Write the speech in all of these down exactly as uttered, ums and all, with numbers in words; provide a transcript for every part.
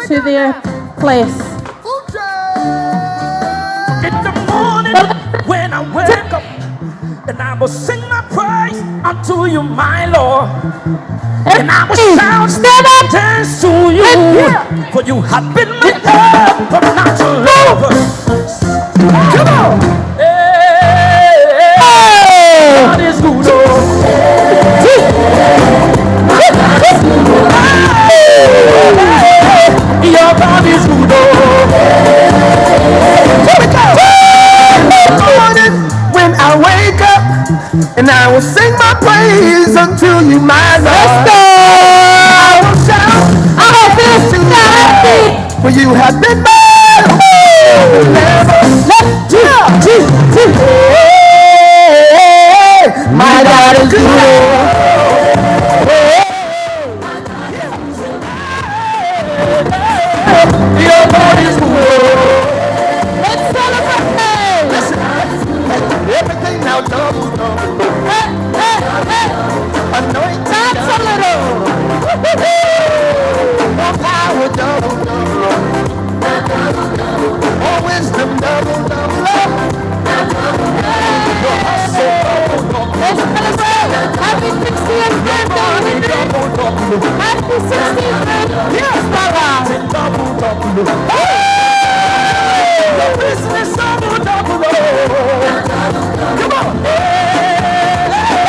to their place. In the morning when I wake up, and I will sing my praise unto you, my Lord. And I will shout, stand up, dance to you, for you have been my help from now to over. Come on. Hey, God is good, oh. Your God is good, oh. Here we go. Morning when I wake up, and I will sing my praise unto you, my Lord. Let's go. I will shout, I have been for you have been my Let's do it. My God is good. Your God is good. Let's celebrate. Listen, everything now double, double. Hey, hey, hey. Anointing. That's a little. More power double, double. More wisdom double, double. Your hustle double, double. Let's celebrate. Happy sixtieth birthday, Henry. Happy sixtieth birthday. Yes, Baba. Double, double. Hey! Your business double, double. Come on.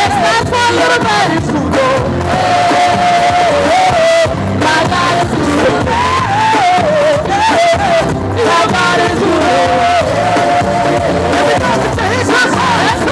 It's not for a little bit. My God is good. My God is good. Everybody put your hands up high. Let's go.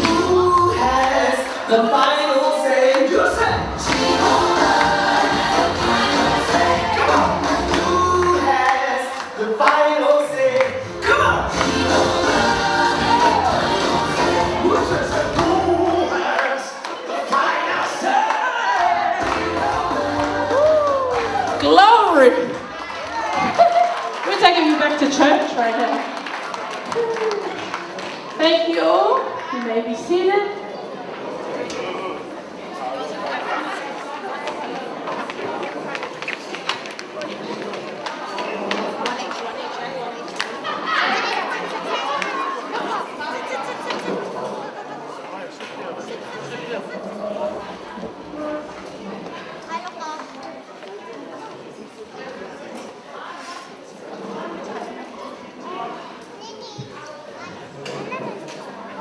Who has the final say? You say. Come on. Who has the final say? Come on. Who says, who has the final say? Glory. We're taking you back to church right now. Thank you all. You may be seated.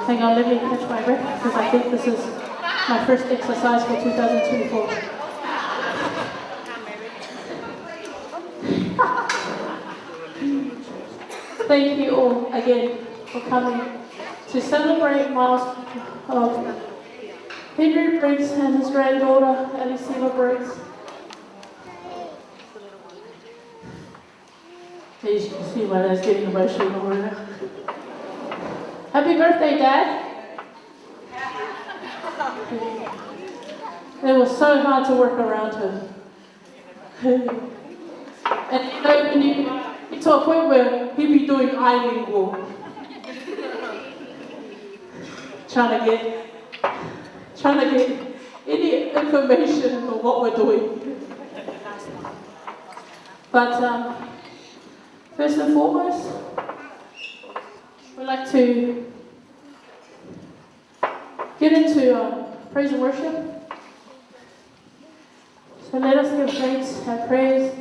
Hang on, let me catch my breath because I think this is my first exercise for two thousand twenty-four. Thank you all again for coming to celebrate milestone of Henry Briggs and his granddaughter, Elisiva Briggs. As you can see, my dad's getting emotional right now. Happy birthday, Dad. It was so hard to work around him. And you know, when you, you to a point where he'd be doing eye lingual. Trying to get, trying to get any information on what we're doing. But um, first and foremost, we'd like to get into uh, praise and worship. So let us give thanks and praise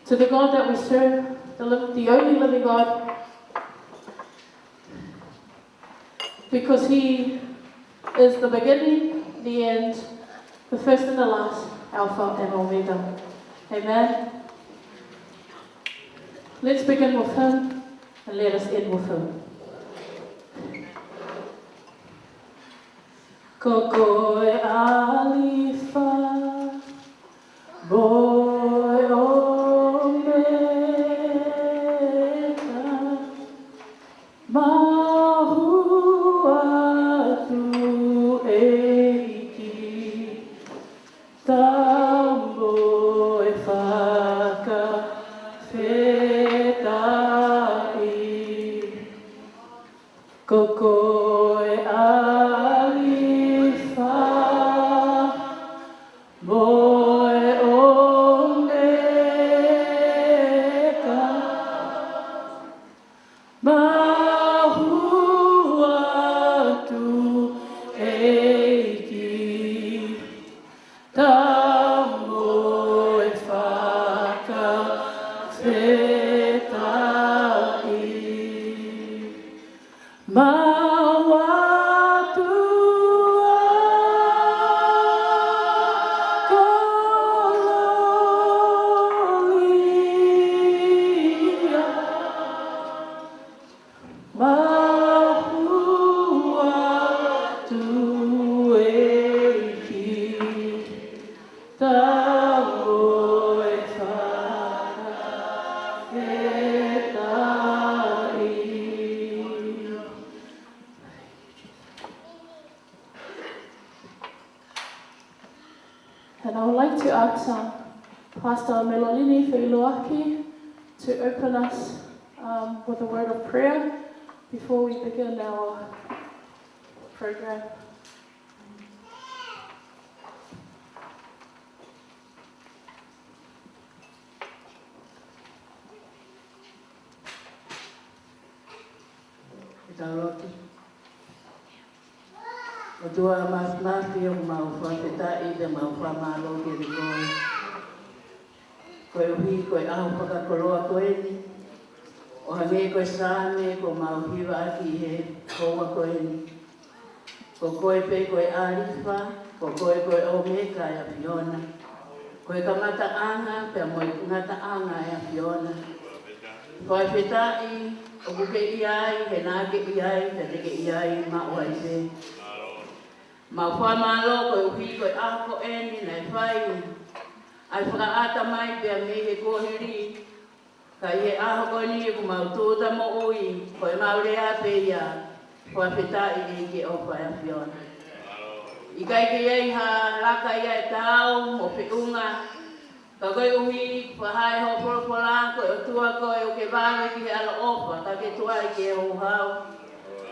to the God that we serve, the, li- the only living God, because He is the beginning, the end, the first and the last, Alpha and Omega. Amen. Let's begin with Him and let us end with Him. Ko koe ʻAlifa, mo e Omeka, mau hū atu ʻEiki, tau mo e fakafetaʻi. Ko koe ʻAlifa, mo e Omeka, mau hū atu ʻEiki, tau mo e fakafetaʻi. Mau ʻatu ā kolōlia, mau hū atu ʻEiki, tau mo e fakafetaʻi. And I would like to ask um, Pastor Melolini Feiloaki to open us um, with a word of prayer before we begin our program. Ke tau lotu. ʻOtua Māfimafi, ʻoku mau fakafetaʻi pea mau fakamālō kiate koe. Koeʻuhi ko e ʻaho fakakoloa ko eni, ʻo hangē ko e Saame kuo mau hivaʻaki he houa ko eni. Ko koe pē ko e ʻAlifa, ko koe ko e ʻOmeka, ʻe ʻAfiona. Ko e kamataʻanga pea mo e ngataʻanga, ʻe ʻAfiona. Fakafetaʻi ʻoku ke ʻi ai, he naʻa ke ʻi ai, pea te ke ʻi ai maʻu ai pē. Mau fakamālō koeʻuhi ko e ʻaho ko eni naʻe fai ai e fakaʻata mai pea mei he kuohili, ka ʻi he ʻaho ko eni ʻoku mau tūʻuta moʻui, ko e mau lea pē ia, fakafetaʻi ʻEiki ʻofa ʻa e ʻAfiona. ʻIkai ke ʻi ai ha laka ia ʻe taau mo feʻunga, ka koeʻuhi fakahā ʻe hoʻo folofola ko e ʻOtua koe ʻoku ke vave ki he ʻaloʻofa, ka ke tuai ki he houhau.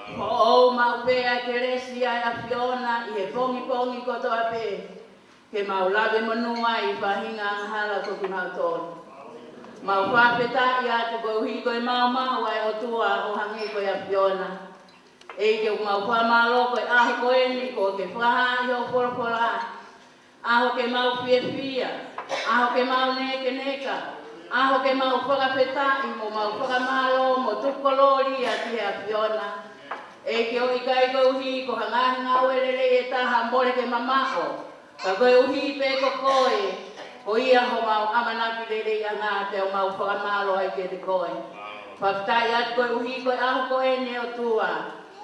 Foʻou maʻu pē ʻa e kelesi ʻa e ʻAfiona ʻi he pongipongi kotoa pē, ke mau lave monū ai ʻi he faʻahinga angahala ko kimautolu. Mau fakafetaʻi atu koeʻuhi ko e maumau ʻa e ʻOtua ʻo hangē ko e ʻAfiona. ʻEiki, ʻoku mau fakamālō ko e ʻaho ko eni kuo ke fakahā ʻi hoʻo folofola. ʻAho ke mau fiefia, ʻaho ke mau nekeneka, ʻaho ke mau fakafetaʻi mo mau fakamālō mo tuku kolōlia ki he ʻAfiona. ʻEiki, ʻoku ʻikai koeʻuhi ko ha ngaahi ngāue lelei ʻe taha ʻoku mole ke mamaʻo, ka koeʻuhi pē ko koe, ko ia homau ʻamanaki leleiʻanga pea mau fakamālō ai kiate koe. Fakafetaʻi atu koeʻuhi ko e ʻaho ko eni ʻOtua,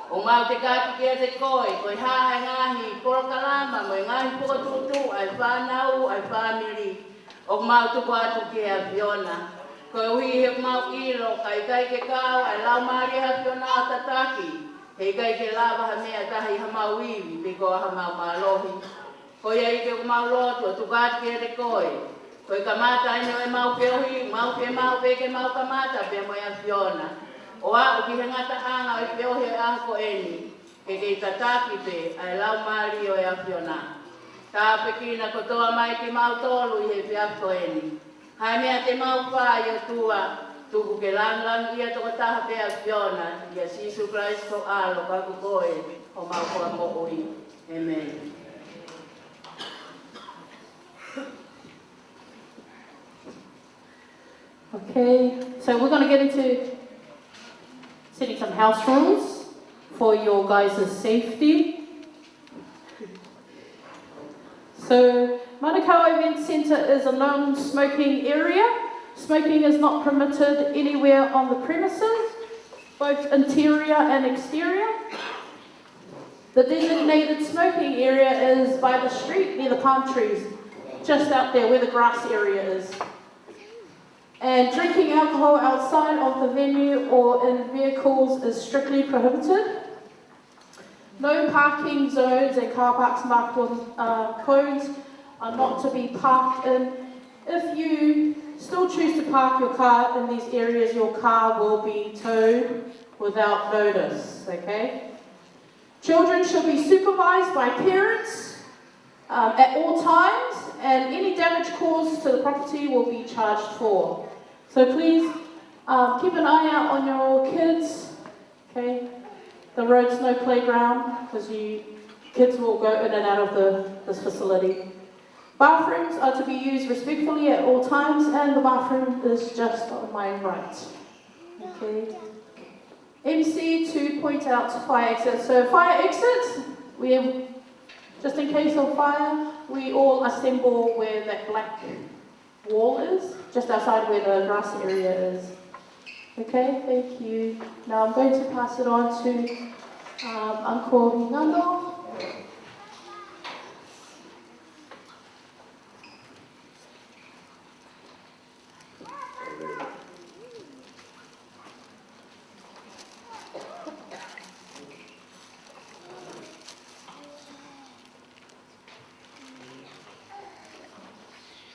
ʻoku mau tekaki kiate koe, ko e hā e ngaahi polokalama mo e ngaahi fokotuʻutuʻu ʻa e fānau, ʻa e fāmili, ʻoku mau tuku atu ki he ʻAfiona. Koeʻuhi he ʻoku mau ʻilo, ka ʻikai ke kau ʻa e Laumālie ʻo e ʻAfiona ʻo tataki, he ʻikai ke lava ha meʻa ʻe taha ʻi haʻamau ivi, pe ko haʻamau mālohi. Ko ia ʻEiki ʻoku mau lotu ʻo tuku atu kiate koe. Ko e kamata eni ʻo ʻemau feohi, mau fiemaʻu pē ke mau kamata pē mo e ʻAfiona ʻo aʻu ki he ngataʻanga ʻo e feohi ʻo e ʻaho ko eni, ke kei tataki pē ʻa e Laumālie ʻo e ʻAfiona. Tāpuekina kotoa mai kimautolu ʻi he efiafi ko eni. Ha meʻa te mau fai ʻOtua, tuku ke lāngilangiʻia tokotaha pē ʻa e ʻAfiona, ʻia Sīsū Kalaisi ko ho ʻAlo, ka ko koe homau Fakamoʻui. ʻĒmeni. Okay, so we're going to get into setting some house rules for your guys' safety. So, Manukau Event Centre is a non-smoking area. Smoking is not permitted anywhere on the premises, both interior and exterior. The designated smoking area is by the street near the palm trees, just out there where the grass area is. And drinking alcohol outside of the venue or in vehicles is strictly prohibited. No parking zones and car parks marked with uh, cones are not to be parked in. If you still choose to park your car in these areas, your car will be towed without notice, okay? Children should be supervised by parents um, at all times, and any damage caused to the property will be charged for. So please um, keep an eye out on your kids. Okay, the road's no playground because you kids will go in and out of the, this facility. Bathrooms are to be used respectfully at all times, and the bathroom is just on my right. Okay. M C to point out fire exits. So fire exits, we have, just in case of fire, we all assemble where that black wall is, just outside where the grass area is. Okay, thank you. Now I'm going to pass it on to um, Uncle Hingano.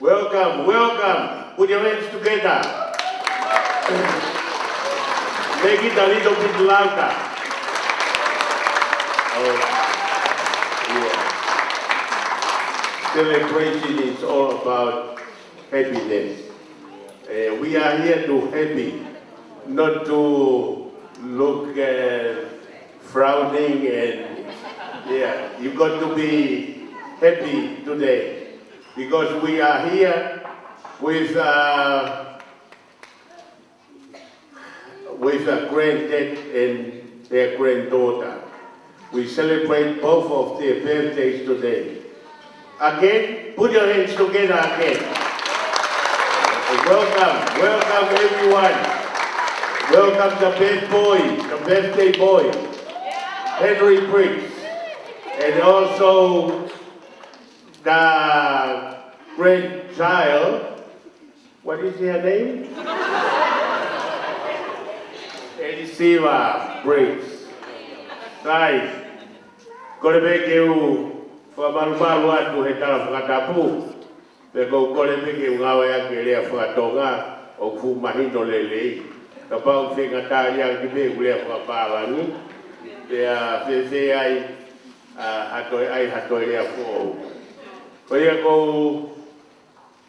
Welcome, welcome. Put your hands together. Make it a little bit louder. Oh, yeah. Celebration is all about happiness. Uh, we are here to happy, not to look uh, frowning and yeah, you got to be happy today because we are here with uh, with a granddad and their granddaughter. We celebrate both of their birthdays today. Again, put your hands together again. Welcome, welcome everyone. Welcome the best boy, the birthday boy, Henry Briggs, and also the grandchild, what is her name? Elisiva Briggs. Sai, kole pē ke u fakamalumalu atu he tala fakatapu. Pea ʻoku ou kole pē ke u ngāueʻaki e lea fakatonga ʻoku fuʻu mahino lelei. Kapau ʻoku feinga tali ange pē ʻeku lea fakapālangi, pea fēfē ai ha toe ʻai ha toe lea foʻou. Ko ia ʻoku ou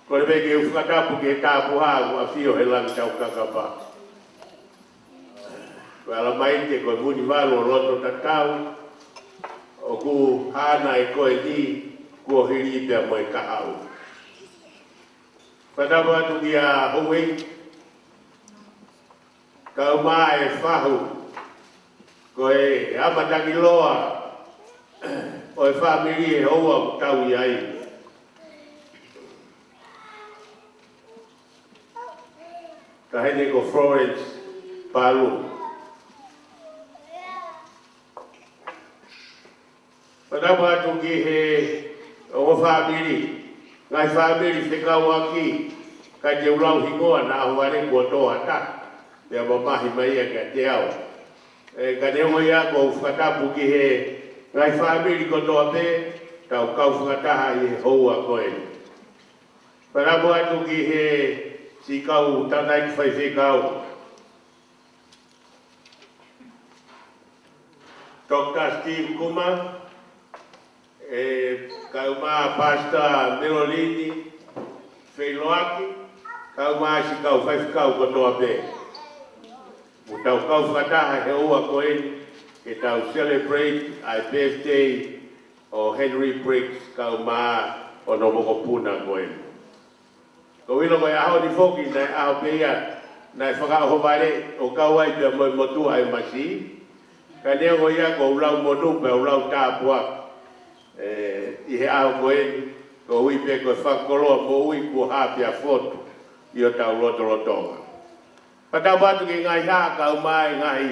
kole pē ke u fakatapu ki he Tāpuhā ʻoku ʻafio he langi taukakapa. Ko e ʻalamaite ko e Vunivalu ʻo loto tatau, ʻoku haʻana ʻe koe ni kuo hili pea mo e kahaʻu. Fakatapu atu kia Houʻeiki, kae ʻumaʻā e fahu, ko Ko e amatakiloa ʻo e fāmili he houa ʻoku tau ʻi ai. Taʻahine ko Florence Palu. Fakatapu atu ki he ongo fāmili, ngaahi fāmili fekauʻaki, ka te u lau hingoa naʻa ʻohovale kuo tō ʻa taha, pea mamahi mai ia kiate au. ʻE, ka neongo ia ʻoku ou fakatapu ki he ngaahi fāmili kotoa pē, tau kau fakataha ʻi he houa ko eni. Fakatapu atu ki he siʻi kau tangataʻeiki faifekau, Doctor Steve Kuma, ʻe, kae ʻumaʻā Pastor Melolini Feiloaki, kae ʻumaʻā siʻi kau faifekau kotoa pē. ʻOku tau kau fakataha he houa ko eni, ke tau celebrate ʻa e birthday ʻo Henry Briggs kae ʻumaʻā hono mokopuna ko eni. Ko e ʻuhinga ko e ʻaho ni foki naʻe ʻaho pē ia naʻe fakaʻohovale ʻo kau ai pea mo e motuʻa ʻa e M C. Ka neongo ia ʻoku ou lau monū pea u lau tāpuaki, ē, ʻi he ʻaho ko eni, koeʻuhi pē ko e fakakoloa moʻui kuo hā pea fotu ʻi hotau lotolotonga. Fakatapu atu ki he ngaahi haʻa kae ʻumaʻā e ngaahi,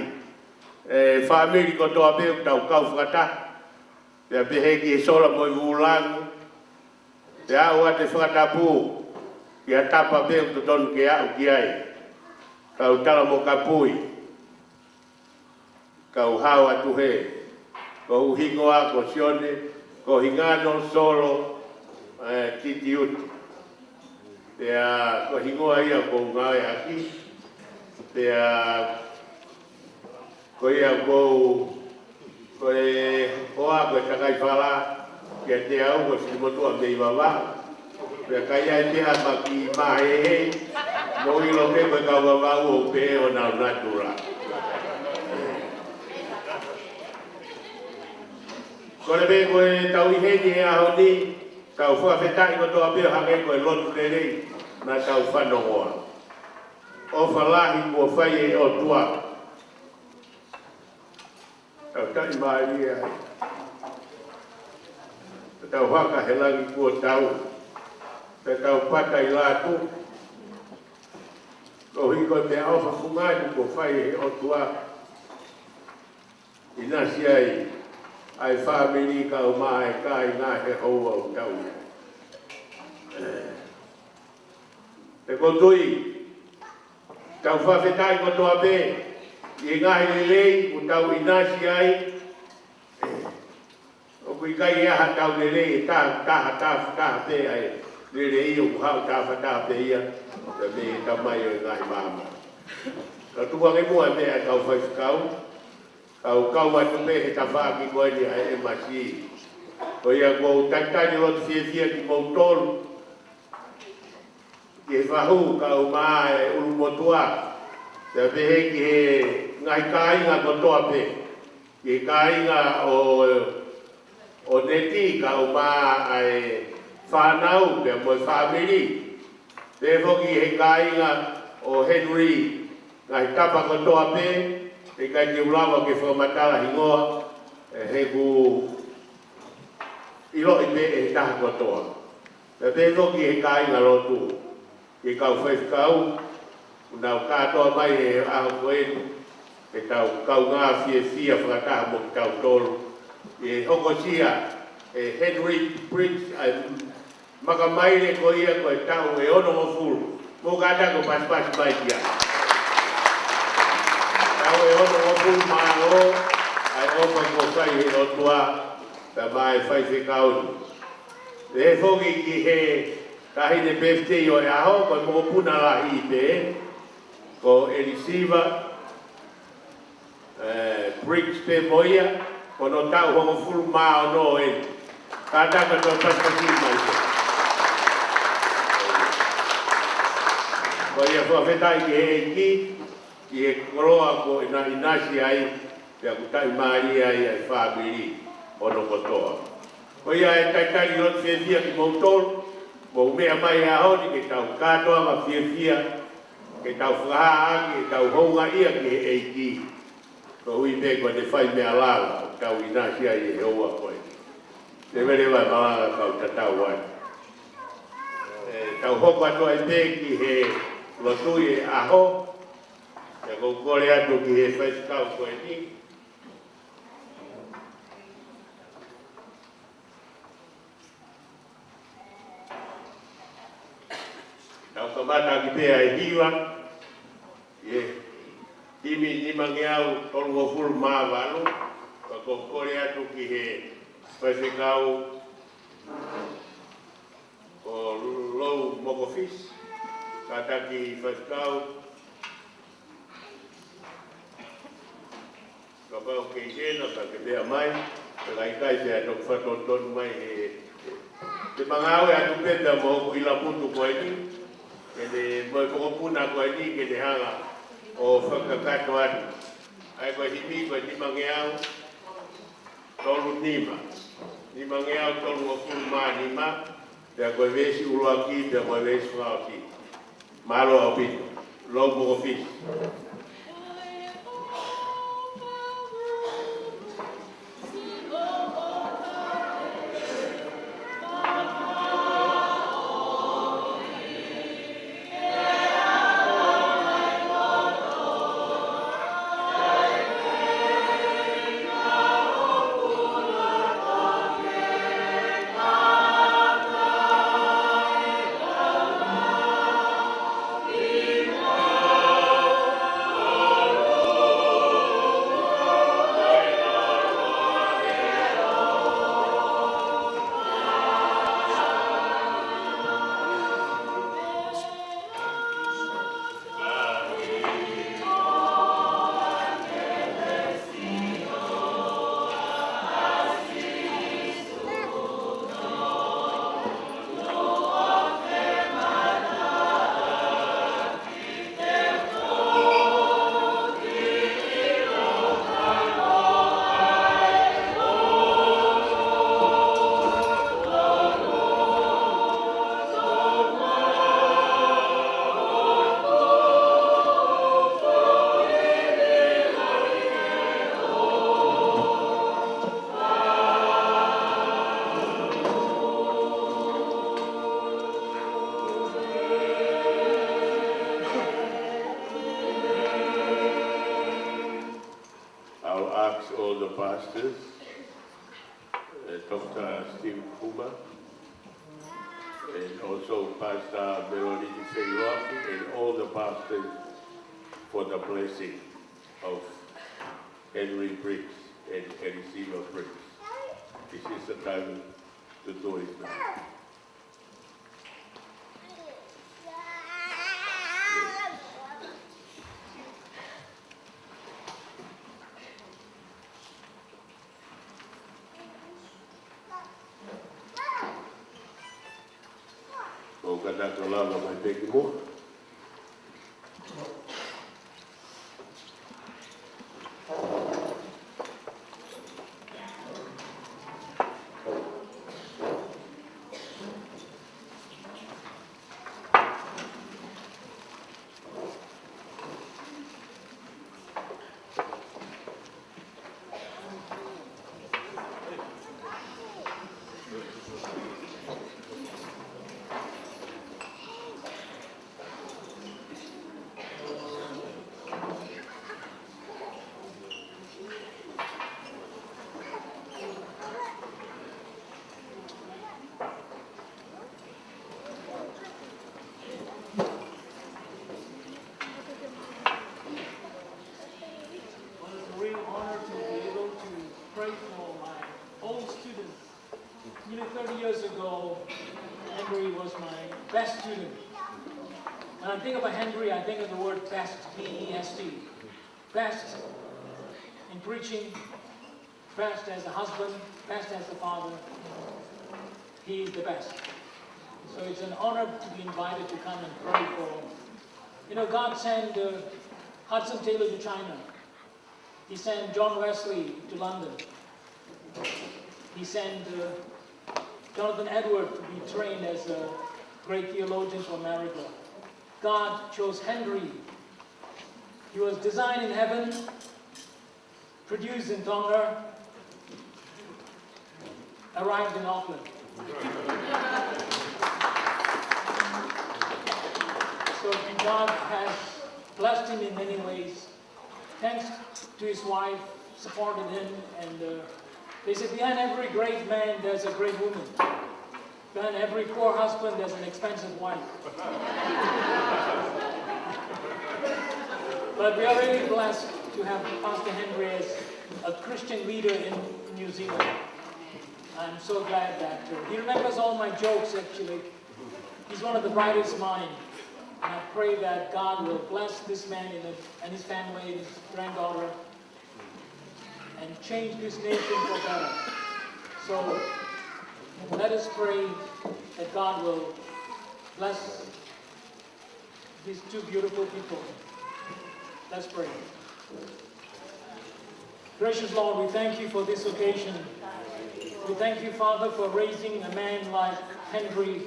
ē, fāmili kotoa pē ʻoku tau kau fakataha. Pea pehē ki he sola mo e vūlangi. Pea ʻoatu e fakatapu ki ha tapa pē ʻoku totonu ke aʻu ki ai. Kau tala mo kapui. Kau hao atu hē. Ko hoku hingoa ko Sione, ko Hingano, Solo, ē, Titiuti. Pea ko e hingoa ia ʻoku ou ngāueʻaki. Pea ko ia ʻoku ou, ko e hoa ko e Takaifala, kiate au ko e fili motuʻa mei Vavaʻu. Pea ka ʻi ai pē ha kiʻi māhehei, mou ʻilo pē ko e kau Vavaʻu ʻoku pehē honau natula. Ko e pē ko e tau ʻi heni he ʻaho ni, tau fakafetaʻi kotoa pē hangē ko e lotu lelei naʻa tau fanongoa. ʻOfa lahi kuo fai ʻe he ʻOtua. Tau taʻimālie ai. Tau haka he langi kuo tau. Tau pata ʻi lātū. Koeʻuhi ko e meʻaʻofa fungani kuo fai ʻe he ʻOtua. ʻInasi ai ʻa e fāmili kae ʻumaʻā e kāinga he houa ʻoku tau ʻi ai. Pea ʻoku ou tui, tau fakafetaʻi kotoa pē ʻi he ngaahi lelei ʻoku tau ʻinasi ai. ʻOku ʻikai ʻi ai haʻatau lelei ʻe taha, taha, taha, taha pē ʻa e lelei, ʻoku haʻu taha, taha pē ia, pea mei he Tamai ʻo e ngaahi maama. Ka tuku ange muʻa e meʻa ʻa e kau faifekau, kau kau atu pē he tafaʻaki ko eni ʻa e M C. Ko ia ʻoku ou talitali loto fiefia kimoutolu, ki he fahu kae ʻumaʻā e ʻulumotuʻa, pea pehē ki he ngaahi kāinga kotoa pē, ki he kāinga ʻo, ʻo Neti kae ʻumaʻā e fānau pea mo e fāmili, pehē foki he kāinga ʻo Henry, ngaahi tapa kotoa pē, ʻikai te u lava ke fakamatala hingoa, ē, he ʻoku ʻiloʻi pē ʻe he taha kotoa. Pea pehē foki he kāinga lotu, ki he kau faifekau, ʻoku nau kātoa mai he ʻaho ko eni, ke tau kaungā fiefia fakataha mo kitautolu, ʻi he hokosia ʻe Henry Briggs ʻa e makamaile ko ia ko e taʻu ʻe onongofulu. Mou kātaki ʻo pasipasi mai ki ai. Taʻu ʻe onongofulu mā ono, ʻa e ʻofa kuo fai ʻe he ʻOtua, pea maʻa e faifekau ni. Pehē foki ki he taʻahine birthday ʻo e ʻaho, ko e mokopuna lahi pē, ko Elisiva, ē, Briggs pē mo ia, ko hono taʻu hongofulu mā ono eni. Kātaki ʻo toe pasipasi mai pē. Ko ia fakafetaʻi ki he ʻEiki, ʻi he koloa kuo ʻinasi ai, pea ʻoku taʻimālie ai ʻa e fāmili hono kotoa. Ko ia e talitali loto fiefia kimoutolu, mou meʻa mai he ʻaho ni ke tau kātoanga fiefia, ke tau fakahā ʻaki ʻetau houngaʻia ki he ʻEiki. Ko e ʻuhi pē ko ʻene fai meʻa lala, ʻoku tau ʻinasi ai he houa ko eni. Leveleva e malanga kau tatau ai. ʻE, tau hoko atu ai pē ki he lotu ʻi he ʻaho. Pea ʻoku ou kole atu ki he faifekau ko eni. Tau kamata ʻaki pē ʻa e hiva, ʻi he himi nimangeau tolungofulu mā valu, pea ʻoku ou kole atu ki he faifekau ko Lou Mokofisi, kātaki faifekau, kapau ʻoku ke ʻi hena ka ke meʻa mai, pea ka ʻikai pea toki fakatonutonu mai he, he, te ma ngāue atu pē pea mo hoku ʻilaputu ko eni, ke ne mo e mokopuna ko eni, ke ne hanga ʻo fakakakato atu. ʻA ia ko e himi ko e nimangeau tolu nima. Nimangeau tolungofulu mā nima, pea ko e veesi ʻuluaki, pea ko e veesi fakaʻosi. Mālō ʻaupito. Lou Mokofisi. I'll ask all the pastors, uh, Doctor Steve Kuma, and also Pastor Melody Feiloaki, and all the pastors for the blessing of Henry Briggs and Elisima Briggs. This is the time to do it now. ʻOku kātaki lava mai pē ki muʻa. Well, it's a real honor to be able to pray for my old students. Nearly thirty years ago, Henry was my best student. When I think about Henry, I think of the word best, B E S T. Best in preaching, best as a husband, best as a father. He is the best. So it's an honor to be invited to come and pray for. You know, God sent, uh, Hudson Taylor to China. He sent John Wesley to London. He sent, uh, Jonathan Edward to be trained as a great theologian for America. God chose Henry. He was designed in heaven Produced in Tonga, arrived in Auckland. So God has blessed him in many ways. Thanks to his wife, supported him, and, uh, they said, "Behind every great man, there's a great woman. Behind every poor husband, there's an expensive wife." But we are really blessed to have Pastor Henry as a Christian leader in New Zealand. I'm so glad that, uh, he remembers all my jokes, actually. He's one of the brightest minds. And I pray that God will bless this man in the, and his family and his granddaughter and change this nation for better. So let us pray that God will bless these two beautiful people. Let's pray. Gracious Lord, we thank you for this occasion. We thank you, Father, for raising a man like Henry.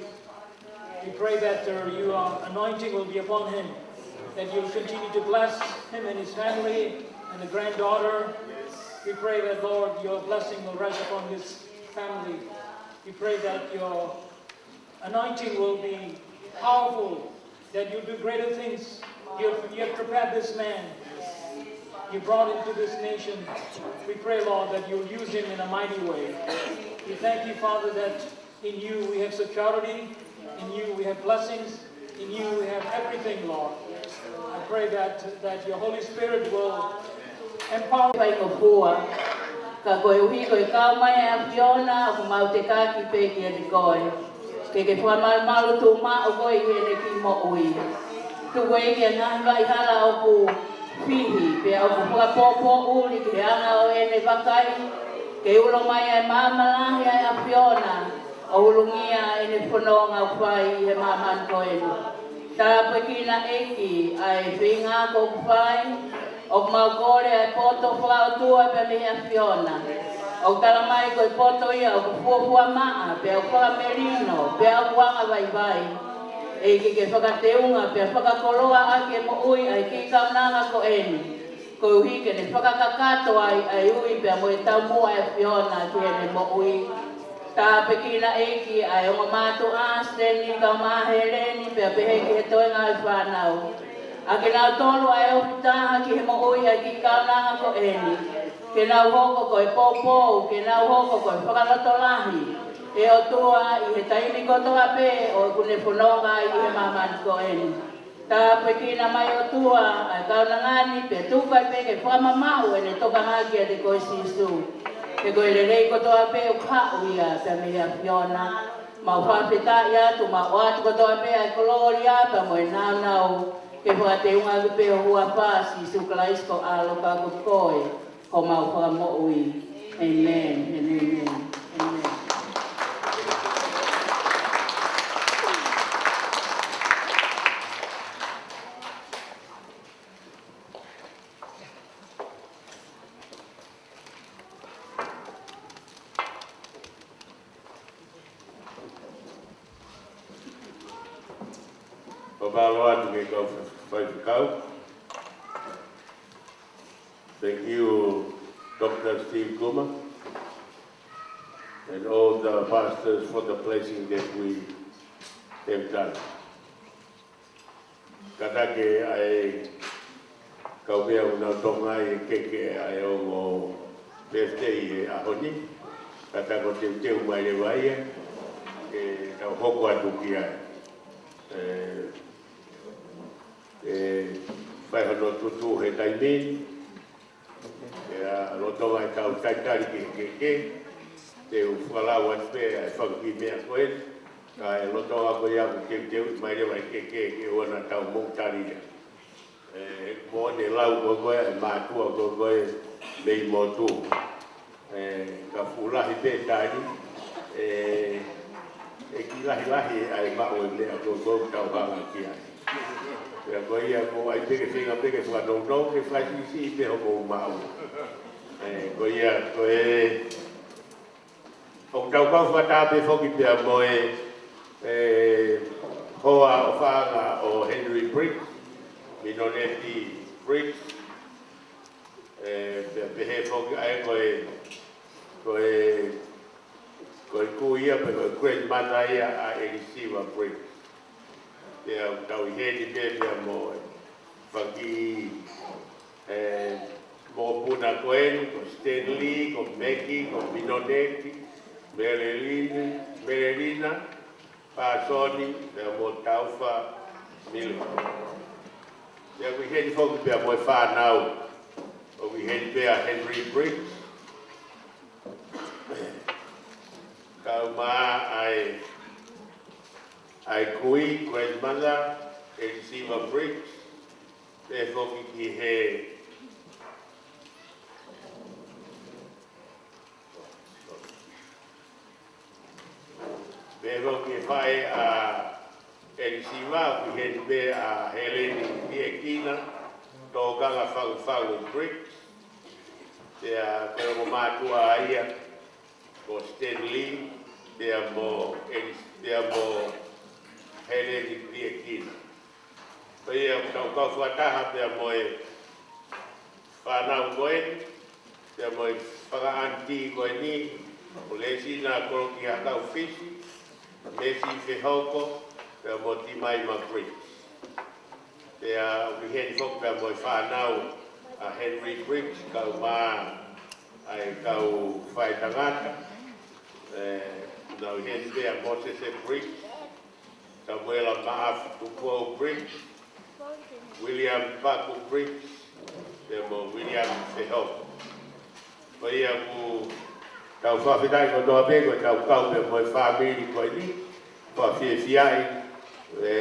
We pray that, uh, your anointing will be upon him, that you'll continue to bless him and his family and the granddaughter. We pray that, Lord, your blessing will rest upon this family. We pray that your anointing will be powerful, that you'll do greater things. You have, you have prepared this man. You brought him to this nation. We pray, Lord, that you'll use him in a mighty way. We thank you, Father, that in you we have security. In you we have blessings. In you we have everything, Lord. I pray that, that your Holy Spirit will empower. Faingofua, ka koeʻuhi ko e kau mai ʻa e ʻAfiona, ʻoku mau tekaki pē kiate koe. Ke ke fakamalumalu tuʻumaʻu koe ʻi heʻene kiʻi moʻui. Tuku ʻEiki ʻa e ngaahi vaʻihala ʻoku fihi, pea ʻoku fakapōpōʻuli ki he anga ʻo ʻene vakai, ke ulo mai ʻa e maama lahi ʻa e ʻAfiona, ʻo ulungia ʻene fononga ʻoku fai ʻi he māmani ko eni. Tāpuekina ʻEiki ʻa e feinga ʻoku fai, ʻoku mau kole ʻa e poto fakaʻotua pea mei he ʻAfiona. ʻOku tala mai ko e poto ia ʻoku fuofua maʻa, pea ʻoku fakamelino, pea ʻoku anga vaivai. ʻEiki ke fakateunga, pea fakakoloa ʻaki e moʻui ʻa e kiʻi kaunanga ko eni. Koeʻuhi ke ne fakakakato ai ʻa e ui pea mo e taumuʻa ʻa e ʻAfiona ki heʻene moʻui. Tāpuekina ʻEiki ʻa e ongo mātuʻa, Stanley kae ʻumaʻā Heleni, pea pehē ki he toenga ʻo e fānau. ʻA kinautolu ʻa e ofi taha ki he moʻui ʻa e kiʻi kaunanga ko eni. Ke nau hoko ko e poupou, ke nau hoko ko e fakalotolahi ʻe ʻOtua ʻi he taimi kotoa pē ʻoku ne fononga ai ʻi he māmani ko eni. Tāpuekina mai ʻOtua ʻa e kaunanga ni pea tuku ai pē ke fakamamaʻu ʻene tokanga kiate koe Sīsū. He ko e lelei kotoa pē ʻoku haʻu ia pea mei he ʻAfiona. Mau fakafetaʻi atu, mau ʻoatu kotoa pē ʻa e kolōlia pea mo e nāunau ke fakateunga atu pē ho huafa Sīsū Kalaisi ko ho ʻAlo ka ko koe ko homau Fakamoʻui. ʻĒmeni. ʻĒmeni. ʻĒmeni. Fakamālō atu ki he kau faifekau. Thank you, Doctor Steve Kuma, and all the pastors for the blessing that we have done. Kātaki ʻa e kau meʻa ʻoku nau tokangaʻi e keke ʻa e ongo birthday he ʻaho ni. Kātaki ʻo teuteu mai leva ia, ke tau hoko atu ki ai. ʻE, ʻe fai hono tutu he taimi ni. ʻIa, lolotonga ʻetau talitali ki he keke, te u fakalau atu pē ʻa e fanga kiʻi meʻa ko ē, ka ʻi he lolotonga ko ia ʻoku teuteu mai leva e keke ke ʻoua naʻa tau moʻu tali ia. ʻE, mo ne lau ko ē ko ē, ʻe mātuʻa ko ē ko ē mei motu. ʻE, ka fuʻu lahi pē tali, ʻe, ʻe kiʻi lahilahi ʻa e maʻu e meʻa ko ē ko ē ʻoku tau hanga ki ai. Pea ko ia ko ai pē ke feinga pē ke fakanounou, ke fai siʻisiʻi pē hoʻomou maʻu. ʻE, ko ia, ko e, ʻoku tau kau fakataha pē foki pea mo e, ʻe, hoa ʻofaʻanga ʻo Henry Briggs, Minoneti Briggs. ʻE, pea pehē foki ai ko e, ko e, ko e kui ia pe ko e grandmother ia ʻa ʻElisiva Briggs. Pea tau ʻi heni pē pea mo e fanga kiʻi, ʻe, mokopuna ko eni, ko Stanley, ko Maggie, ko Minoneti, Melelini, Melelina, Pasoni, pea mo Taufa Mili. Pea ʻoku ʻi heni foki pea mo e fānau. ʻOku ʻi heni pē ʻa Henry Briggs. Kae ʻumaʻā ʻa e, ʻa e kui, grandmother, ʻElisiva Briggs. Pea foki ki he Pea foki ki he faʻē ʻa ʻElisiva, ʻoku ʻi heni pē ʻa Heleni Liekina, tokanga faufaua Briggs, pea ko e ongo mātuʻa ia, ko Stanley, pea mo Elis-, pea mo Heleni Liekina. Ko ia ʻoku tau kau fakataha pea mo e fānau ko eni, pea mo e fanga ʻaniti ko eni, ko Lesina Koloki Hakau Fisi, Mesi Fehoko, pea mo Timaima Briggs. Pea ʻoku ʻi heni foki pea mo e fānau ʻa Henry Briggs, kau mā ʻa e kau faitangata, ʻe, nau ʻi heni pea Mosese Briggs, Samuela Maʻafu Tupou Briggs, William Paku Briggs, pea mo William Fehoko. Ko ia ʻoku tau fakafetaʻi kotoa pē ko e tau kau pē mo e fāmili ko eni, fakafiefiaʻi, ʻe,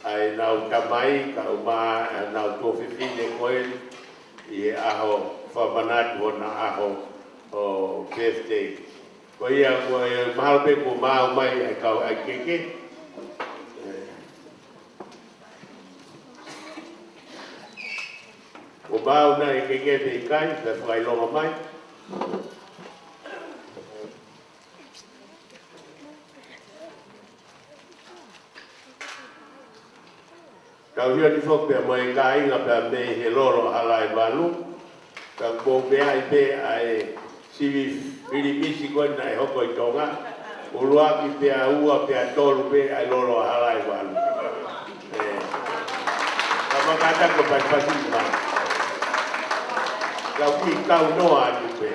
ʻa ʻenau tamai, kae ʻumaʻā ʻenau tuofefine ko eni, ʻi he ʻaho fakamanatu hona ʻaho ʻo birthday. Ko ia, ko e mahalo pē kuo maau mai ʻa e kau ʻa e keke. Kuo maau nai e keke pe ʻikai, pea fakaʻilonga mai. Tau ʻi heni foki pea mo e kāinga pea mei he lolo ʻa Halaevalu. Ka ʻoku mou meaʻi pē ʻa e sivi filimisi ko ē naʻe hoko ʻi Tonga. ʻUluaki pea ua pea tolu pē ʻa e lolo ʻa Halaevalu. ʻE. Ka makata ko e pasipasi mai. Ka ʻoku kiʻi kaunoa atu pē.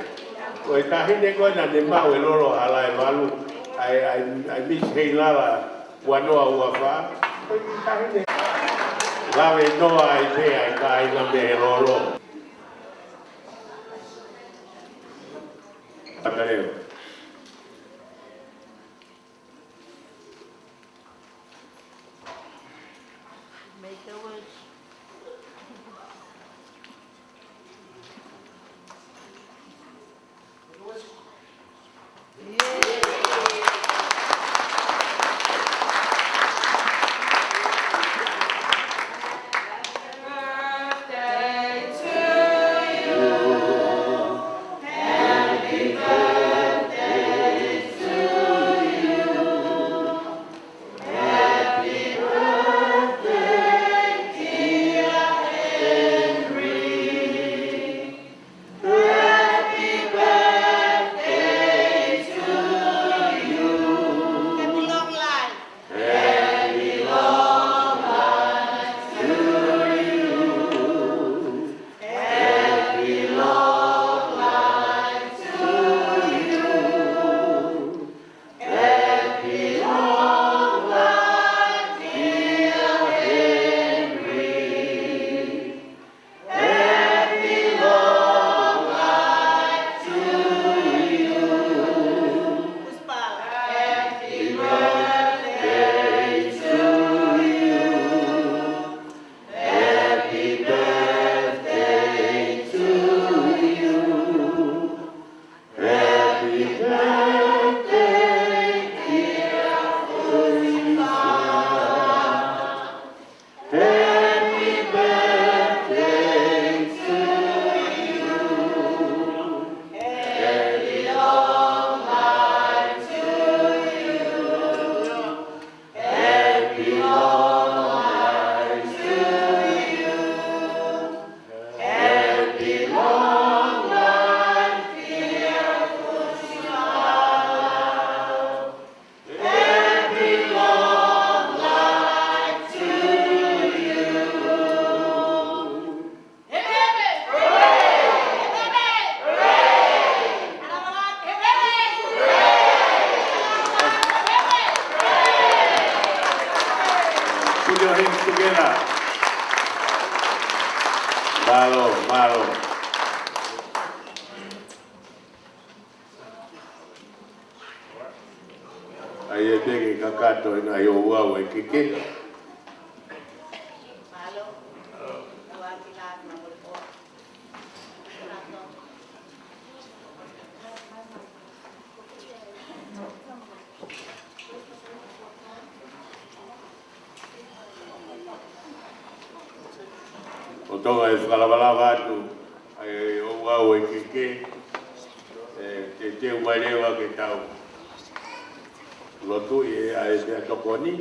Ko e taʻahine ko ē naʻa ne maʻu e lolo ʻa Halaevalu. ʻA e, ʻa e, ʻa e Miss Heilala ua noa ua fā. Lave noa ai pē ʻa e kāinga mei he lolo. Fakaleo. Make a wish. ʻAi ē pē ke kakato ʻi he ngaahi ouau ʻa e keke. ʻO Tonga ʻe fakalavalava atu ʻa e ouau ʻa e keke, ʻe teuteu mai leva ke tau lotu ʻi he ʻai pē ʻa e tokoni.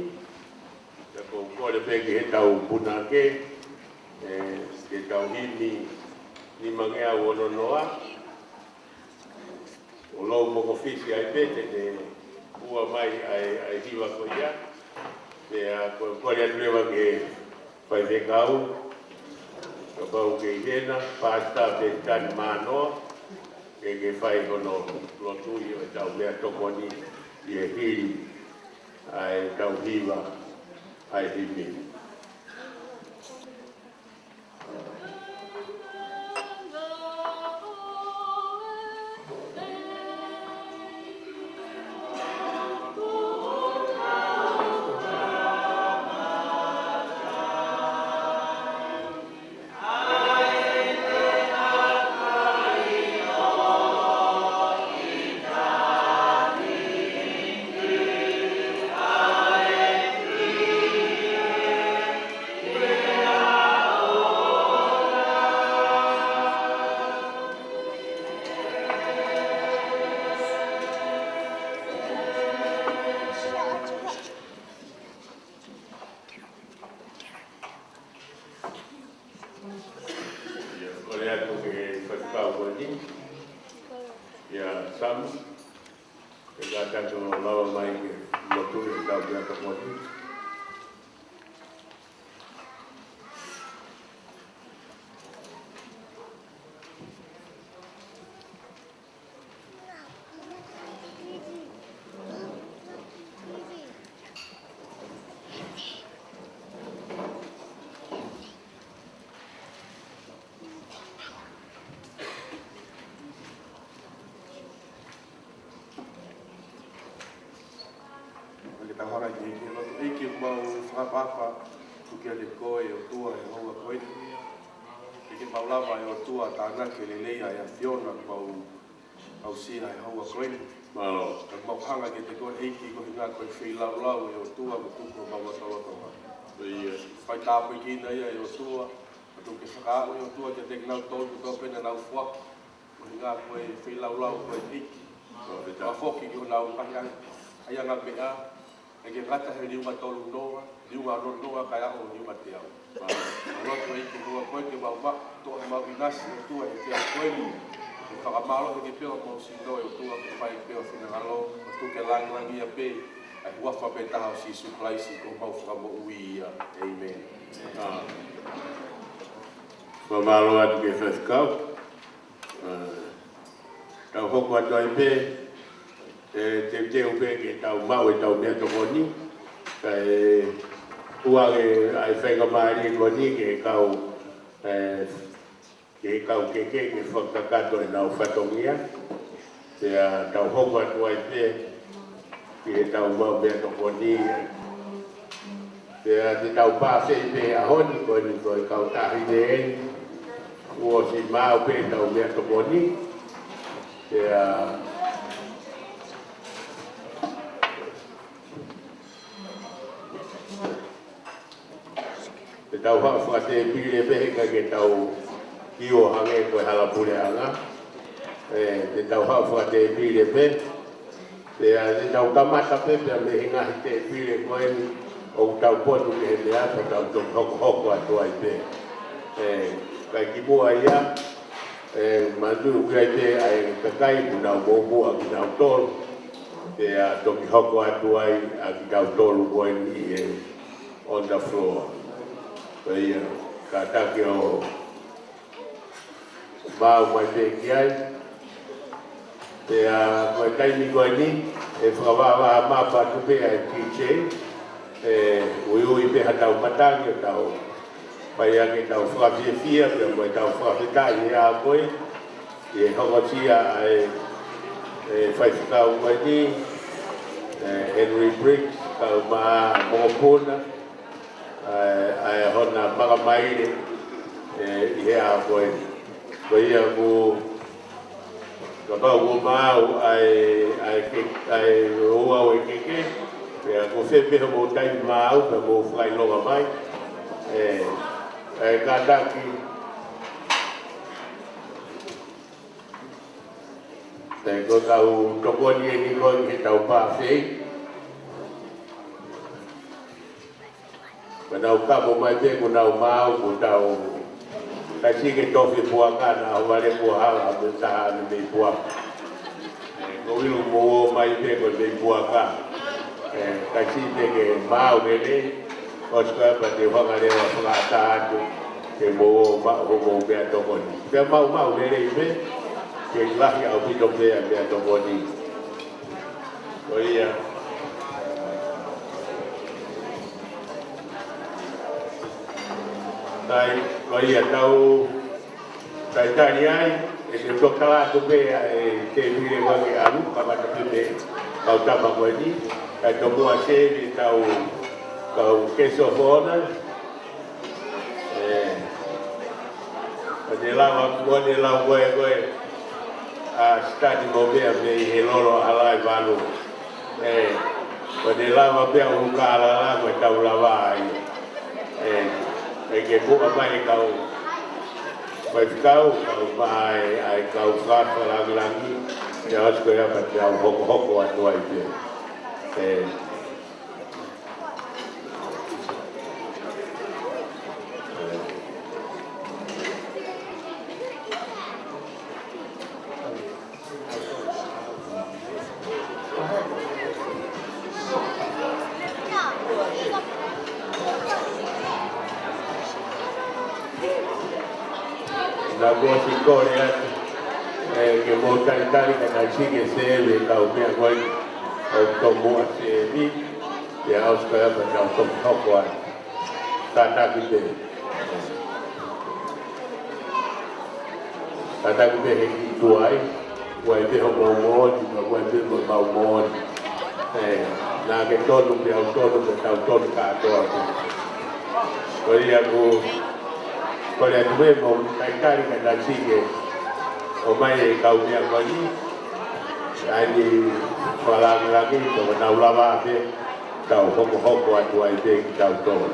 Pea ʻoku ou kole pē ki heʻetau punake, ʻe, ke tau himi nimangeau ono noa. ʻO lou mokofisi ai pē te ne ua mai ʻa e, ʻa e hiva ko ia. Pea ko e kole atu leva ki he faifekau, kapau ʻoku kei hena, Pastor Peritani Manoa, ke ke fai hono lotu ʻi heʻetau meʻatokoni ʻi he hili ʻa ʻetau hiva ʻa e himi. Kole atu ki he faifekau ko eni, ʻia Sam, ke kātaki ʻo lava mai ke lotu ʻi heʻetau meʻatokoni. Ke tau hanga ki he lotu. ʻEiki, mau fakaʻapaʻapa atu kiate koe ʻe ʻOtua he houa ko eni. Ke ke mau lava ʻe ʻOtua tānaki e lelei ʻa e ʻAfiona, mau aʻusia he houa ko eni. Mālō. Ka mau hanga kiate koe ʻEiki, ko e ʻuhinga ko e feilaulau ʻe ʻOtua, mo tuku homau lotolotonga. Fai tāpuekina ia ʻe ʻOtua, ka tuku ke fakaaʻu ʻe ʻOtua kiate kinautolu kotoa pē naʻa nau foaki. Ko e ʻuhinga ko e feilaulau ko e ʻEiki. Mālō. Ka foki ki honau ngaahi ʻai, ʻai anga meʻa, ʻe ʻikai ngata he liunga tolu noa, liunga ono noa, kae ʻaho liunga teau. Mālō. Mau lotu ʻEiki he houa ko eni ke mau maʻu, toʻo homau ʻinasi ʻOtua he ʻaho ko eni. Ke fakamālohi ʻEiki pē homau sino ʻe ʻOtua ke fai pē ho finangalo, ʻo tuku ke lāngilangiʻia pē ʻa e huafa pē taha ʻo Sīsū Kalaisi ko homau Fakamoʻui ia. ʻĒmeni. Fakamālō atu ki he faifekau. ʻA, tau hoko atu ai pē, ʻe teuteu pē ke tau maʻu ʻetau meʻatokoni, kae ʻoange ʻa e faingamālie ko eni ki he kau, ʻe, ki he kau keke ke fakakakato ʻenau fatongia. Pea tau hoko atu ai pē, ki heʻetau maʻu meʻatokoni. Pea te tau pāfeʻi pē he ʻaho ni ko eni ko e kautaha ʻi he eni. Kuo ʻosi maʻu pē ʻetau meʻatokoni. Pea te tau haʻu fakatēpile pē he ʻikai ke tau ʻio hangē ko e hala puleʻanga. ʻE, te tau haʻu fakatēpile pē. Pea te tau kamata pē pea mei he ngaahi tēpile ko eni ʻoku tau potu ki he meʻa pea tau toki hokohoko atu ai pē. ʻE, kae kimuʻa ia, ʻe, manatuʻi ʻoku ʻi ai pē ʻa e kakai ʻoku nau muʻomuʻa kinautolu. Pea toki hoko atu ai ʻa kitautolu ko eni ʻi he on the floor. Pea ia, kātaki ʻo maʻu mai pē ki ai. Pea ko e taimi ko eni, ʻe fakavāvā mapa atu pē ʻa e DJ, ʻe uiui pē haʻatau matangi ʻo tau Fai ʻaki ʻetau fakafiefia, pea mo ʻetau fakafetaʻi he ʻaho ko eni, ʻi he hokosia ʻa e, e faifekau ko eni, e Henry Briggs, kae ʻumaʻā e mokopuna, ʻa e, ʻa e hona makamaile, e, ʻi he ʻaho ko eni. Ko ia ʻoku Kapau ʻoku maau ʻa e, ʻa e ke-, ʻa e ouau ʻa e keke, pea ko fē pē hoʻomou taimi maau, pea mou fakaʻilonga mai. E, ʻa e kātaki. Pea ko ʻetau tokoni eni ko eni heʻetau pāfei. Pea nau kamo mai pē kuo nau maau, kuo tau kaisike tofi puaka, naʻa ʻohovale kuo hala ha metaha ʻa e mei puaka. E, ko ʻilo mou ō mai pē ko e mei puaka. E, kaisike ke maau lelei, ʻosi ko ia pea te u hanga leva ʻo fakaʻatā atu ke mou ō maʻu hoʻomou meʻatokoni. Pea maumau lelei pē, ke lahi ʻaupito pē ʻa e meʻatokoni. Ko ia. Sai, ko ia tau talitali ai, ʻe te u toki tala atu pē ʻa e tēpile ʻoku ʻalu, kamata pē mei he kau tama ko eni, kae tomuʻa sēvi ʻetau kau guest of honour. E. Ko ʻene lava, ko ʻene lava ko ē, ko ē, ʻa Sitani mo meʻa mei he lolo ʻa Halaevalu. E. Ko ʻene lava pea u ka alala ko e tau lava ai. E. ʻE ke muʻa mai kau faifekau, kau mai, ʻa e kau fakalangilangi, pea ʻosi ko ia pea te u hokohoko atu ai pē. E. Naʻa ku ʻosi kole atu, e, ke mou talitali kae kaisike sēvi e kau meʻa ko ē ʻoku tomuʻa sēvi, pea ʻosi ko ia pea tau toki hoko atu. Kātaki pē. Kātaki pē he kiʻi tuai, ʻoku ʻi ai pē hoʻomou moʻoni, pea ʻoku ʻi ai pē mo ʻemau moʻoni. E, naʻa ke tonu pē au tonu pē tau tonu kātoa pē. Ko ia ʻoku, ko ia ʻoku mou talitali kae kaisike ʻomai e kau meʻa ko eni, ʻa eni fakalāngilangi, ko ʻenau lava pē, tau hokohoko atu ai pē kitautolu.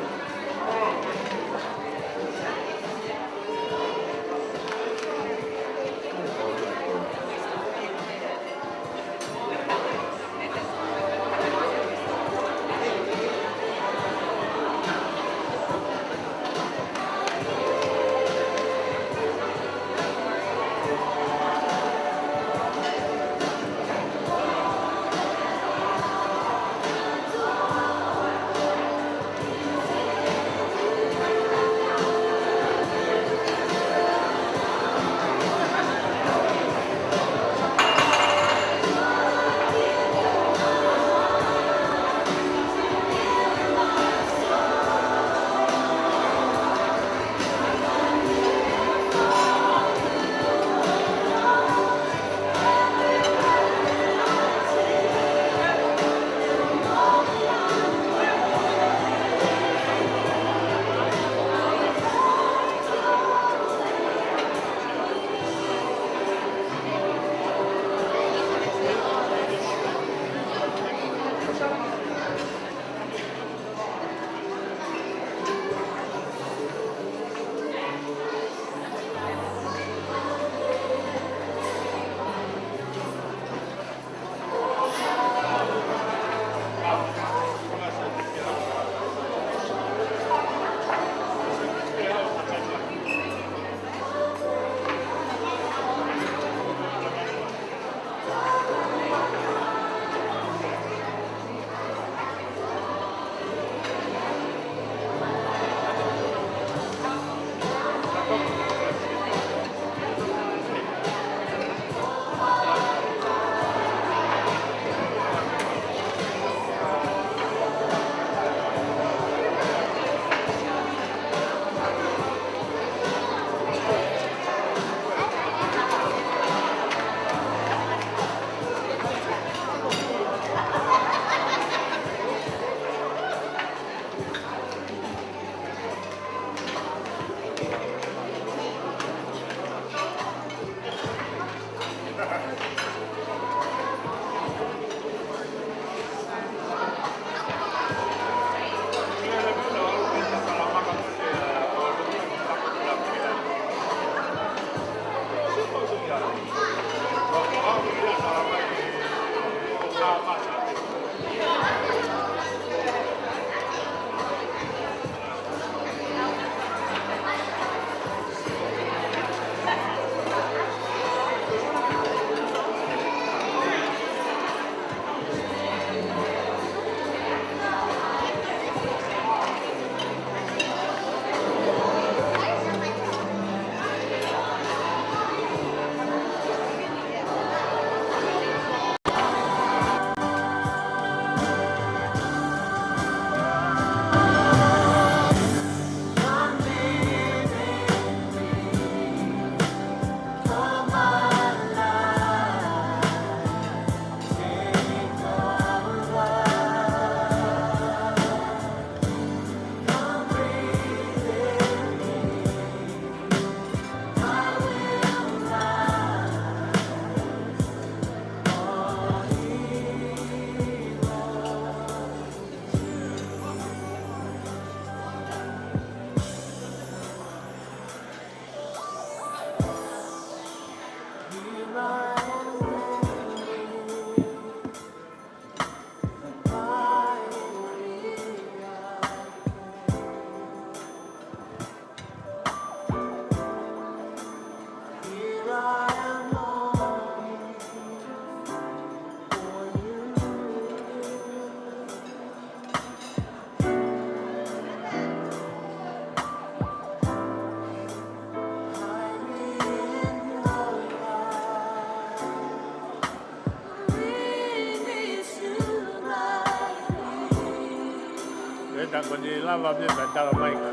Pea ko eni lava pē pea tala mai ka.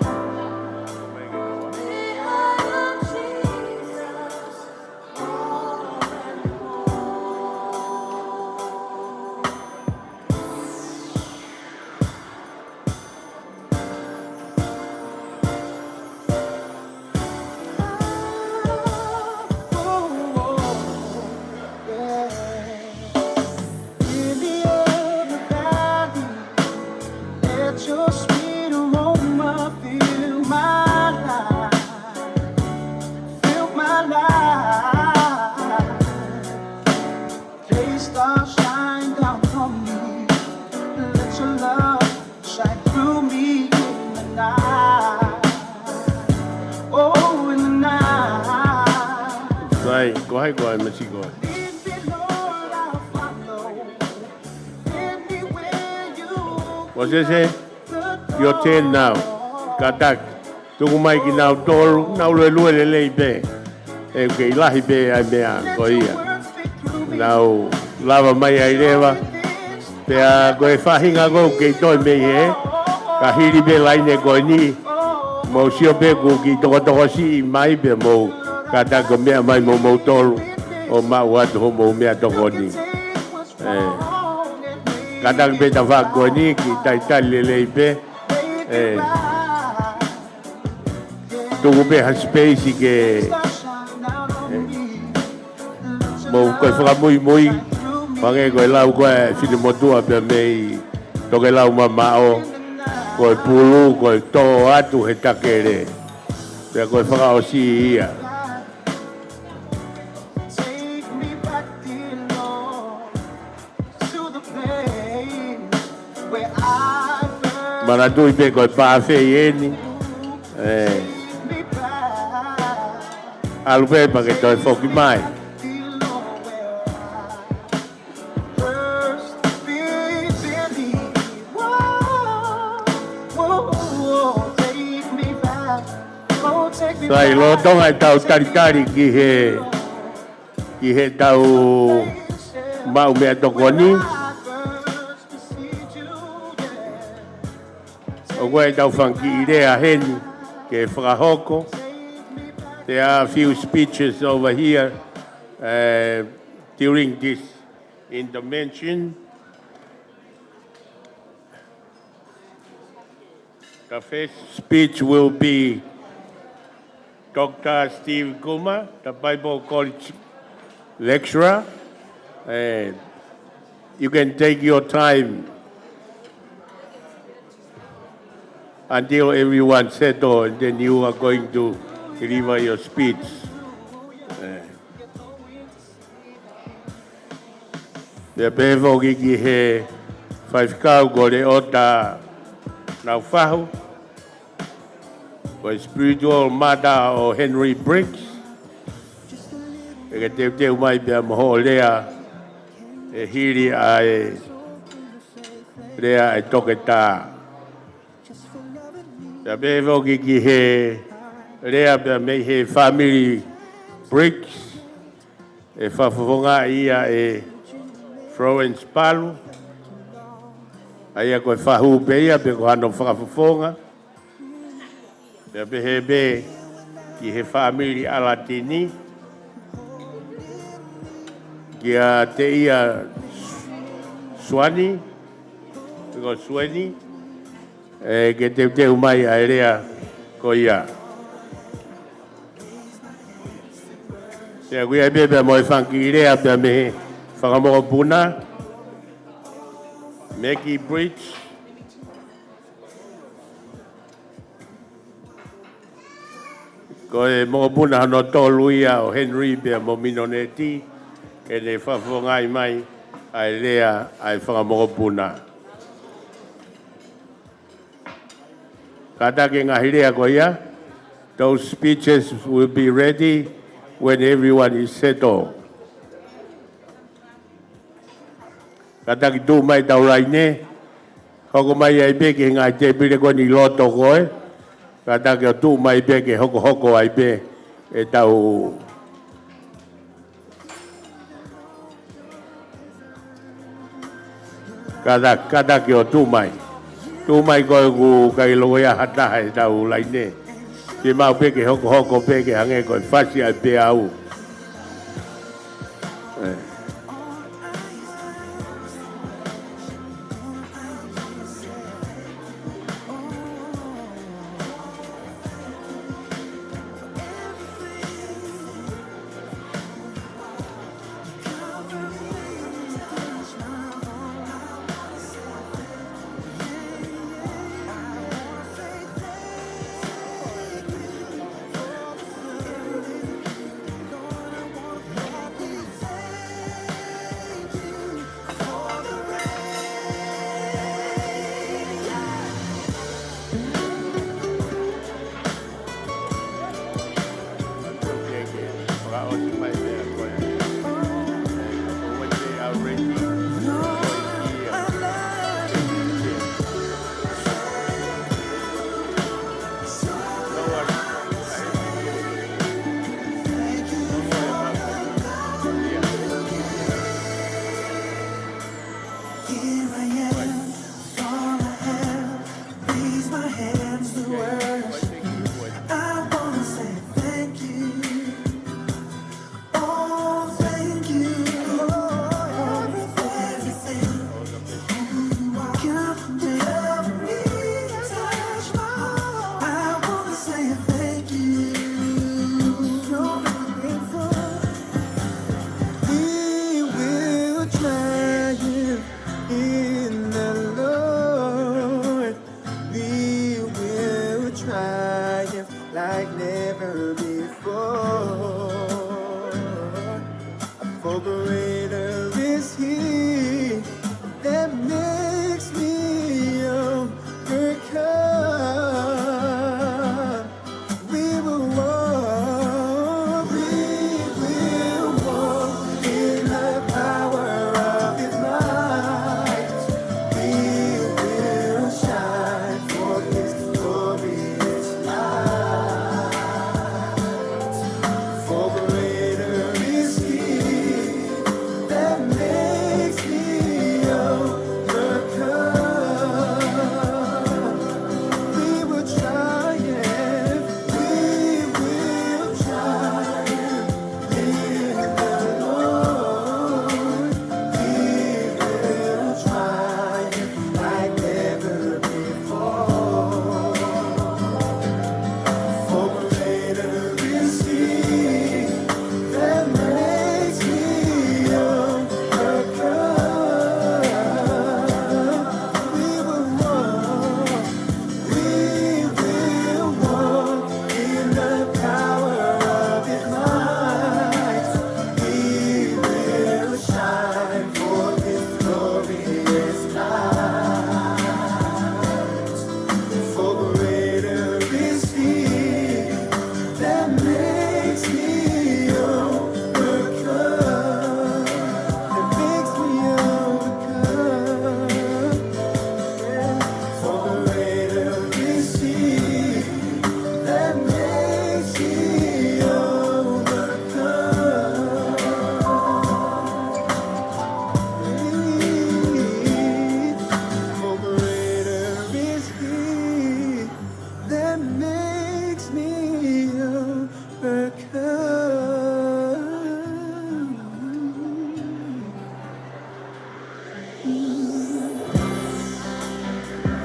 Let your sweet aroma fill my life. Fill my life. Day star, shine down on me. Let your love shine through me in the night. Oh, in the night. Sai, ko hai koe, Mesiko? Lead me, Lord, I'll follow. Lead me where you Ko Sese, your turn now. Kātaki. Tuku mai kinautolu, nau luelue lelei pē. ʻE kei lahi pē ʻa e meʻa ko ia. Nau lava mai ai leva. Pea ko e faʻahinga ko ē kei toe mei hē. Ka hili pē laine ko eni. Mou sio pē kuo kiʻi tokotokosiʻi mai pē mou. Kātaki ʻo meʻa mai mo moutolu. ʻO maʻu atu hoʻomou meʻatokoni. ʻE. Kātaki pē tafaʻaki ko eni kiʻi talitali lelei pē. ʻE. Tuku pē ha space ke, ʻe, mou ko e fakamuimui, hangē ko e lau ko ē ʻa e finemotuʻa pea mei Tokelau mamaʻo, ko e pulu, ko e tō atu he takele. Pea ko e fakaʻosi ia. Manatuʻi pē ko e pāfei eni. ʻE. ʻAlu pē pea ke toe foki mai. Sai, lolotonga ʻetau talitali ki he, ki heʻetau maʻu meʻatokoni. ʻOku ʻi ai ʻetau fanga kiʻi lea heni ke fakahoko. There are a few speeches over here, uh, during this intervention. The first speech will be Doctor Steve Kuma, the Bible College lecturer. And you can take your time until everyone settle, and then you are going to deliver your speech. Eh. Pea pehē foki ki he faifekau ko Leota Naufahu, ko e spiritual mother ʻo Henry Briggs. ʻE ke teuteu mai pea mo hoʻo lea ʻe hili ʻa e lea ʻa e toketā. Pea pehē foki ki he lea pea mei he family Briggs, ʻe fakafofongaʻi ia ʻe Florence Palu. ʻA ia ko e fahu pē ia pe ko hano fakafofonga. Pea pehē pē ki he family ʻAlatini, kia Teʻia Suani, pe ko Sueni, ʻe ke teuteu mai ʻa e lea ko ia. Pea ʻoku ʻi ai pē pea mo e fanga kiʻi lea pea mei he fanga mokopuna, Maggie Bridge. Ko e mokopuna hono tolu ia ʻo Henry pea mo Minoneti, ʻe ne fakafofongaʻi mai ʻa e lea ʻa e fanga mokopuna. Kātaki e ngaahi lea ko ia. Those speeches will be ready when everyone is settled. Kātaki tuʻu mai ʻetau laine, hoko mai ai pē ki he ngaahi tēpile ko eni ʻi loto ko ē. Kātaki ʻo tuʻu mai pē ke hokohoko ai pē ʻetau, kātaki, kātaki ʻo tuʻu mai. Tuʻu mai koe, ʻoku ʻikai loko ia ha taha ʻi heʻetau laine. Ke mau pē ke hokohoko pē ke hangē ko e fasi ai pē au. ʻE. Here I am, all I have. Raise my hands to worship you. I wanna say thank you. Oh, thank you, Lord, for everything. Who you are. Come down and touch my heart. I wanna say thank you. So grateful. We will triumph in the Lord. We will triumph like never before. For greater is he that makes me overcome. We will walk, we will walk in the power of his might. We will shine for his glorious light. For greater is he that makes me overcome. We will triumph, we will triumph in the Lord. We will triumph like never before. For greater is he that makes me overcome. We will walk, we will walk in the power of his might. We will shine for his glorious light. For greater is he that makes me overcome. That makes me overcome. For greater is he that makes me overcome. For greater is he that makes me overcome.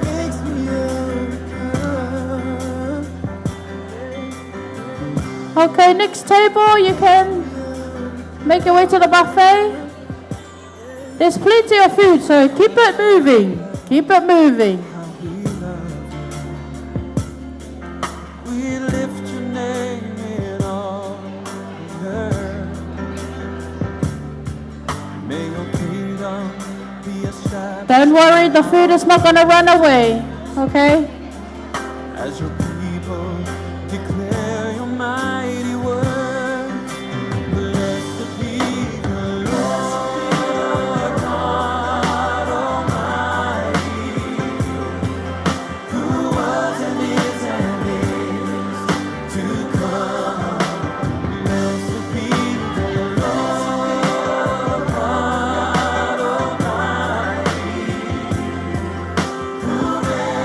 Makes me overcome. Okay, next table, you can make your way to the buffet. There's plenty of food, so keep it moving. Keep it moving. We lift your name in all the earth. May your kingdom be established. Don't worry, the food is not gonna run away, okay? As your people declare your mighty works, blessed be the Lord God Almighty, who was and is and is to come. Blessed be the Lord God Almighty, who reigns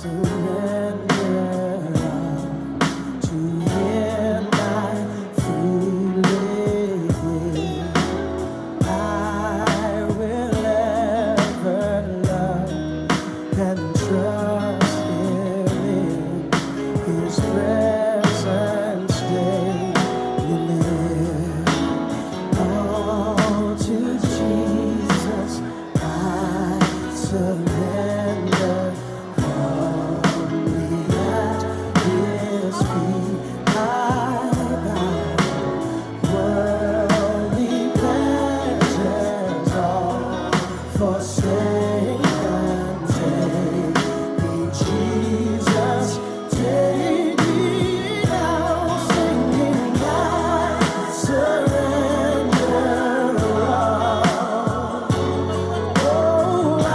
Surrender to Him I freely give. I will ever love and trust Him in His presence daily live. All to Jesus I surrender. Humbly at His feet I bow. Worldly pleasures all forsake and take me, Jesus, take me now. Singing, I surrender all. Oh, I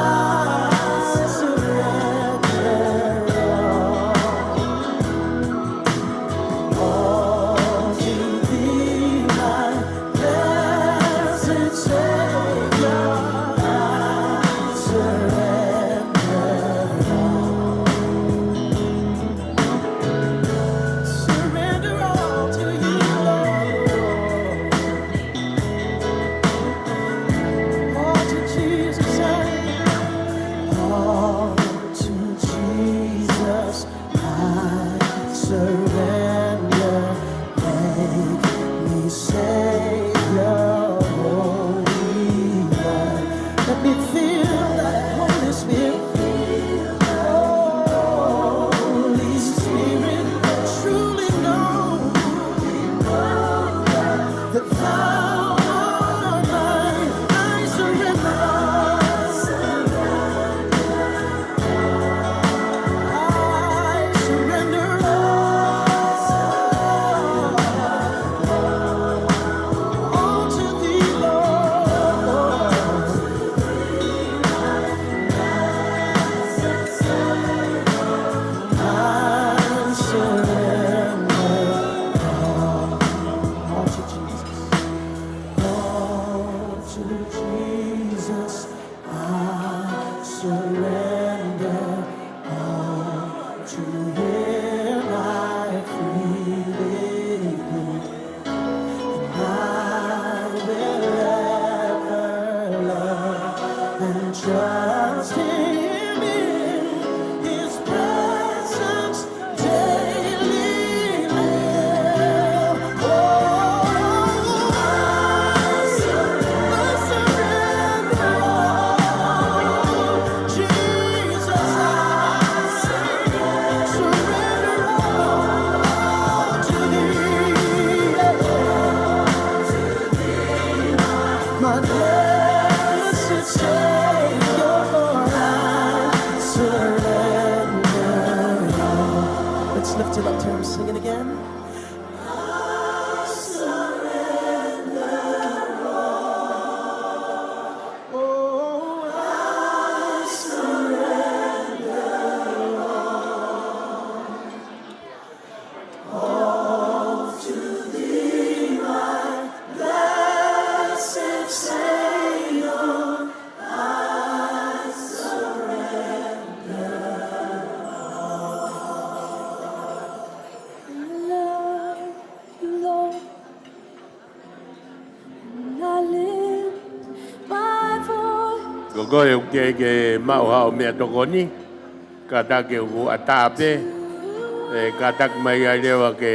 surrender all. All to Thee, my blessed Savior, I surrender all. Surrender all to You, Lord. All to Jesus, I, all to Jesus I surrender. Make me, Savior, holy one. Let me feel that Holy Spirit. Holy Spirit, truly know that Thou art mine. I surrender all. I surrender all. All to Thee, Lord. I surrender all. All to Jesus. All to Jesus I surrender. All to Him I freely give. And I will ever love and trust Him in His presence daily live. Oh, I surrender all. Jesus, I surrender all to Thee. My blessed Savior, I surrender all. Let's lift it up to Him, sing it again. I surrender all. Oh, I surrender all. All to Thee, my blessed Savior, I surrender all. I love You, Lord, and I lift my voice. Ko koe ʻoku teʻeki ke maʻu haʻo meʻatokoni, kātaki ʻoku ʻatā pē, ē, kātaki mai ai leva ke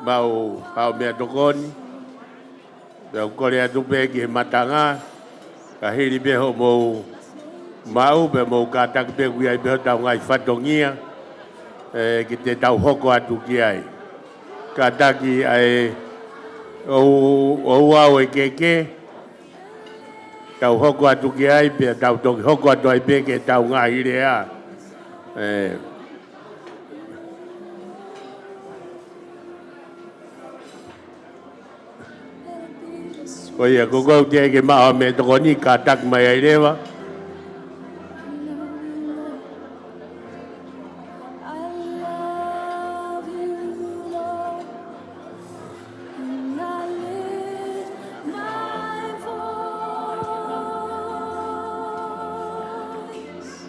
maʻu haʻo meʻatokoni. Pea u kole atu pē ki he matanga, ka hili pē hoʻomou maʻu, pea mou kātaki pē ʻoku ʻi ai pē hotau ngaahi fatongia, ē, ke te tau hoko atu ki ai. Kātaki ʻa e ʻou, ʻouau ʻo e keke, tau hoko atu ki ai, pea tau toki hoko atu ai pē ki heʻetau ngaahi lea. Ē. Ko ia, ko koe ʻoku teʻeki ke maʻu haʻo meʻatokoni, kātaki mai ai leva. I love You, Lord, and I lift my voice.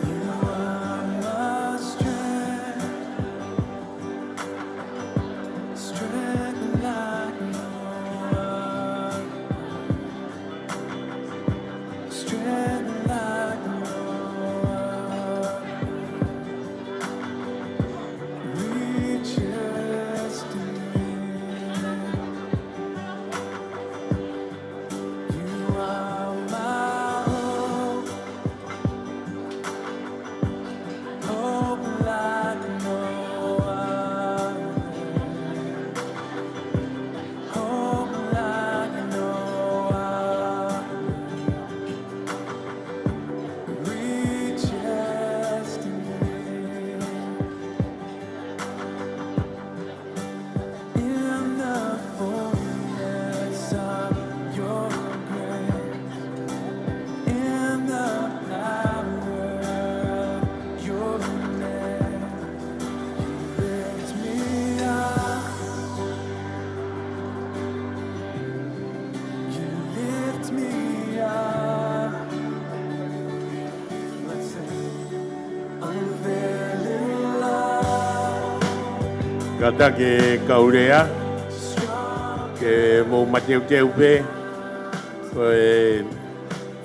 You are my strength, strength like no other, strength like no other. Reaches to me. You are my hope, hope like no other, hope like no other. Reaches to me. In the fullness of your grace, in the power of your name, you lift me up. You lift me up. Let's sing. Kātaki e kau lea, ke mou mateuteu pē, ko e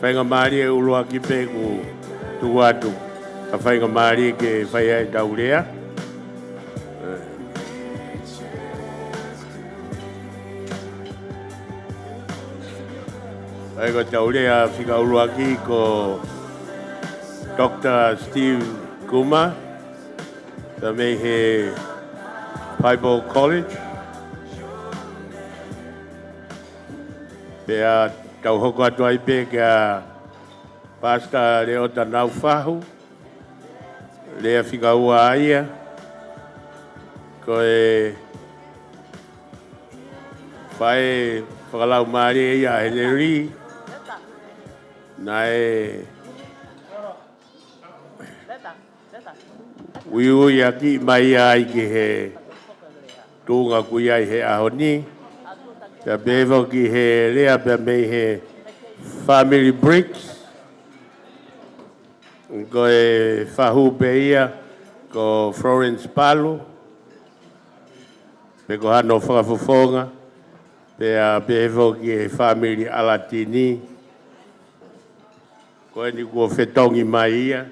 faingamālie ʻuluaki pē kuo tuku atu, ka faingamālie ke fai ai ʻetau lea. ʻA ia ko ʻetau lea fika ʻuluaki ko Doctor Steve Kuma, pea mei he Bible College. Pea tau hoko atu ai pē kia Pastor Leota Naufahu, lea fika ua ia, ko e faʻē fakalaumālie ia ʻa Henelī, naʻe uiuiʻaki mai ai ki he tuʻunga ʻoku ʻi ai he ʻaho ni, pea pehē foki he lea pea mei he family Briggs, ko e fahu pē ia ko Florence Palu, pe ko hano fakafofonga, pea pehē foki he family ʻAlatini, ko eni kuo fetongi mai ia,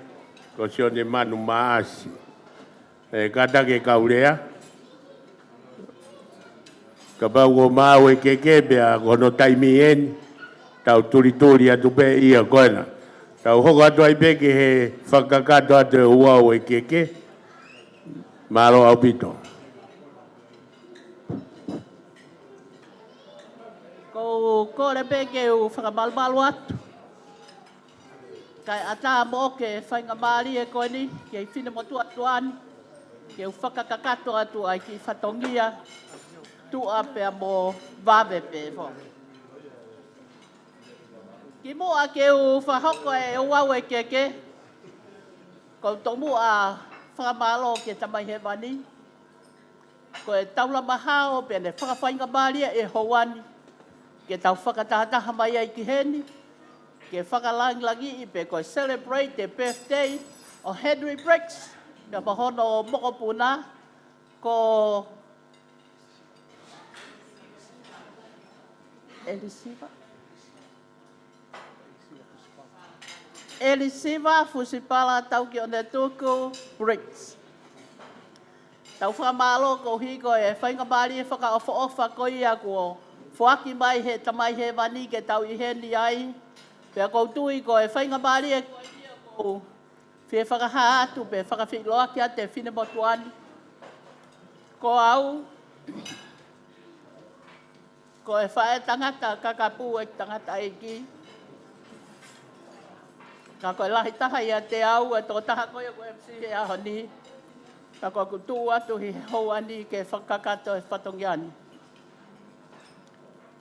ko Sione Manu Maasi. ʻE, kātaki e kau lea. Kapau ʻoku maʻu e keke pea ko hono taimi eni, tau tulituli atu pē ia ko ena. Tau hoko atu ai pē ki he fakakakato atu e ouau e keke. Mālō ʻaupito. Ko u kole pē ke u fakamalumalu atu. Kae ʻatā moʻoku e faingamālie ko eni, ki he finemotuʻa tuʻa ni, ke u fakakakato atu ai ki fatongia, tuʻa pea mo vave pē foki. Kimuʻa ke u fakahoko e ouau e keke, ko u tomuʻa fakamālō ki he Tamai Hēvani, ko e taulama hao pea ne fakafaingamālie e houa ni, ke tau fakatahataha mai ai ki heni, ke fakalangilangiʻi pe ko e celebrate e birthday ʻo Henry Briggs, pea mo hono mokopuna, ko Elisiva. ʻElisiva Fusipala Taukionetuku Briggs. Tau fakamālō koeʻuhi ko e faingamālie fakaʻofoʻofa ko ia kuo foaki mai he Tamai Hēvani ke tau ʻi heni ai. Pea ʻoku ou tui ko e faingamālie ko ia ʻoku ou fie fakahā atu pea fakafeʻiloaki atu e finemotuʻa ni. Ko au, ko e faʻētangata kakapu ʻeku tangataʻeiki. Ka ko e lahi taha ʻiate au e tokotaha ko ia ʻoku M C he ʻaho ni. Ka ko ʻeku tuʻu atu ʻi he houa ni ke fakakakato e fatongia ni.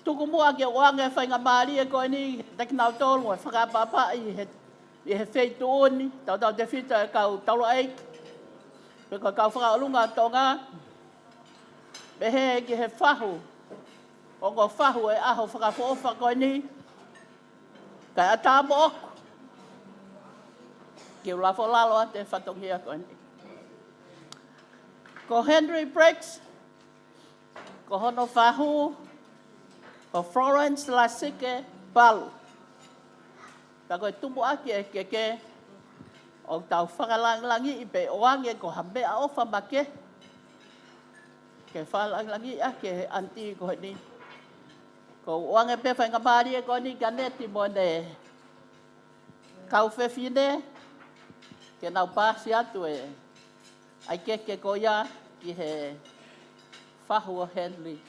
Tuku muʻa ke u ʻoange e faingamālie ko eni kiate kinautolu ʻoku fakaʻapaʻapaʻi he, ʻi he feituʻu ni, tautautefito e kau taulaʻeiki, pe ko e kau fakaʻolunga ʻo Tonga, pehē ki he fahu, ongo fahu e ʻaho fakaʻofoʻofa ko eni, kae ʻatā moʻoku ke u lafo lalo atu e fatongia ko eni. Ko Henry Briggs, ko hono fahu, ko Florence Lasike Palu. Ka ko e tumuʻaki e keke, ʻoku tau fakalangilangiʻi pē ʻoange ko ha meʻaʻofa makehe ke fakalangilangiʻi ʻaki e ʻanitī ko eni. Ko u ʻoange pē faingamālie ko eni kia Neti mo ʻene kau fefine, ke nau paasi atu e ʻai keke ko ia ki he fahu ʻo Henry.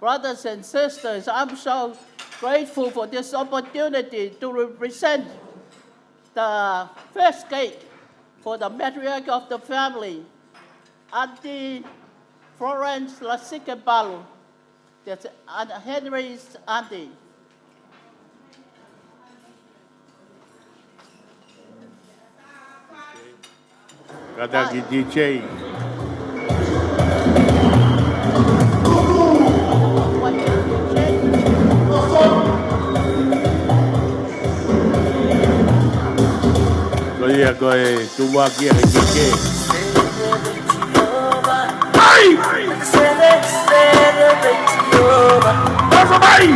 Brothers and sisters, I'm so grateful for this opportunity to represent the first cake for the matriarch of the family, Auntie Florence Lasike Palu, that's Aunt Henry's auntie. Kātaki D J. Ko ia ko e tumuʻaki e keke. ʻAi! Pasa mai!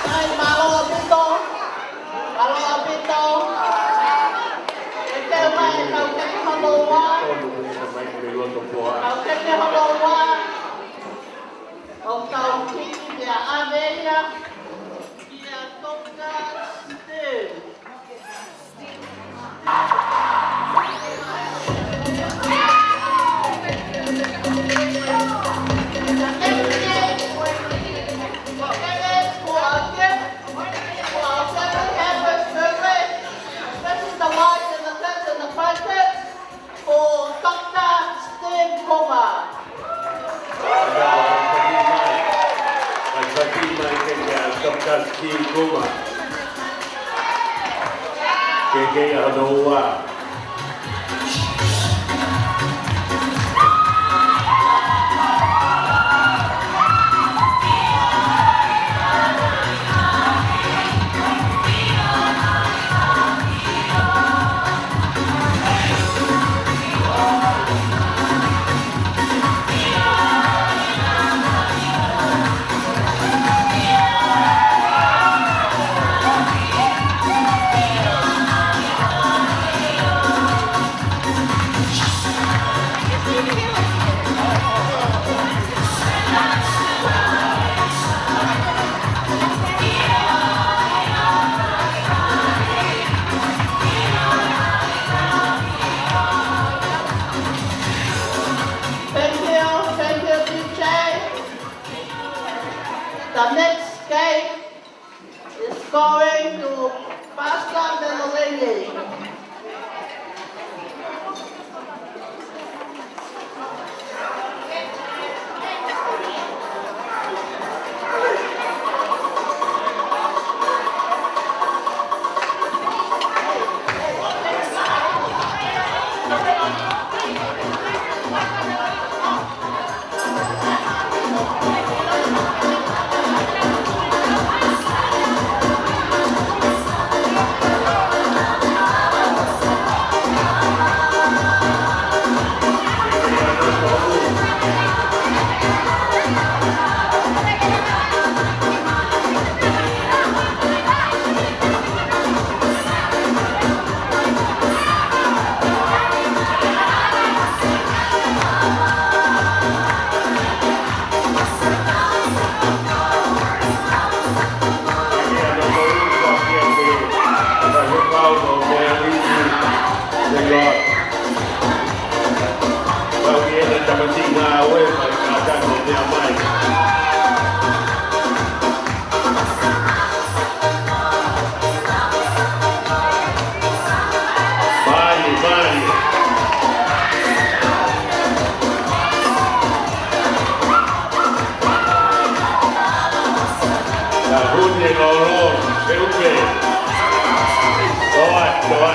ʻAi, mālō ʻaupito. Mālō ʻaupito. ʻE kei mai, kau keke hono ua. Kau keke hono ua. ʻO kau kiki kia Avelia. Kia Tonga Steve. This is the wife and the friends and the friends for Doctor Steve Kuma. Keke hono ua. The next cake is going to Pastor Melolele. Mai, mai. Ka hune lolo, se uke. Toe, toe.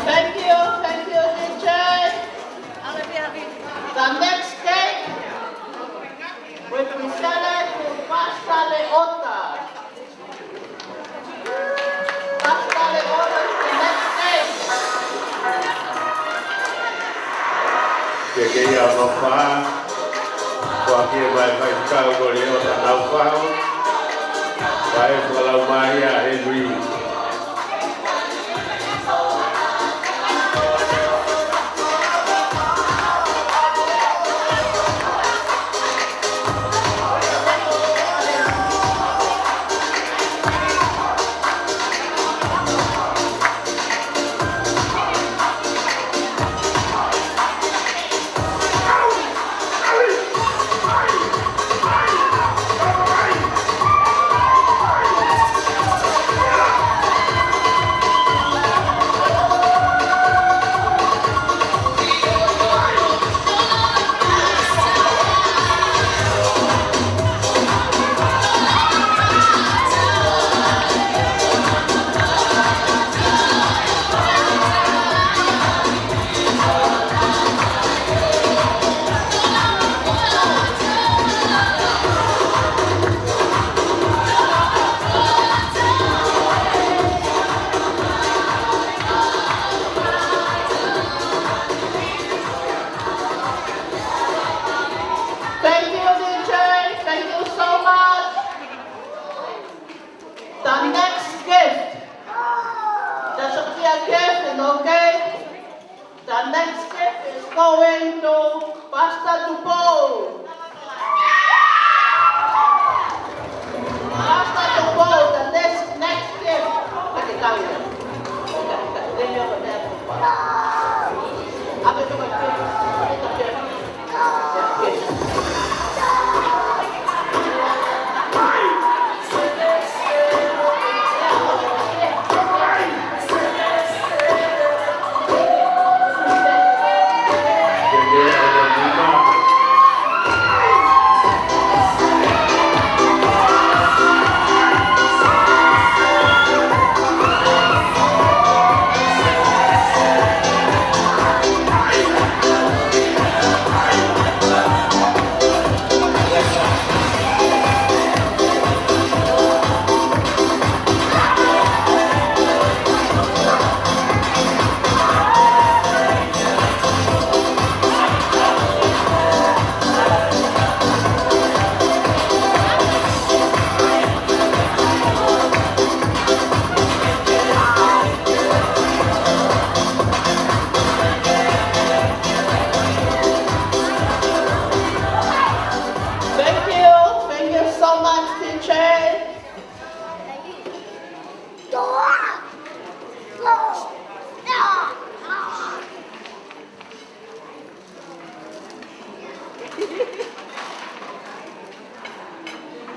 Thank you, thank you, D J. The next cake will be shared to Pastor Leota. Pastor Leota is the next cake. Ke ke ia no fa. Ko aki e mai fai kau ko Leota nau fa. Fai fakalau mai ia Henry.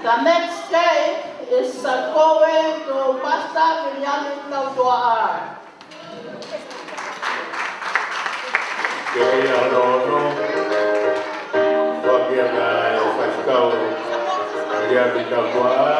The next cake is a koe to Pastor Viliami Tautuaʻa. Ke ia hono ono, foaki ia ki he faifekau Viliami Tautuaʻa.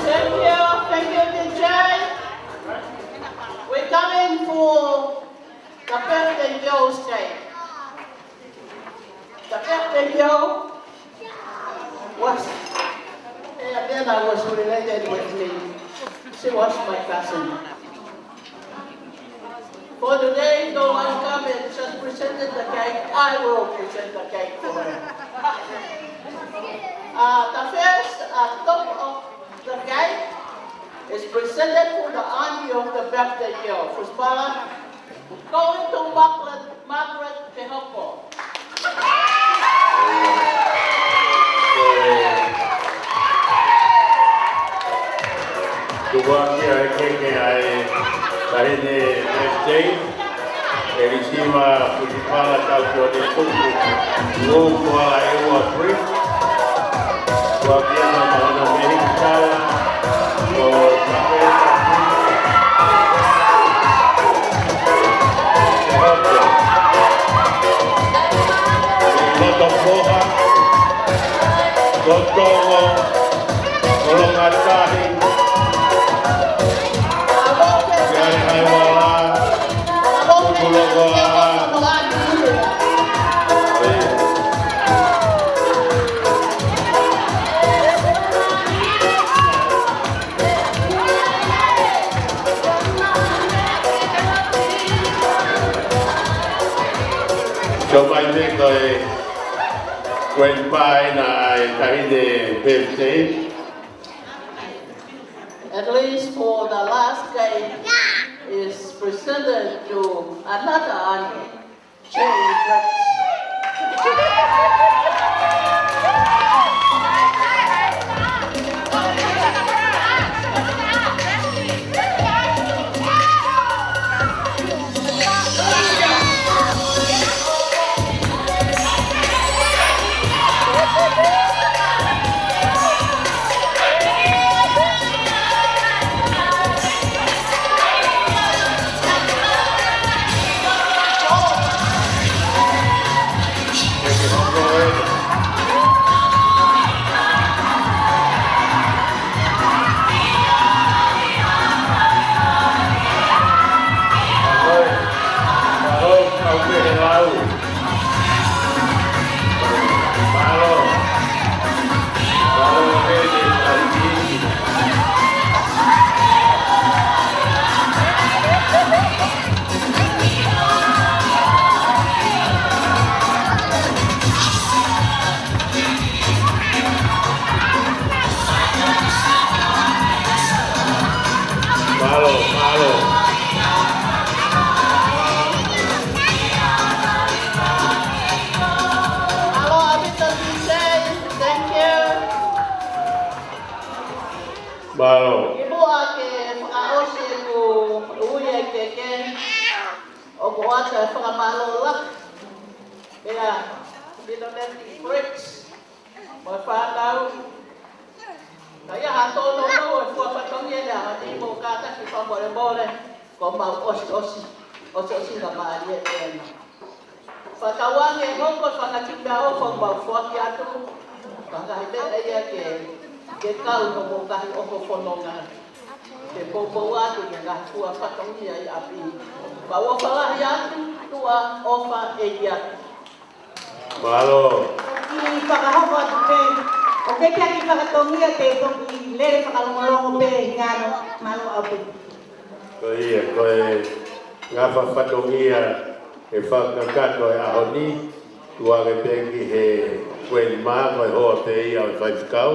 Thank you, thank you, D J. We're coming for the birthday girl's cake. The birthday girl was, eh, Adela was related with me. She was my cousin. For today, though I come and just presented the cake, I will present the cake for her. Uh, the first, uh, top of the cake is presented for the auntie of the birthday girl, Fuspala, going to Margaret, Margaret Tehopo. Tuku ā ki he keke ʻa e taʻahine F J, ʻElisima Futifala Taukione Tuku, Ngū Kuala ʻEua Bree, Kuakiana Mahana Mehikitala, ko Mapesa Bree, Loto Poha, Totongo, Kolongatahi, Siale Haiwala, Kukulokoa. So mai pē ko e grandpa ʻena ʻa e taʻahine Pepsi. At least for the last game is presented to another auntie, Jane Brooks. Mālō, mālō. Mālō, ʻaupito, D J. Thank you. Mālō. Kimuʻa ke fakaʻosi ʻeku ui e keke, ʻoku ou ʻoatu e fakamālō lahi kia Miloleti Briggs mo e fānau. Ka ʻi ai ha tōnounou ʻo e fua fatongia ʻi he ʻaho ni, mou kātaki fakamolemole, ko ʻemau ʻosiʻosi, ʻosiʻosingamālie ʻena. Fakatauange ʻe hoko e fanga kiʻi meʻaʻofa ʻoku mau foaki atu, fanga kiʻi meʻa ia ke Ke kau no mo kahi ʻoku fononga. Ke poupou atu ke ngaahi tuʻa fatongia ʻi ʻapi. Pea ʻofa lahi atu, tuʻa ʻofa ʻe ʻi atu. Mālō. Ki fakahoko atu pē, ʻo ke kiʻi fatongia te toki lele fakalongolongo pē hingano, mālō ʻaupito. Ko ia, ko e ngafa fatongia ʻe fakakakato he ʻaho ni, tuku ange pē ki he kueni mā, ko e hoa pē ia ʻo e faifekau,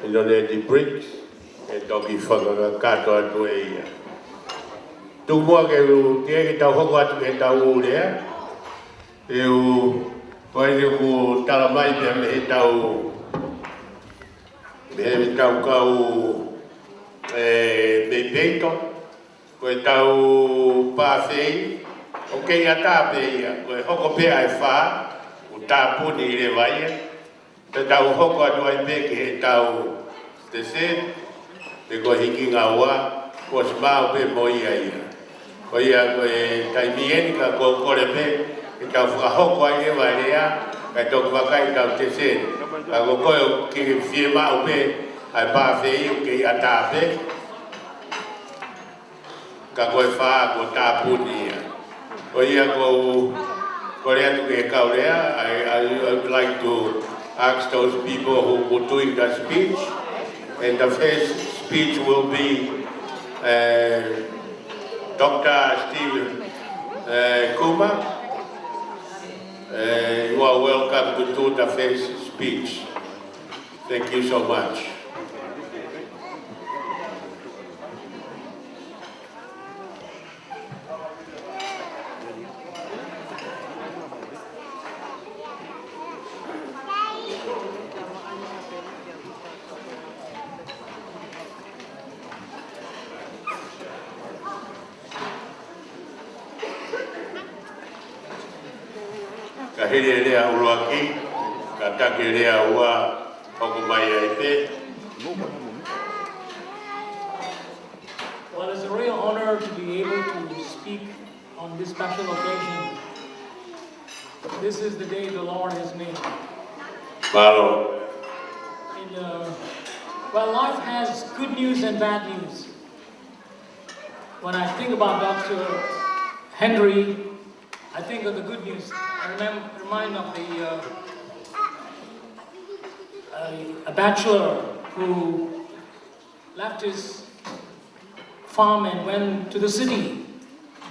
ʻInoneti Briggs, ʻe toki fakakakato atu ʻe ia. Tuku muʻa ke u, ke ke tau hoko atu ke tau lea, ʻe u, ko e ʻoku tala mai pē mei he tau, mei he tau kau, ē, mei peito, ko e tau pāfei, ʻoku kei ʻatā pē ia, ko e hoko pē ʻa e fā, ʻoku tāpuni leva ia, te tau hoko atu ai pē ki he tau tese, pe ko e hiki ngaua, kuo ʻosi maʻu pē mo ia ia. Ko ia ko e taimi eni ka ko e kole pē, ke tau fakahoko ai leva e lea, kae toki vakai tau tese. Ka ko koe ʻoku ke fiemaʻu pē, ʻa e pāfei ʻoku kei ʻatā pē. Ka ko e fā, kuo tāpuni ia. Ko ia ʻoku ou kole atu ki he kau lea, I, I, I would like to ask those people who were doing the speech, and the first speech will be, uh, Doctor Stephen, uh, Kuma. Uh, you are welcome to do the first speech. Thank you so much. Ka hili e lea ʻuluaki, ka taki e lea ua, hoko mai ai pē. Well, it's a real honor to be able to speak on this special occasion. This is the day the Lord has made. Mālō. And, uh, well, life has good news and bad news. When I think about Doctor Henry, I think of the good news. I remem-, remind of the, uh, a, a bachelor who left his farm and went to the city.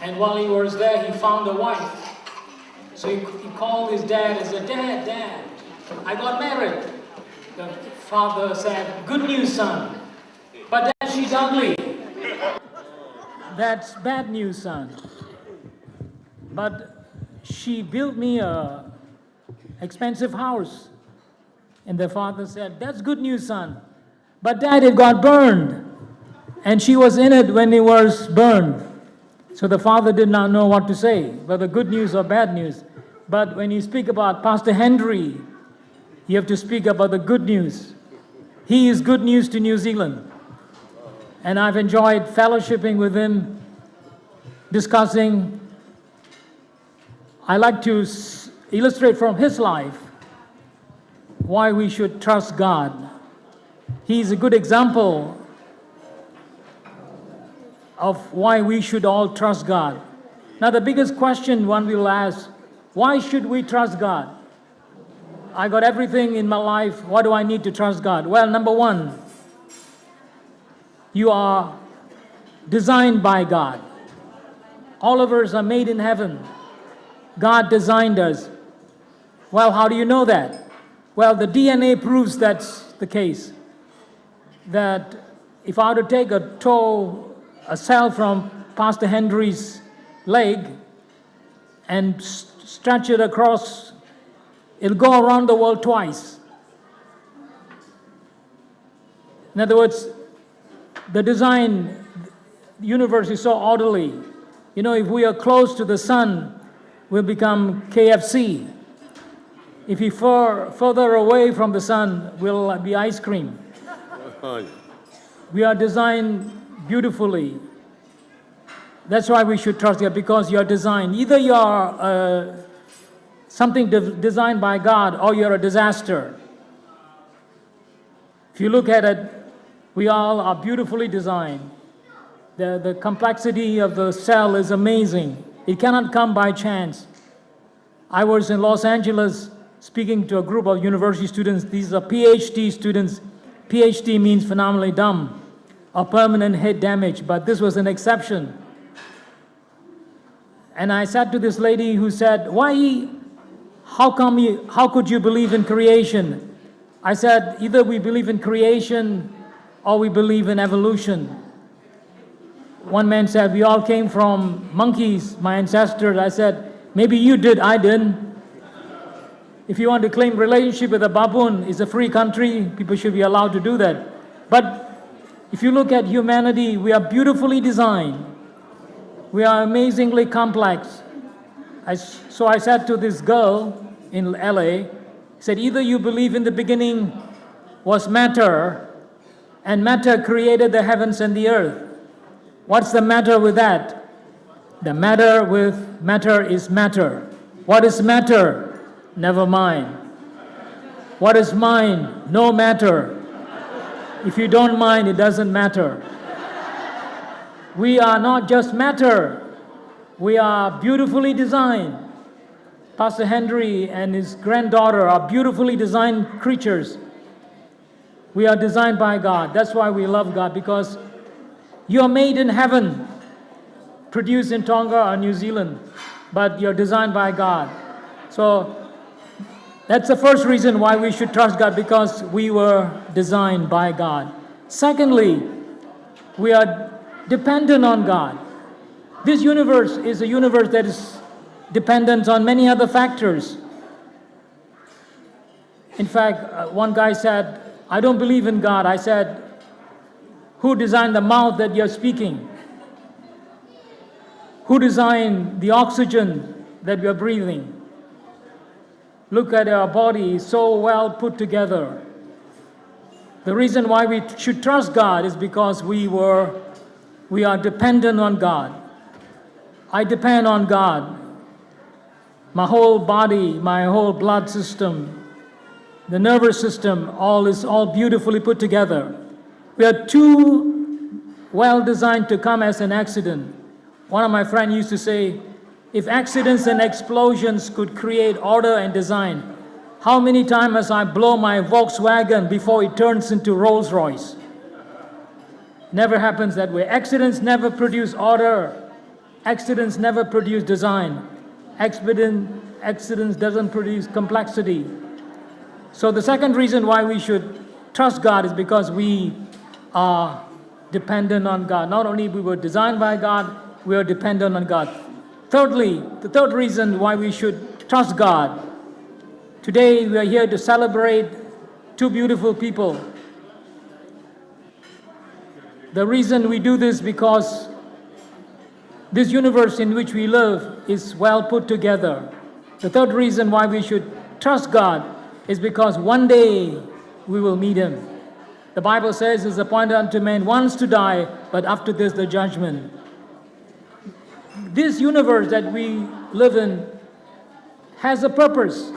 And while he was there, he found a wife. So he, he called his dad and said, "Dad, Dad, I got married." The father said, "Good news, son. But then she's ugly." "That's bad news, son. But she built me a expensive house." And the father said, "That's good news, son. But Dad, it got burned. And she was in it when it was burned." So the father did not know what to say, whether good news or bad news. But when you speak about Pastor Henry, you have to speak about the good news. He is good news to New Zealand. And I've enjoyed fellowshipping with him, discussing. I like to s-, illustrate from his life why we should trust God. He's a good example of why we should all trust God. Now, the biggest question one will ask, why should we trust God? I got everything in my life. Why do I need to trust God? Well, number one, you are designed by God. All of us are made in heaven. God designed us. Well, how do you know that? Well, the D N A proves that's the case. That if I were to take a toe, a cell from Pastor Henry's leg and s-, stretch it across, it'll go around the world twice. In other words, the design, the universe is so orderly. You know, if we are close to the sun, we'll become K F C. If we far, further away from the sun, we'll be ice cream. We are designed beautifully. That's why we should trust God, because you are designed. Either you are, uh, something de-, designed by God, or you're a disaster. If you look at it, we all are beautifully designed. The, the complexity of the cell is amazing. It cannot come by chance. I was in Los Angeles speaking to a group of university students. These are P H D students. P H D means phenomenally dumb, or permanent head damage, but this was an exception. And I said to this lady who said, "Why, how come you, how could you believe in creation?" I said, "Either we believe in creation or we believe in evolution." One man said, "We all came from monkeys, my ancestors." I said, "Maybe you did, I didn't." If you want to claim relationship with a baboon, it's a free country. People should be allowed to do that. But if you look at humanity, we are beautifully designed. We are amazingly complex. I s- so I said to this girl in L A, said, "Either you believe in the beginning was matter, and matter created the heavens and the earth. What's the matter with that?" The matter with matter is matter. What is matter? Never mind. What is mind? No matter. If you don't mind, it doesn't matter. We are not just matter. We are beautifully designed. Pastor Henry and his granddaughter are beautifully designed creatures. We are designed by God. That's why we love God, because you are made in heaven, produced in Tonga or New Zealand, but you're designed by God. So that's the first reason why we should trust God, because we were designed by God. Secondly, we are dependent on God. This universe is a universe that is dependent on many other factors. In fact, uh, one guy said, "I don't believe in God." I said, "Who designed the mouth that you're speaking? Who designed the oxygen that you're breathing? Look at our body, it's so well put together." The reason why we should trust God is because we were, we are dependent on God. I depend on God. My whole body, my whole blood system, the nervous system, all is all beautifully put together. We are too well designed to come as an accident. One of my friends used to say, "If accidents and explosions could create order and design, how many times must I blow my Volkswagen before it turns into Rolls Royce?" Never happens that way. Accidents never produce order. Accidents never produce design. Accident, accidents doesn't produce complexity. So the second reason why we should trust God is because we are dependent on God. Not only we were designed by God, we are dependent on God. Thirdly, the third reason why we should trust God. Today we are here to celebrate two beautiful people. The reason we do this because this universe in which we live is well put together. The third reason why we should trust God is because one day we will meet Him. The Bible says, "It's appointed unto man once to die, but after this the judgment." This universe that we live in has a purpose.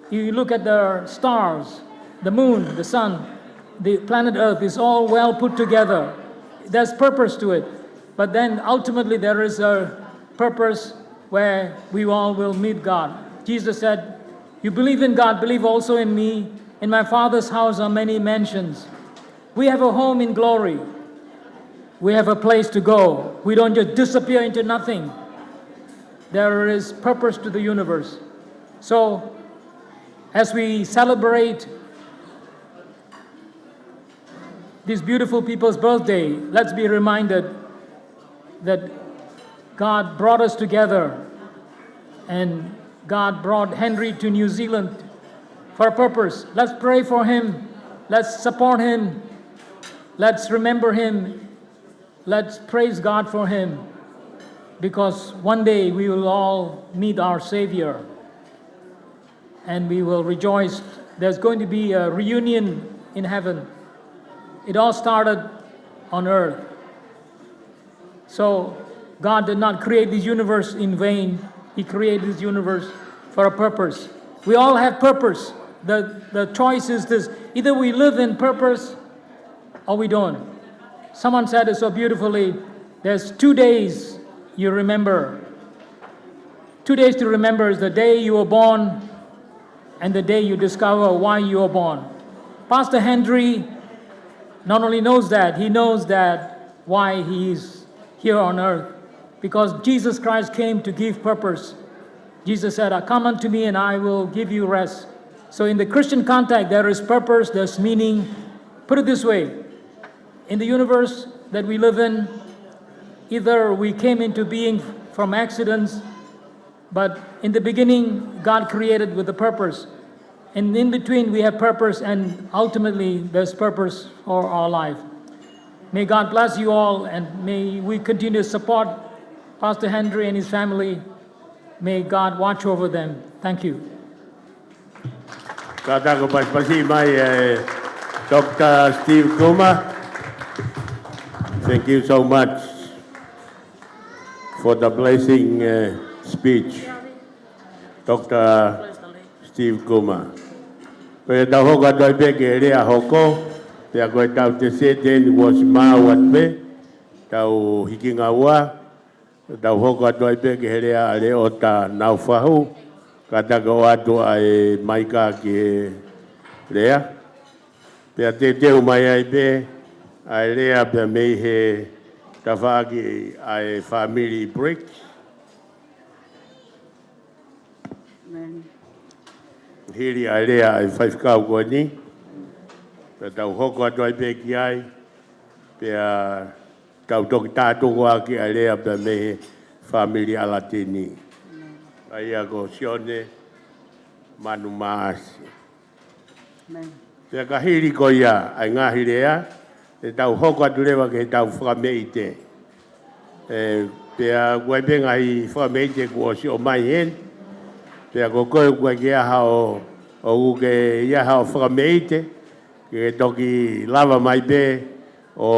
You look at the stars, the moon, the sun, the planet Earth is all well put together. There's purpose to it. But then ultimately there is a purpose where we all will meet God. Jesus said, "You believe in God, believe also in me. In my Father's house are many mansions." We have a home in glory. We have a place to go. We don't just disappear into nothing. There is purpose to the universe. So, as we celebrate these beautiful people's birthday, let's be reminded that God brought us together, and God brought Henry to New Zealand for a purpose. Let's pray for him. Let's support him. Let's remember him. Let's praise God for him, because one day we will all meet our Savior and we will rejoice. There's going to be a reunion in heaven. It all started on earth. So God did not create this universe in vain. He created this universe for a purpose. We all have purpose. The, the choice is this. Either we live in purpose or we don't. Someone said it so beautifully, there's two days you remember. Two days to remember is the day you were born and the day you discover why you were born. Pastor Henry not only knows that, he knows that why he is here on earth. Because Jesus Christ came to give purpose. Jesus said, "Uh, come unto me and I will give you rest." So in the Christian context, there is purpose, there's meaning. Put it this way, in the universe that we live in, either we came into being from accidents, but in the beginning, God created with a purpose. And in between, we have purpose, and ultimately, there's purpose for our life. May God bless you all, and may we continue to support Pastor Henry and his family. May God watch over them. Thank you. Kātaki pasipasi mai, eh, Doctor Steve Kuma. Thank you so much for the blessing, eh, speech, Doctor Steve Kuma. Ko ia tau hoko atu ai pē ki he lea hoko, pea ko e tau tesete ni kuo ʻosi maau atu pē, tau hiki ngaua, tau hoko atu ai pē ki he lea ʻa Leota Naufahu, kātaki ʻoatu ʻa e maika ki he lea. Pea teuteu mai ai pē ʻa e lea pea mei he tafaʻaki ʻa e fāmili Briggs. Amen. Hili ʻa e lea ʻa e faifekau ko eni, pea tau hoko atu ai pē ki ai, pea tau toki tātuku ʻaki ʻa e lea pea mei he fāmili ʻAlatini. ʻA ia ko Sione Manu Maasi. Amen. Pea ka hili ko ia ʻa e ngaahi lea, ʻe tau hoko atu leva ki he tau fakameʻite. ʻE, pea ʻoku ʻi ai pē ngaahi fakameʻite kuo ʻosi ʻomai heni. Pea ko koe ʻoku ʻikai ke ʻi ai haʻo, ʻoku ke ʻi ai haʻo fakameʻite, ke toki lava mai pē ʻo,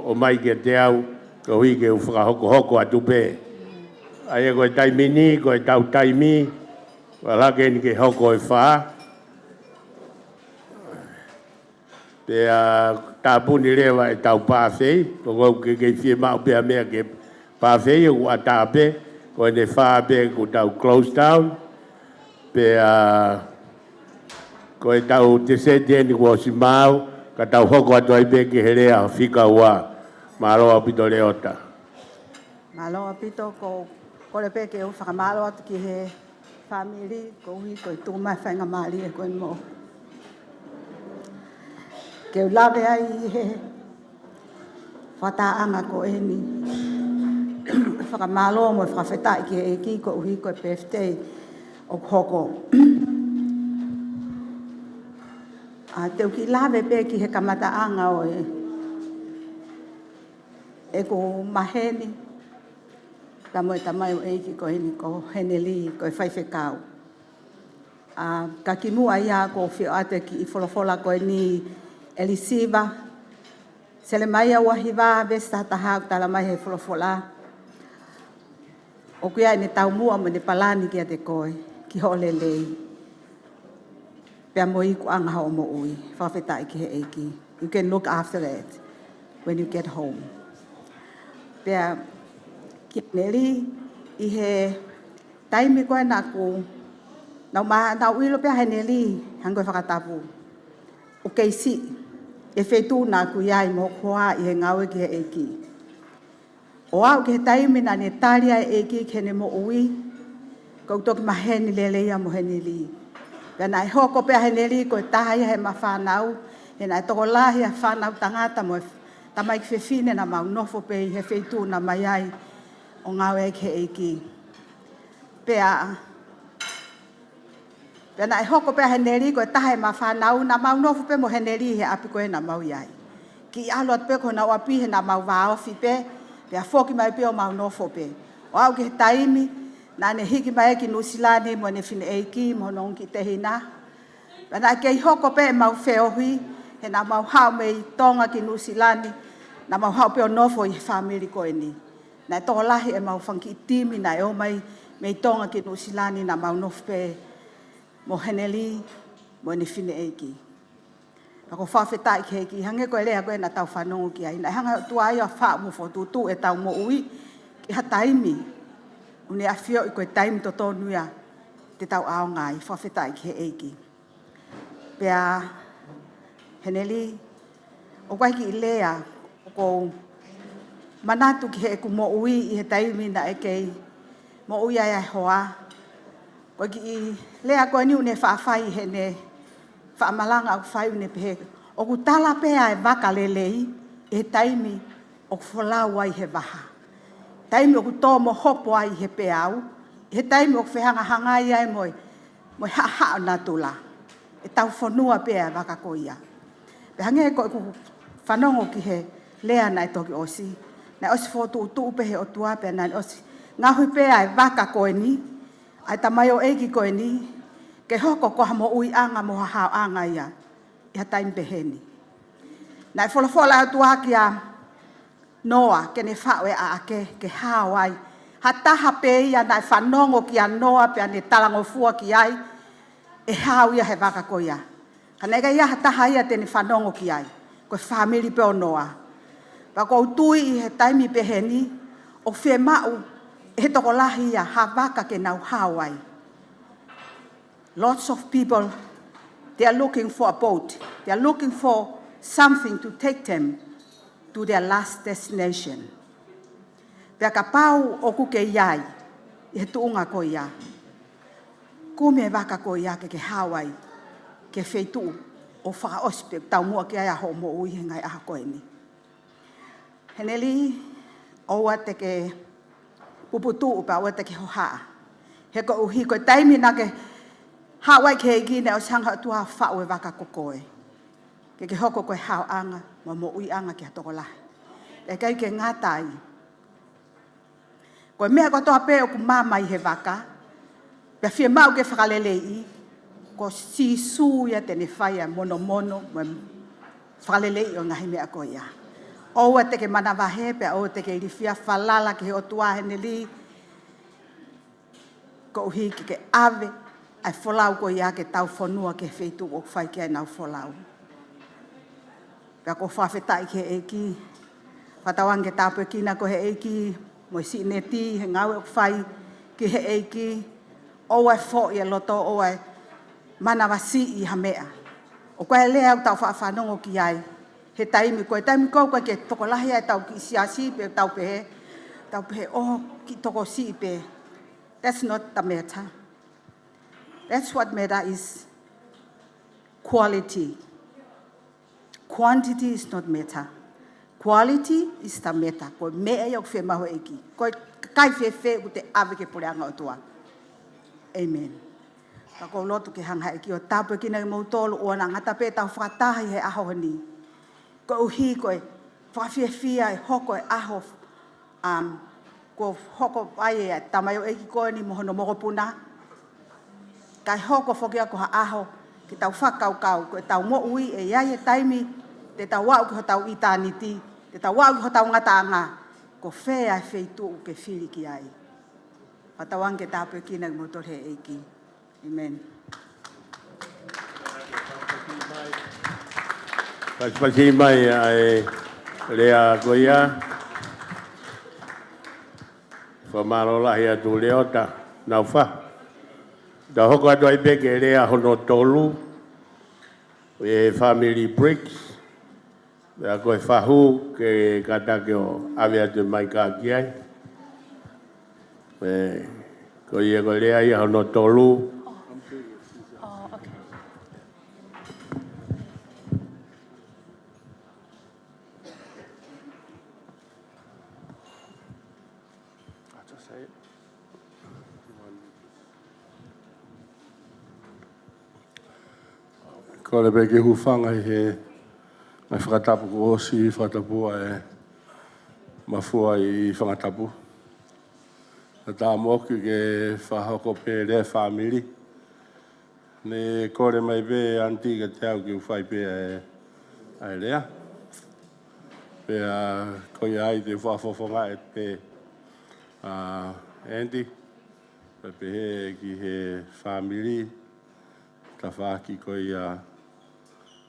ʻomai kiate au, koeʻuhi ke u fakahokohoko atu pē. ʻA ia ko e taimi ni, ko e tau taimi, ʻoku ʻalu hake eni ke hoko e fā. Pea tāpuni leva e tau pāfei, ko koe ʻoku ke kei fiemaʻu pē ha meʻa ke pāfei, ʻoku ʻatā pē, ko ʻene fā pē kuo tau close down. Pea ko e tau tesete eni kuo ʻosi maau, ka tau hoko atu ai pē ki he lea fika ua. Mālō ʻaupito Leota. Mālō ʻaupito, ko e kole pē ke u fakamālō atu ki he fāmili, koeʻuhi ko e tuʻu mai faingamālie ko eni mo. Ke u lave ai he fakatahaʻanga ko eni. Fakamālō mo fakafetaʻi ki he ʻEiki koeʻuhi ko e birthday ʻoku hoko. ʻA, te u kiʻi lave pē ki he kamataʻanga ʻo e, ʻeku maheni, pea mo e tamaioʻeiki ko eni ko Heneli, ko e faifekau. ʻA, ka kimuʻa ia ʻoku ou fie ʻoatu e kiʻi folofola ko eni ʻe Lisiva. Selemaia ua hiva, veesi taha taha ʻoku tala mai he folofola. ʻOku ʻi ai ʻene taumuʻa mo ʻene palani kiate koe, ki hoʻo lelei. Pea mo e ikuʻanga hoʻo moʻui, fakafetaʻi ki he ʻEiki. You can look after that when you get home. Pea ki Heneli, ʻi he taimi ko ē naʻa ku, naʻa ma, naʻa ku ʻilo pē ʻa Heneli, hangē ko e fakatapu. ʻOku kei siʻi, ʻi he feituʻu naʻa ku ʻi ai mo hoku hoa ʻi he ngāue ki he ʻEiki. ʻO aʻu ki he taimi naʻa ne tali ai e ʻEiki ki heʻene moʻui, ʻoku ou toki maheni lelei ia mo Heneli. Pea naʻe hoko pē ʻa Heneli ko e taha ia heʻema fānau, he naʻe tokolahi ʻa e fānau tangata mo e tamaiki fefine naʻa mau nofo pē ʻi he feituʻu naʻa ma ʻi ai ʻo ngāue ai ki he ʻEiki. Pea Pea naʻe hoko pē ʻa Heneli ko e taha heʻema fānau, naʻa mau nofo pē mo Heneli he ʻapi ko ē naʻa mau ʻi ai. Kiʻi ʻalu atu pē ki honau ʻapi he naʻa mau vāofi pē, pea foki mai pē ʻo mau nofo pē. ʻO aʻu ki he taimi, naʻa ne hiki mai ki Nuʻusila ni mo ʻene fineʻeiki, mo hono ongo kiʻi tehina. Pea naʻe kei hoko pē ʻemau feohi, he naʻa mau haʻu mei Tonga ki Nuʻusila ni, naʻa mau haʻu pē ʻo nofo ʻi he fāmili ko eni. Naʻe tokolahi ʻemau fanga kiʻi timi naʻe ō mai mei Tonga ki Nuʻusila ni naʻa mau nofo pē mo Heneli, mo ʻene fineʻeiki. Pea ʻoku ou fakafetaʻi ki he ʻEiki, hangē ko e lea ko ē naʻa tau fanongo ki ai. Naʻe hanga ʻe he ʻOtua ia ʻo faʻu mo fokotuʻutuʻu ʻetau moʻui ki ha taimi ʻoku ne ʻafioʻi ko e taimi totonu ia te tau ʻaonga ai. Fakafetaʻi ki he ʻEiki. Pea, Heneli, ʻoku ʻi ai e kiʻi lea ʻoku ou manatu ki heʻeku moʻui ʻi he taimi naʻe kei moʻui ai ʻa e hoa. Ko e kiʻi lea ko eni ʻoku ne faʻa fai heʻene fakamalanga ʻoku fai ʻoku ne pehē, ʻoku tala pē ʻa e vaka lelei ʻi he taimi ʻoku folau ai he vaha. Taimi ʻoku tō mo hopo ai he peau, ʻi he taimi ʻoku fehangahangai ai mo e mo e haʻahaʻa ʻo natula. ʻE tau fonua pē ʻa e vaka ko ia. Pea hangē ko ʻeku fanongo ki he lea naʻe toki ʻosi. Naʻe ʻosi fokotuʻutuʻu pē ʻe he ʻOtua pea naʻe ʻosi ngaohi pē ʻa e vaka ko eni, ʻa e tamaioʻeiki ko eni, ke hoko ko ha moʻuiʻanga mo ha haoʻanga ia ʻi ha taimi pehē ni. Naʻe folofola ʻa e ʻOtua kia Noa, ke ne faʻu e ʻaʻake, ke hao ai. Ha taha pē ia naʻe fanongo kia Noa pea ne talangofua ki ai, ʻe hao ia he vaka ko ia. Ka naʻe ʻikai ha taha ia te ne fanongo ki ai. Ko e fāmili pē ʻo Noa. Pea ʻoku ou tui ʻi he taimi pehē ni, ʻoku fiemaʻu ʻe he tokolahi ia ha vaka ke nau hao ai. Lots of people, they are looking for a boat. They are looking for something to take them to their last destination. Pea kapau ʻoku ke ʻi ai ʻi he tuʻunga ko ia, kumi e vaka ko ia ke ke hao ai ki he feituʻu ʻoku fakaʻosi pē taumuʻa ki ai ʻa hoʻo moʻui he ngaahi ʻaho ko eni. Heneli, ʻoua te ke puputuʻu pea ʻoua te ke hohaʻa. He koeʻuhi ko e taimi naʻa ke haʻu ai ki he ʻEiki naʻe ʻosi hanga ʻe he ʻOtua ʻo faʻu e vaka ko koe. Ke ke hoko ko e haoʻanga mo e moʻuiʻanga ki ha tokolahi. Pea ʻikai ke ngata ai, ko e meʻa kotoa pē ʻoku maama ʻi he vaka, pea fiemaʻu ke fakaleleiʻi, ko Sīsū ia te ne fai ʻa e monomono mo e fakaleleiʻi ʻo e ngaahi meʻa ko ia. ʻOua te ke manavahē, pea ʻoua te ke ilifia, falala ki he ʻOtua, Heneli, koeʻuhi ke ke ʻave ʻa e folau ko ia ke tau fonua ki he feituʻu ʻoku fai ki ai ʻenau folau. Pea ʻoku ou fakafetaʻi ki he ʻEiki. Fakatauange ke tāpuekina koe ʻe he ʻEiki mo e Seneti he ngāue ʻoku fai ki he ʻEiki. ʻOua ʻe foʻi e loto, ʻoua ʻe manavasiʻi ha meʻa. ʻOku ʻi ai e lea ʻoku tau faʻa fanongo ki ai he taimi ko ē, taimi ko ē ʻoku ʻikai ke tokolahi ai ʻetau kiʻi siasi pē ʻoku tau pehē, tau pehē, ʻō, kiʻi tokosiʻi pē. That's not the matter. That's what matter is quality. Quantity is not matter. Quality is the matter. Ko e meʻa ia ʻoku fiemaʻu ʻe he ʻEiki. Ko e kakai fēfē ʻoku te ʻave ki he puleʻanga ʻo e ʻOtua. ʻĒmeni. Ka ʻoku ou lotu ke hanga ʻe he ʻEiki ʻo tāpuekina kimoutolu, ʻoua naʻa ngata pē ʻetau fakataha ʻi he ʻaho ni. Koeʻuhi ko e fakafiefia ʻe hoko e ʻaho, um, kuo hoko ai ʻa e tamaioʻeiki ko eni mo hono mokopuna. Kae hoko foki ia ko ha ʻaho ke tau fakakaukau, ko ʻetau moʻui ʻe ʻi ai e taimi te tau aʻu ki hotau ʻitāniti, te tau aʻu ki hotau ngataʻanga, ko fē ʻa e feituʻu ke fili ki ai. Fakatauange ke tāpuekina kimoutolu ʻe he ʻEiki. ʻĒmeni. Pasipasi mai ʻa e lea ko ia. Fakamālō lahi atu Leota Naufa. Tau hoko atu ai pē ki he lea hono tolu, ʻa e fāmili Briggs. Pea ko e fahu ke kātaki ʻo ʻave atu mai ka ki ai. Pea ko ia ko e lea ia hono tolu. Oh, okay. I'll just say it. Kole pē ke u hūfanga ʻi he ngaahi fakatapu kuo ʻosi fakatapu ʻa e mafua ʻi Fangatapu. Ka tā moʻoku ke fakahoko pē lea fāmili. Ne kole mai pē ʻanti kiate au ke u fai pē ʻa e, ʻa e lea. Pea ko ia ai te u fakafofongaʻi pē, ʻa, ʻanti. Pea pehē ki he fāmili, tafaʻaki ko ia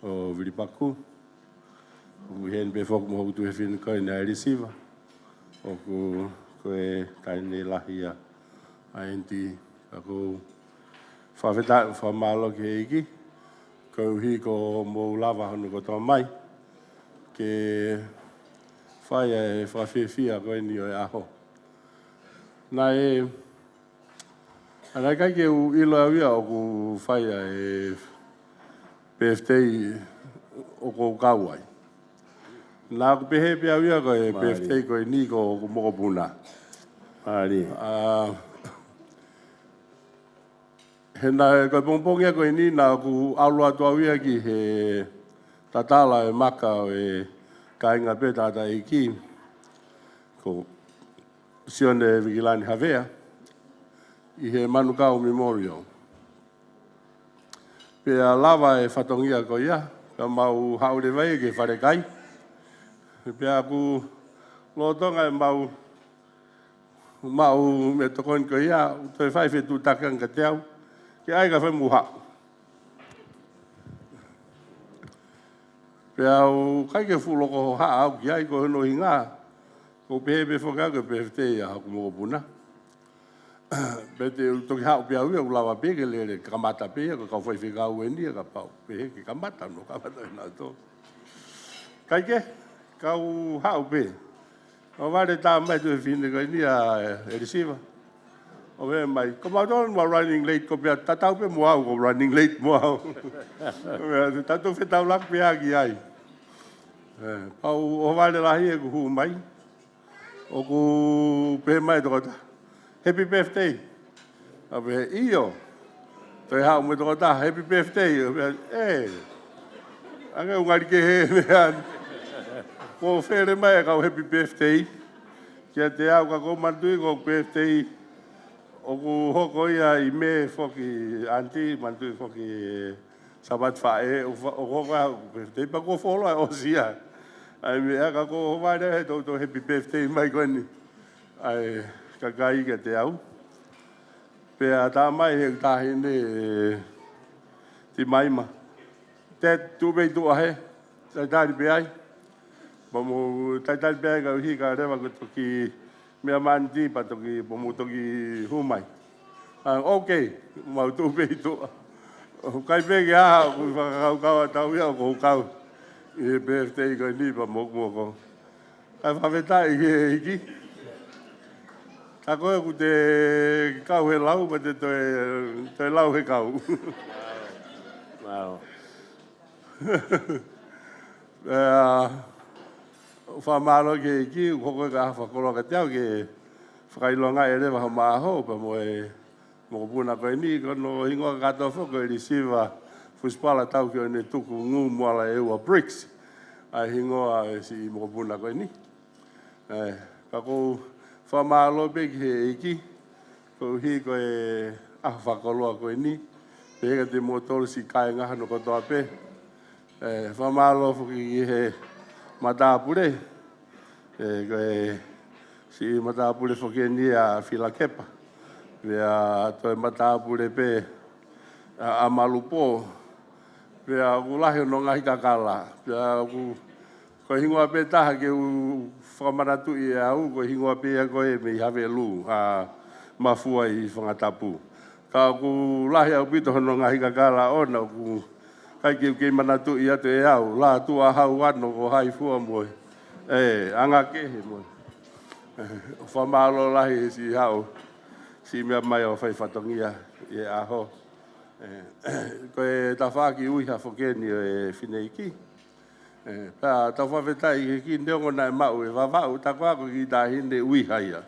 ʻo Vilipaku. ʻOku ʻi heni pē foki mo hoku tuofefine ko eni ʻa ʻElisiva. ʻOku ko e taʻahine lahi ia ʻa ʻEniti. Ka ʻoku ou fakafetaʻi, fakamālō ki he ʻEiki, koeʻuhi ko hoʻomou lava hono kotoa mai ke fai ʻa e fakafiefia ko eni ʻo e ʻaho. Naʻe, naʻe ʻikai ke u ʻilo au ia ʻoku fai ʻa e birthday ʻoku ou kau ai. Naʻa ku pehē pē au ia ko e birthday ko eni ko hoku mokopuna. Mālie. ʻA, he naʻe ko e pongipongi ia ko eni naʻa ku ʻalu atu au ia ki he tatala e maka ʻo e kāinga pē tangataʻeiki ko Sione Vikilani Havea ʻi he Manukau Memorial. Pea lava e fatongia ko ia, ka mau haʻu leva ia ki he falekai. Pea ʻoku lolotonga ʻemau maʻu meʻatokoni ko ia, ʻoku toe fai fetuʻutaki ange kiate au ke ʻai ka fai mo haʻu. Pea ʻoku ʻikai ke fuʻu loko hohaʻa au ki ai, ko hono ʻuhinga ʻoku ou pehē pē foki au ko e birthday ʻa hoku mokopuna. Pea te u toki haʻu pē au ia, ʻoku lava pē ke lele kamata pē ia ko e kau faifekau eni ia, kapau pē ke kamata, nau kamata ʻenautolu. ʻIkai ke, kau haʻu pē. ʻO vale tā mai tuofefine ko eni ʻa ʻElisiva. ʻO pehē mai, ko mautolu naʻa mau running late, ko pea tatau pē mo au, ko running late mo au. Pea tautolu fetaulaki pē ia ki ai. ʻE, pea u ʻohovale lahi ʻeku hū mai. ʻOku pehē mai e tokotaha, "Happy birthday." ʻA pehē, "ʻIo." Toe haʻu mo e tokotaha, "Happy birthday." ʻA pehē, "ʻE, ʻange ʻoku ngali kehe e meʻa ni." Kuo fele mai e kau happy birthday kiate au, ka ʻoku ou manatuʻi ko e birthday ʻoku hoko ia ʻi Mē foki, ʻanti, manatuʻi foki e Sāpate Faʻē, ʻoku fa-, ʻoku hoko ʻeku birthday pea kuo fuoloa ʻosi ia. ʻA e meʻa ka ʻoku ou ʻohovale he toutou happy birthday mai ko eni ʻa e kakai kiate au. Pea tā mai he taʻahine ʻe Timaima, "Dad, tuʻu pē ʻi tuʻa hē, talitali pē ai." Pea mou talitali pē ai koeʻuhi ka leva ko e toki meʻa mai ʻanti pea toki, pea mou toki hū mai. "ʻA, okay," mau tuʻu pē ʻi tuʻa. ʻOku ʻikai pē ke ʻi ai haʻaku fakakaukau ʻatautolu ia ʻoku ou kau ʻi he birthday ko eni pea mokomoko. Kae fakafetaʻi ki he ʻEiki. Ka ko ē ʻoku te kau he lau, pea te toe, toe lau he kau. Wow. Pea, fakamālō ki he ʻEiki, ʻoku hoko e ʻaho fakakoloa kiate au ke fakaʻilongaʻi leva homau ʻaho, pea mo e mokopuna ko eni, ko hono hingoa kātoa foki ko ʻElisiva Fusipala Taukionetuku Ngūmuala ʻEua Briggs. ʻA e hingoa e siʻi mokopuna ko eni. ʻE, ka ʻoku ou fakamālō pē ki he ʻEiki, koeʻuhi ko e ʻaho fakakoloa ko eni, pehē kiate kimoutolu siʻi kāinga hono kotoa pē. ʻE, fakamālō foki ki he matāpule. ʻE, ko e siʻi matāpule foki eni ʻa Filakepa. Pea toe matāpule pē ʻa, ʻa Malupō. Pea ʻoku lahi hono ngaahi kakala. Pea ʻoku, ko e hingoa pē taha ke u fakamanatuʻi ʻe au, ko e hingoa pē ia ko ē mei Havelu, ʻa Mafua ʻi Fangatapu. Ka ʻoku lahi ʻaupito hono ngaahi kakala ʻoʻona, ʻoku ʻikai ke u kei manatuʻi atu ʻe au, Lātū ʻa Hau Ano ko Haifua mo e, ʻe, Anga Kehe mo e. ʻOku fakamālō lahi he siʻi haʻu, siʻi meʻa mai ʻo fai fatongia ʻi he ʻaho. ʻE, ko e tafaʻaki ʻuiha foki eni ʻo e fineʻeiki. ʻE, pea tau fakafetaʻi ki he ʻEiki neongo naʻe maʻu e Vavaʻu, tā ko ā ko e kiʻi taʻahine ʻuiha ia.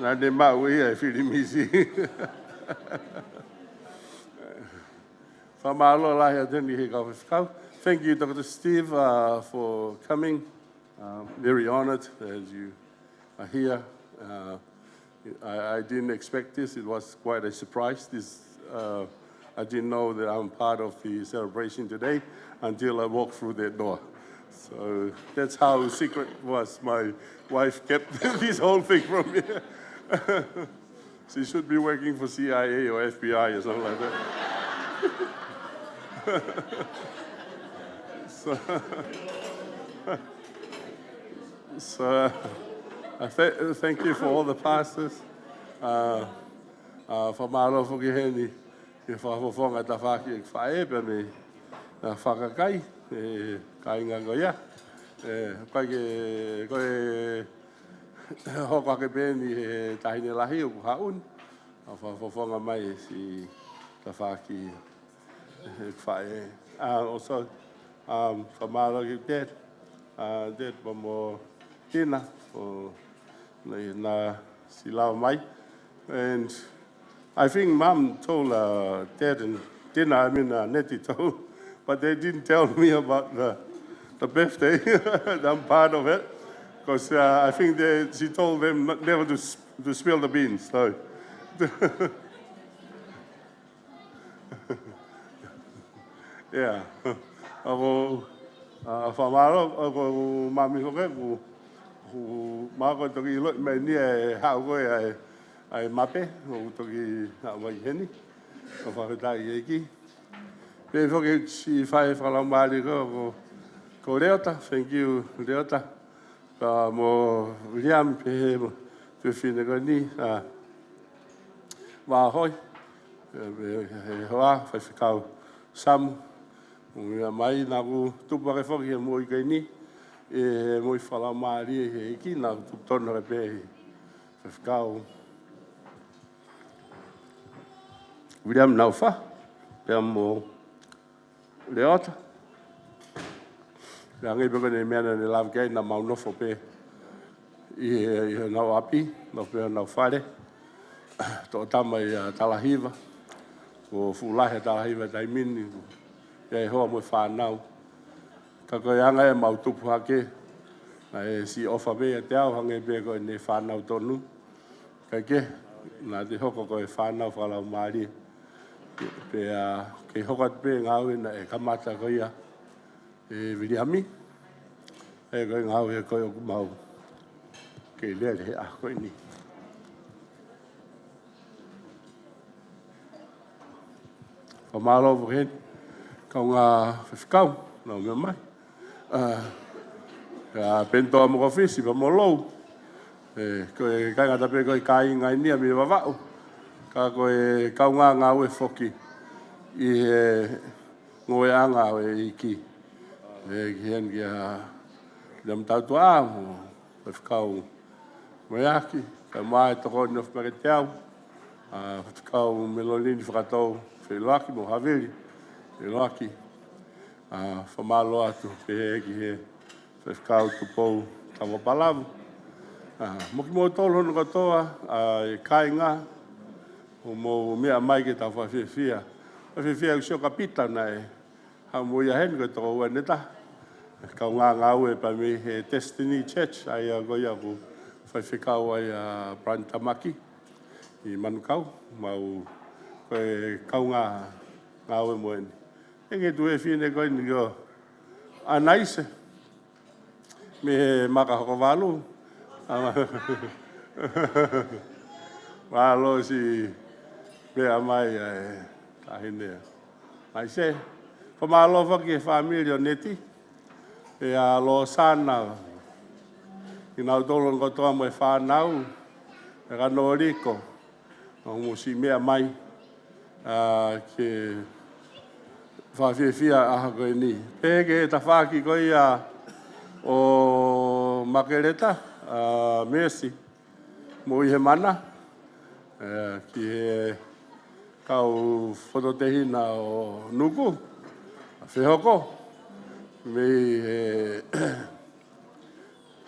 Naʻa ne maʻu ia e filimisi. Fakamālō lahi atu heni ki he kau faifekau. Thank you, Doctor Steve, uh, for coming. Uh, very honored as you are here. Uh, I, I didn't expect this. It was quite a surprise. This, uh, I didn't know that I'm part of the celebration today until I walked through that door. So that's how secret was. My wife kept this whole thing from me. She should be working for C I A or F B I or something like that. So, so uh, th- thank you for all the pastors. Uh, uh, fakamālō foki heni ki he fakafofonga tafaʻaki ʻeku faʻē pea mei he fakakai, ʻe kāinga ko ia. ʻE, kai ke, ko e hoko ake pē eni he taʻahine lahi ʻoku haʻu ni. ʻA fakafofonga mai e siʻi tafaʻaki ʻeku faʻē. Uh, also, um, fakamālō ki Dad, uh, Dad pea mo Tina, ʻo na, na siʻi lava mai. And I think Mum told uh, Dad and Tina, I mean, uh, Neti told, but they didn't tell me about the, the birthday. I'm part of it. Because uh, I think they, she told them not, never to, s- to spill the beans. So. Yeah. ʻOku, uh, fakamālō, ʻoku mami hoke, ku, ku mako toki ʻilo mai ni e haʻu ko e, ʻa e, ʻa e mape, ʻoku toki haʻu mai heni. ʻOku fakafetaʻi ki he ʻEiki. Pea foki siʻi faʻē fakalaumālie ko, ko, ko Leota, thank you, Leota. Pea mo William pea mo e fefine ko eni, ʻa Vāhoi, ʻe, ʻe, ʻe hoa, faifekau Samu, mo ia mai naʻa ku tupu ake foki he moʻui ko eni, ʻi he moʻui fakalaumālie he ʻEiki naʻa ku tupu tonu ake pē he faifekau William Naufa, pea mo Leota. Pea hangē pē ko e meʻa naʻa ne lave ki ai naʻa mau nofo pē ʻi he, ʻi honau ʻapi, nofo pē honau fale. Toʻo tama ia Talahiva. Ko fuʻu lahi ʻa Talahiva taimi ni, ʻi ai e hoa mo e fānau. Ka ko e anga ʻemau tupu hake, naʻe siʻi ʻofa pē ʻiate au, hangē pē ko ʻene fānau tonu. Kae kehe, naʻa te hoko ko e fānau fakalaumālie. Pea kei hoko atu pē ngāue naʻe kamata ko ia ʻe Viliami. ʻE ko e ngāue ko ē ʻoku mau kei lele he ʻaho ko eni. Fakamālō foki heni, kaungā faifekau, naʻa nau meʻa mai. ʻA, ʻa Penitoa mo Kofisi, pea mo Lou. ʻE, ko e kāinga tapu pē ko e kāinga eni ia mei Vavaʻu. Ka ko e kaungā ngāue foki ʻi he ngāueʻanga ʻo e ʻEiki. ʻE, ki heni kia, kia Matautuʻa, mo Faifekau Moeaki, kae ʻumaʻā e tokoni ʻofa mai kiate au, ʻa Faifekau Melonini Fakatou Feʻiloaki mo Havili Feʻiloaki, ʻa fakamālō atu pehē ki he Faifekau Tupou Tavapalavu. ʻA, mo kimoutolu hono kotoa, ʻa e kāinga, ʻoku mou meʻa mai ke tau fakafiefia. Fakafiefia ʻeku sio kia Pita naʻe haʻu mo ia heni ko e tokoua ʻe taha. Kaungā ngāue pea mei he Destiny Church, ʻa ia ko ia ʻoku faifekau ai ʻa Brian Tamaki ʻi Manukau, mau ko e kaungā ngāue mo eni. ʻE ke tui e fefine ko eni ko ʻAnaise. Mei he Maka Hokovalu. ʻA, mālō siʻi meʻa mai ʻa e taʻahine. ʻAnaise. Fakamālō foki ki he fāmili ʻo Neti. ʻIa Losana. Kinautolu kotoa mo e fānau. ʻE ka Noliko. ʻOku mou siʻi meʻa mai, ʻa, ke fakafiefia ʻaho ko eni. Pehē ki he tafaʻaki ko ia ʻo Makeleta, ʻa, Mesi, mo ʻIhemana, ʻa, ki he kau fototehina ʻo Nuku, Fehoko, mei he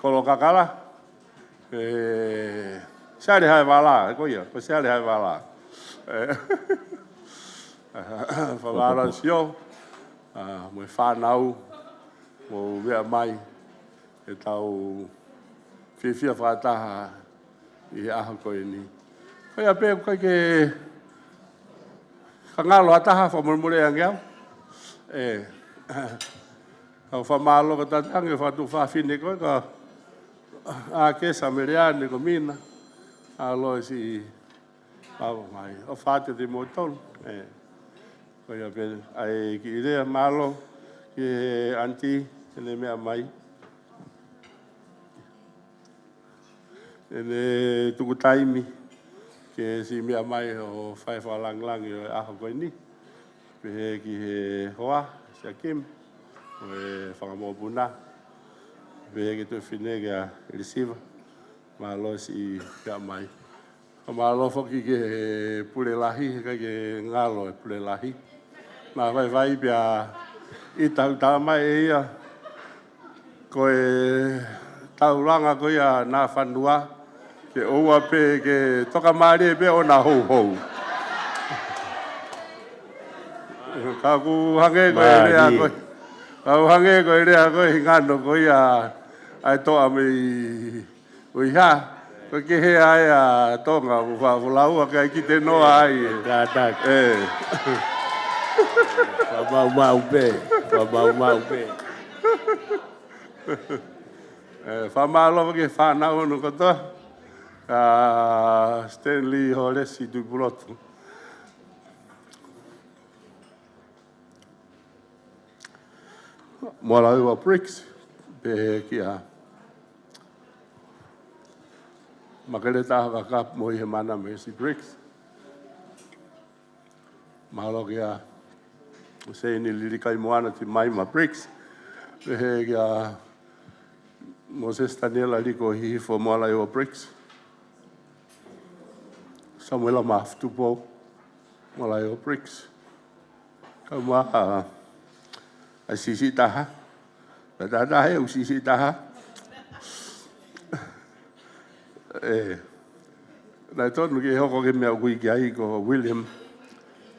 Kolokakala, ʻe, Siale Haevala, ko ia, ko Siale Haevala. ʻE, fakamālō sio, ʻa, mo e fānau, mou meʻa mai, ʻe tau fiefia fakataha ʻi he ʻaho ko eni. Ko ia pē ʻoku ʻikai ke ka ngalo ha taha fakamolemole ange au. ʻE, kau fakamālō ko Tatangi, fakatuʻu fafine ko ē, ka ʻa ke Sameleane ko Mina, ʻa Loisi, pau mai. ʻOfa atu kiate kimoutolu. ʻE. Ko ia pē, ʻa e kiʻi lea mālō ki he aunty, ʻene meʻa mai. ʻEne tuku taimi ke siʻi meʻa mai ʻo fai fakalāngilangi ʻo e ʻaho ko eni. Pehē ki he hoa, Siakim, ʻo e fanga mokopuna. Pehē ki he tuofefine kia Elisiva. Mālō siʻi meʻa mai. Mālō foki ki he pule lahi, he ʻikai ke ngalo e pule lahi. Naʻe faifai pea ʻita ʻoku tala mai ʻe ia, ko e taulanga ko ia ʻa Nafanua, ke ʻoua pē ke tokamālie pē ʻona houhou. Ka ʻoku hangē ko e lea ko, ka ʻoku hangē ko e lea ko e hingano ko ia ʻa e toʻa mei ʻUiha, ko e kehe ai ʻa Tonga, ʻoku faʻa folau ʻa kai ki te noa ai. Kātaki. ʻE. Faʻa maumau pē, faʻa maumau pē. ʻE, faʻa mālō ki he fānau hono kotoa. ʻA Stanley Holesi Tuʻipulotu. Moalaiua Briggs, pehē kia Makeleta Hakaka mo ʻIhemana Mercy Briggs. Mālō kia Seini Lilikaimoana Timaima Briggs. Pehē kia Moses Taniela Liko Hihifo Moalaiua Briggs. Samuela Mafutupo Moalaiua Briggs. Kae ʻumaʻā ʻa e siʻisiʻi taha. Pea taha he ʻū siʻisiʻi taha. ʻE, naʻe tonu ke hoko ki he meʻa ʻoku ui ki ai ko William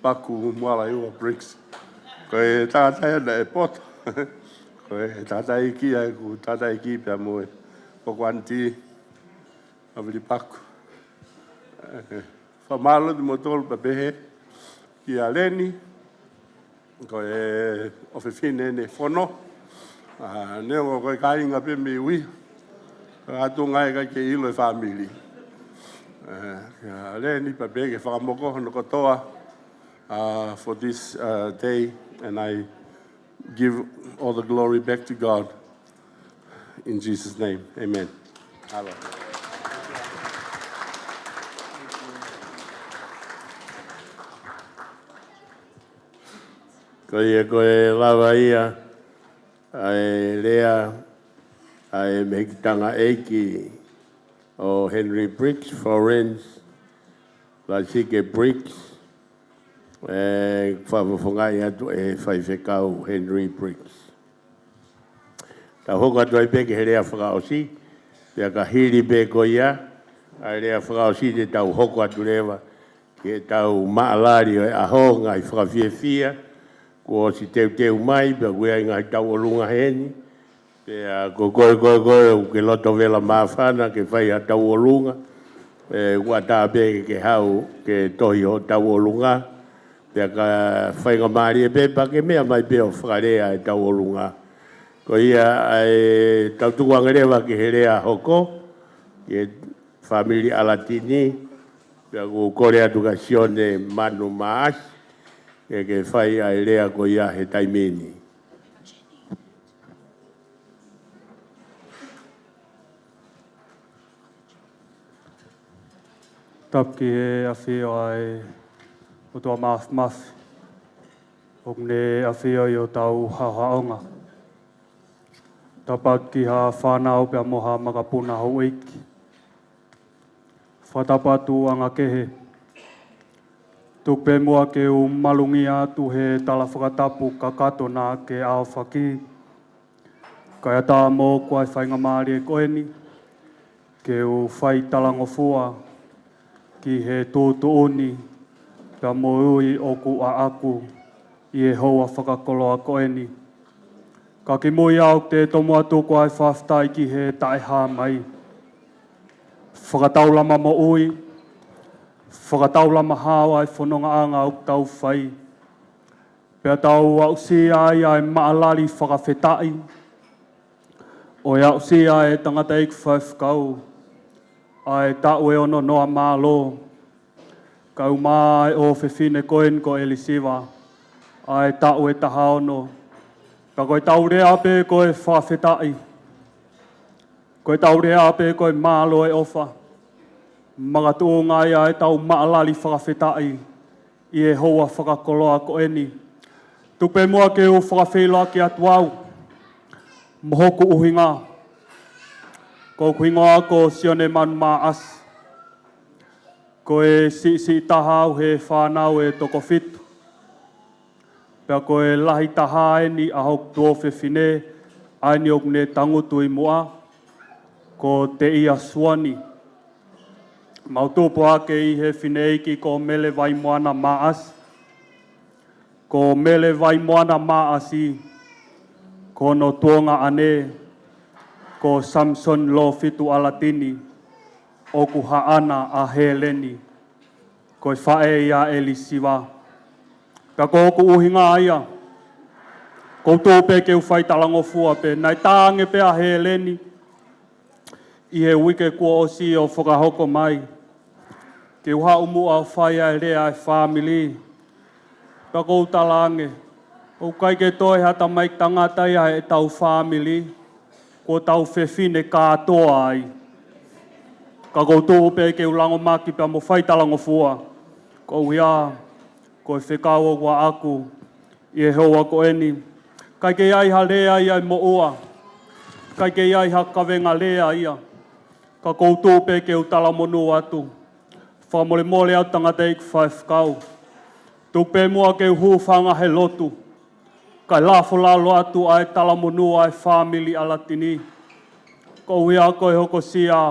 Paku Moalaiua Briggs. Ko e tangata ia naʻe poto. Ko e tangata iiki ia, ʻeku tangata iiki pea mo e ʻoku aunty. ʻA Vili Paku. ʻE, fakamālō atu kimoutolu pea pehē kia Leni, ko e ʻofefine ʻene fono. ʻA, neongo ko e kāinga pē mei ʻUiha, ka ʻoku ngali ʻikai ke ʻilo e fāmili. ʻE, kia Leni pea pehē ki he fanga mokopuna kotoa, uh, for this, uh, day, and I give all the glory back to God. In Jesus' name, amen. Mālō. Ko ia ko e lava ia ʻa e lea ʻa e mehikitanga ʻeiki ʻo Henry Briggs, Florence Lasike Briggs, ʻe fakafofongaʻi atu ʻe Faifekau Henry Briggs. Tau hoko atu ai pē ki he lea fakaʻosi, pea ka hili pē ko ia ʻa e lea fakaʻosi te tau hoko atu leva ki heʻetau maʻalali ʻo e ʻaho, ngaahi fakafiefia kuo ʻosi teuteu mai, pea ʻoku ʻi ai e ngaahi tauʻolunga heni. Pea ko koe, ko koe, ʻoku ke loto vela māfana ke fai ha tauʻolunga, ʻe, ʻoku ʻatā pē ke haʻu ke tohi hoʻo tauʻolunga. Pea ka faingamālie pē pea ke meʻa mai pē ʻo fakalea e tauʻolunga. Ko ia ʻa e tau tukuange leva ki he lea hoko, ki he fāmili ʻAlatini, pea ʻoku kole atu kia Sione Manu Maasi, ke ke fai ʻa e lea ko ia he taimi ni. Tapu ki he ʻafio ʻa e ʻOtua Māfimafi, ʻoku ne ʻafio ʻi hotau haʻohaʻonga. Tapu atu ki ha fānau pea mo ha makapuna houʻeiki. Fakatapu atu anga kehe. Tuku pē muʻa ke u malungia atu he tala fakatapu kakato naʻa ke aofaki. Kae ʻatā moʻoku ʻa e faingamālie ko eni ke u fai talangofua ki he tuʻutuʻuni pea mo e ui ʻoku ʻaʻaku ʻi he houa fakakoloa ko eni. Ka kimui au te u tomuʻa tuku ʻa e fakafetaʻi ki he taʻehāmai. Fakataulama moʻui, fakataulama hao ʻa e fonongaʻanga ʻoku tau fai. Pea tau aʻusia ai ʻa e maʻalali fakafetaʻi, ʻo e aʻusia ʻa e tangataʻeiki faifekau, ʻa e taʻu ʻe ono noa mālō, kae ʻumaʻā ʻa e ʻofefine ko eni ko Elisiva, ʻa e taʻu ʻe taha ono. Ka ko e tau lea pē ko e fakafetaʻi. Ko e tau lea pē ko e mālō e ʻofa. Makatuʻunga ia ʻa e tau maʻalali fakafetaʻi ʻi he houa fakakoloa ko eni. Tuku pē muʻa ke u fakafeiloaki atu au mo hoku ʻuhinga. Ko hoku hingoa ko Sione Manu Maʻasi. Ko e siʻisiʻi taha au he fānau ʻe toko fitu. Pea ko e lahi taha eni ʻa hoku tuofefine, ʻa eni ʻoku ne tangutu ʻi muʻa, ko Teʻia Suani. Mau tupu hake ʻi he fineʻeiki ko Mele Vaimoana Maʻasi. Ko Mele Vaimoana Maʻasi, ko hono tuongaʻane, ko Samson Lofitu Alatini, ʻoku haʻana ʻa Heleni, ko e faʻē ia ʻa ʻElisiva. Ka ko hoku ʻuhinga ia, ʻoku ou tuʻu pē ke u fai talangofua pē, naʻe tā ange pē ʻa Heleni, ʻi he uike kuo ʻosi ʻo fakahoko mai. Ke u haʻu muʻa ʻo fai ʻa e lea ʻa e fāmili. Pea ʻoku ou tala ange, ʻoku ʻikai ke toe ha tamaiki tangata ia heʻetau fāmili, kuo tau fefine kātoa ai. Ka ʻoku ou tuʻu pē ke u langomaki pea mo fai talangofua. Koeʻuhi ko e fekau ʻoku ʻaʻaku ʻi he houa ko eni. ʻIkai ke ʻi ai ha lea ia ʻe moʻua. ʻIkai ke ʻi ai ha kavenga lea ia. Ka ʻoku ou tuʻu pē ke u talamonū atu. Fakamolemole ʻa e tangataʻeiki faifekau. Tuku pē muʻa ke u hūfanga he lotu. Kae lafo lalo atu ʻa e talamonū ʻa e fāmili ʻAlatini. Koeʻuhi ko e hokosia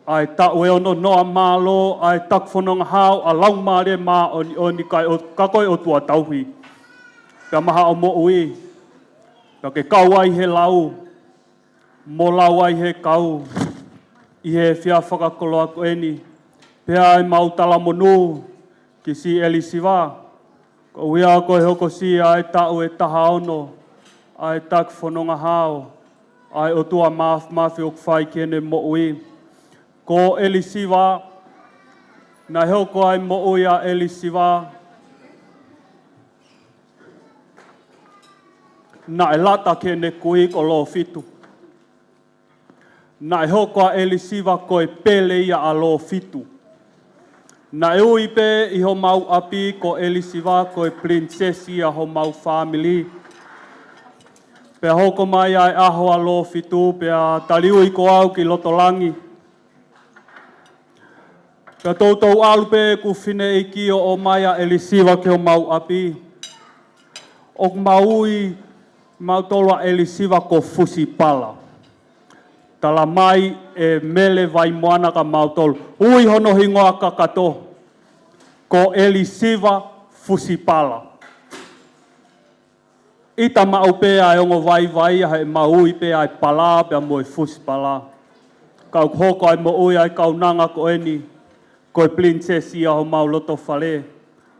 ʻa e taʻu ʻe ono noa mālō ʻa e Taku Fononga Hao ʻa e Laumālie Māʻoniʻoni kae ʻo, ka ko e ʻOtua tauhi. Pea maʻa hoʻo moʻui. Pea ke kau ai he lau. Mo lau ai he kau. ʻI he efiafi fakakoloa ko eni. Pea ʻemau talamonū ki siʻi ʻElisiva. Koeʻuhi ko e hokosia ʻa e taʻu ʻe taha ono ʻa e Taku Fononga Hao ʻa e ʻOtua Māfimafi ʻoku fai ki heʻene moʻui. Ko ʻElisiva, naʻe hoko ʻa e moʻui ʻa ʻElisiva, naʻe lata ki heʻene kui ko Lofitu. Naʻe hoko ʻa ʻElisiva ko e pele ia ʻa Lofitu. Naʻe ui pē ʻi homau ʻapi ko ʻElisiva ko e pilinisesi ʻa homau fāmili. Pea hoko mai ʻa e ʻaho ʻa Lofitu, pea taliui ko au ki loto langi. Pea toutou ʻalu pē ʻeku fineʻeiki ʻo ʻomai ʻa ʻElisiva ki homau ʻapi. ʻOku mau ui mautolu ʻa ʻElisiva ko Fusipala. Tala mai ʻe Mele Vaimoana kia mautolu. Ui hono hingoa kakato. Ko ʻElisiva Fusipala. ʻIta maʻu pē ʻa e ongo vaivai ʻa heʻemau ui pē ʻa e pala pea mo e Fusipala. Ka ʻoku hoko ʻa e moʻui ʻa e kaunanga ko eni. Ko e pilinisesi ʻa homau loto fale.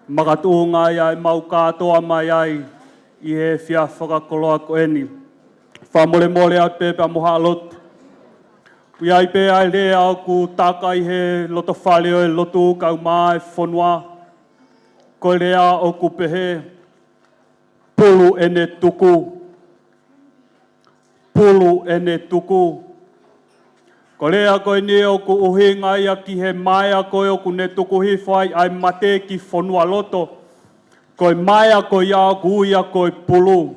Makatuʻunga ia ʻemau kātoa mai ai ʻi he efiafi fakakoloa ko eni. Fakamolemole atu pē pea mo haʻa lotu. ʻOku ʻi ai pē ʻa e lea ʻoku taka ʻi he loto fale ʻo e lotu kae ʻumaʻā e fonua. Ko e lea ʻoku pehē, pulu ʻene tuku. Pulu ʻene tuku. Ko e lea ko eni ʻoku ʻuhinga ia ki he maea ko ē ʻoku ne tuku hifo ai ʻa e mate ki fonualoto. Ko e maea ko ia ʻoku ui ia ko e pulu.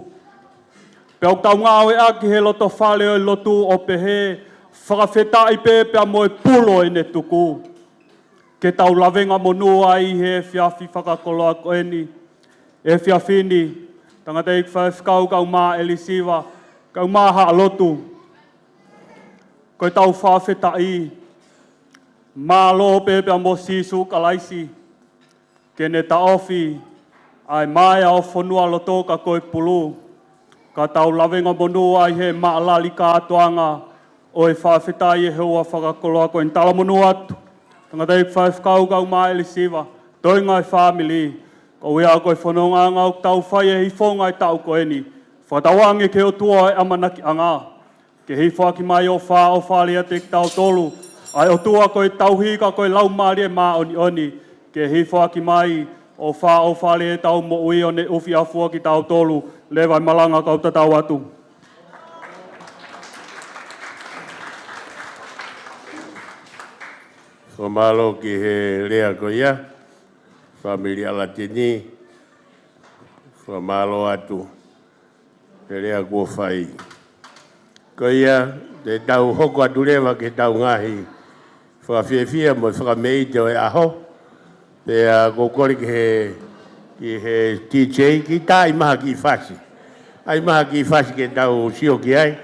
Pea ʻoku tau ngāueʻaki he loto fale ʻo e lotu ʻo pehē, fakafetaʻi pē pea mo e pulu ʻene tuku. Ke tau lavengamonū ai he efiafi fakakoloa ko eni. Efiafi ni, tangataʻeiki faifekau kae ʻumaʻā ʻElisiva, kae ʻumaʻā haʻa lotu. Ko e tau fakafetaʻi, mālō pē pea mo Sīsū Kalaisi. Ke ne taʻofi, ʻa e maea ʻo fonualoto ka ko e pulu. Ka tau lavengamonū ai he maʻalali kātoanga ʻo e fakafetaʻi he houa fakakoloa ko eni talamonū atu. Tangataʻeiki faifekau kae ʻumaʻā ʻElisiva, toenga e fāmili, koeʻuhi ko e fonongaʻanga ʻoku tau fai he hifonga e taʻu ko eni. Fakatauange ki he ʻOtua ʻo e ʻamanakiʻanga. Ke hifo ʻaki mai ʻofa, ʻofa ʻiate kitautolu. ʻA e ʻOtua ko e tauhi ka ko e Laumālie Māʻoniʻoni. Ke hifo ʻaki mai ʻo fāʻofale ʻetau moʻui ʻo ne ʻufiʻafua kitautolu. Leva e malanga kau tatau atu. Fakamālō ki he lea ko ia, fāmili ʻAlatini, fakamālō atu he lea kuo fai. Ko ia, te tau hoko atu leva ki heʻetau ngaahi fakafiefia mo e fakameʻite ʻo e ʻaho. Pea ʻoku ou kole ki he, ki he D J, ke tā mai ha kiʻi fasi. ʻAi mai ha kiʻi fasi ke tau sio ki ai.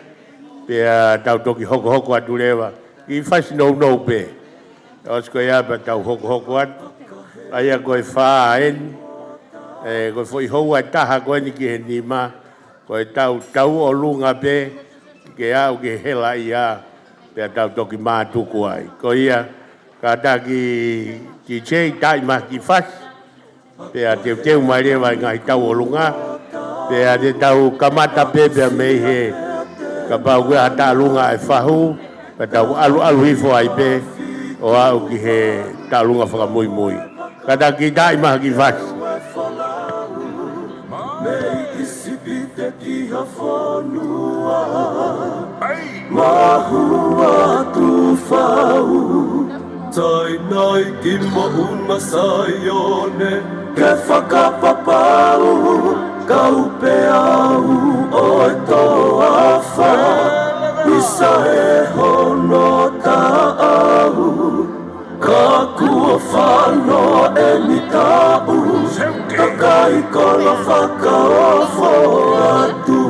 Pea tau toki hokohoko atu leva. Kiʻi fasi nounou pē. ʻOsi ko ia pea tau hokohoko atu. ʻA ia ko e fā eni. ʻE, ko e foʻi houa ʻe taha ko eni ki he nima. Ko ʻetau tauʻolunga pē, ke aʻu ki he helaʻia, pea tau toki mātuku ai. Ko ia, kātaki D J, tā mai ha kiʻi fasi, pea teuteu mai leva e ngaahi tauʻolunga, pea te tau kamata pē, pea mei he, kapau ko e taʻolunga ʻa e fahu, pea tau ʻaluʻalu hifo ai pē, ʻo aʻu ki he taʻolunga fakamuimui. Kātaki tā mai ha kiʻi fasi. Mei ʻIsipite ki ha fonua. Mahu atu fau. Tainai ki moʻunga Saione. Ke fakapapau. Kau pē au ʻo e toafa. Isa e hono taʻau. Ka kuo fano ʻeni taʻu, kakai kolo fakaofo atu.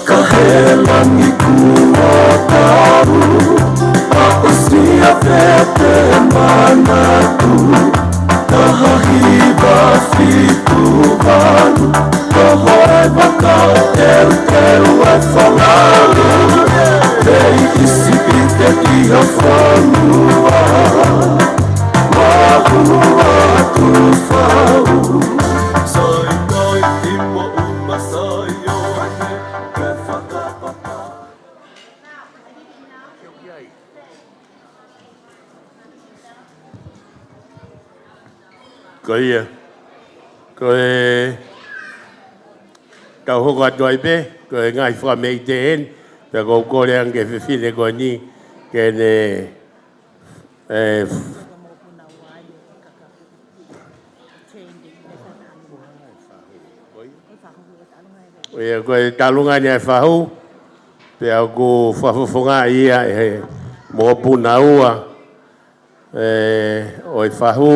Ka he langi kuo tau, aʻusia pē te manatu. Taha hiva fitu valu, ko hoʻo vaka teuteu e folau. Mei ʻIsipite ki ha fonua, mahu atu fau. Sai mai ki moʻunga Saione. Ko ia. Ko e tau hoko atu ai pē, ko e ngaahi fakameʻite eni, pea ʻoku ou kole ange ki he fefine ko eni, ke ne, ē, ʻo ia ko e taʻolunga eni ʻa e fahu, pea ʻoku fakafofongaʻi ia ʻe he mokopuna ua, ē, ʻo e fahu,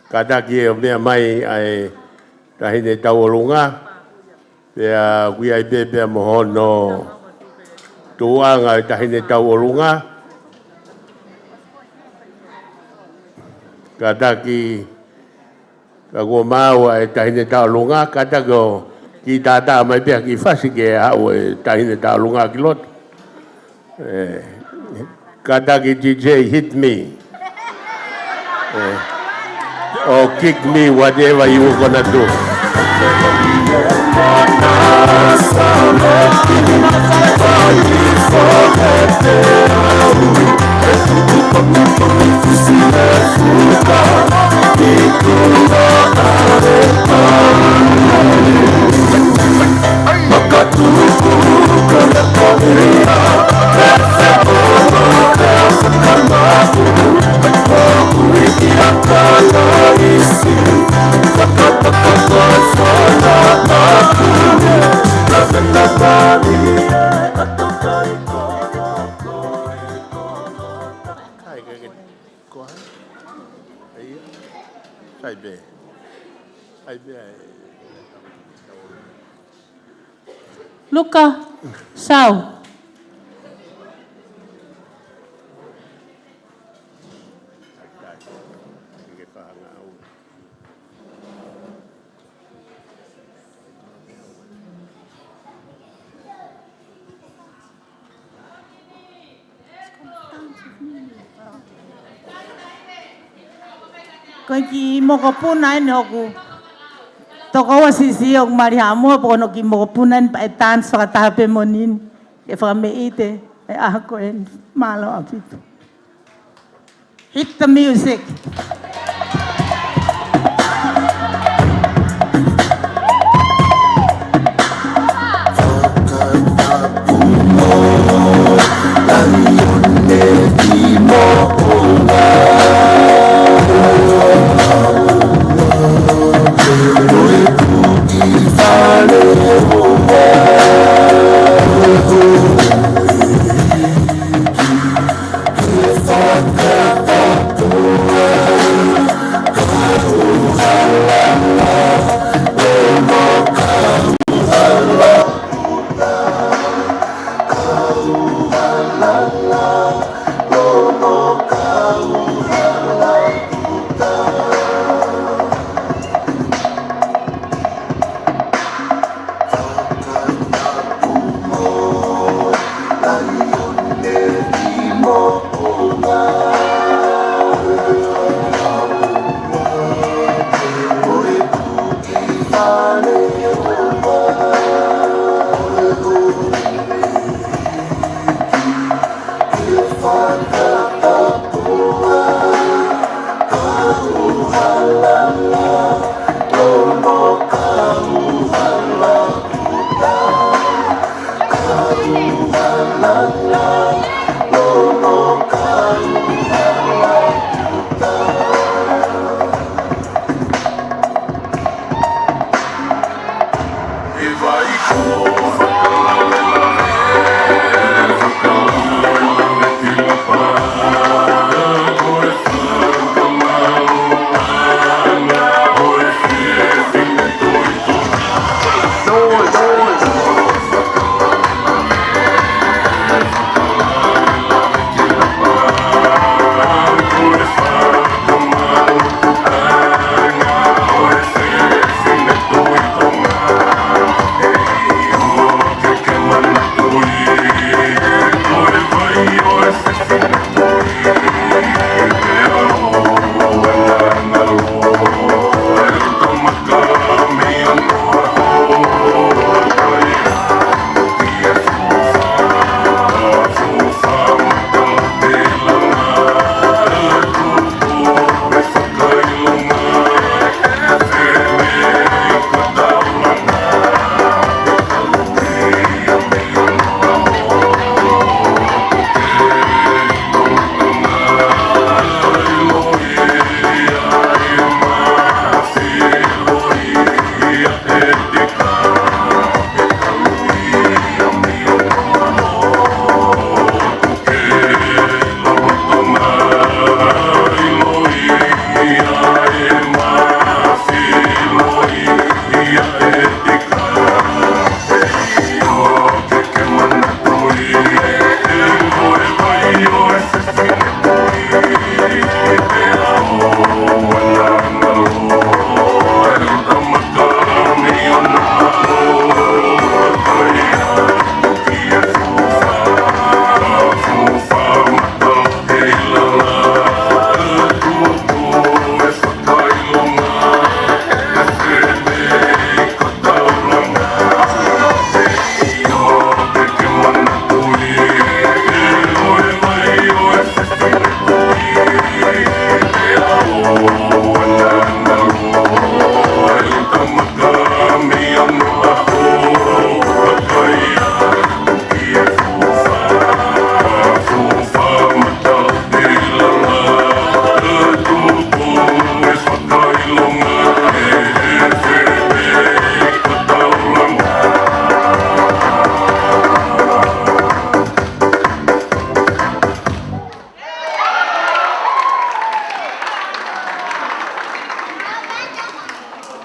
kātaki ʻo meʻa mai ʻa e taʻahine tauʻolunga, pea ʻoku ʻi ai pē pea mo hono tuʻuʻanga ʻo e taʻahine tauʻolunga. Kātaki, ka kuo maau ʻa e taʻahine tauʻolunga, kātaki ʻo kiʻi tātā mai pē ha kiʻi fasi ke aʻu e taʻahine tauʻolunga ki loto. Ē, kātaki D J hit me. Ē, or kick me, whatever you gonna do. Kai, kai, kai. Ko hai? ʻAi. Sai pē. ʻAi pē ai. Luka, Sau. Ko e kiʻi mokopuna eni ʻoku tokoua siʻisiʻi ʻoku mali haʻamou, pea ko hono kiʻi mokopuna eni pea ʻe dance fakataha pē moʻoni ni. Ke fakameʻite e ʻaho ko eni. Mālō ʻaupito. Hit the music.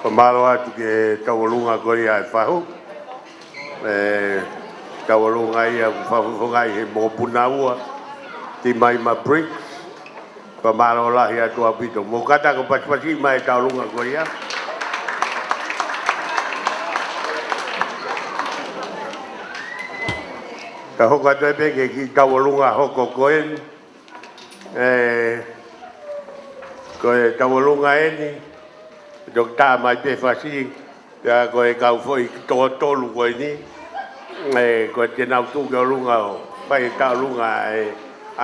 Fakamālō atu ki he tauʻolunga ko ia ʻa e fahu. ʻE, tauʻolunga ia ʻoku fakafofongaʻi he mokopuna ua, Timaima Briggs. Fakamālō lahi atu ʻaupito. Mou kātaki ʻo pasipasi mai e tauʻolunga ko ia. Ka hoko atu ai pē ki he kiʻi tauʻolunga hoko ko eni. ʻE, Ko e tauʻolunga eni, toki tā mai pē fasi, pea ko e kau foʻi toko tolu ko eni, ē, ko e te nau tuʻu ki ʻolunga ʻo fai e tauʻolunga ʻa e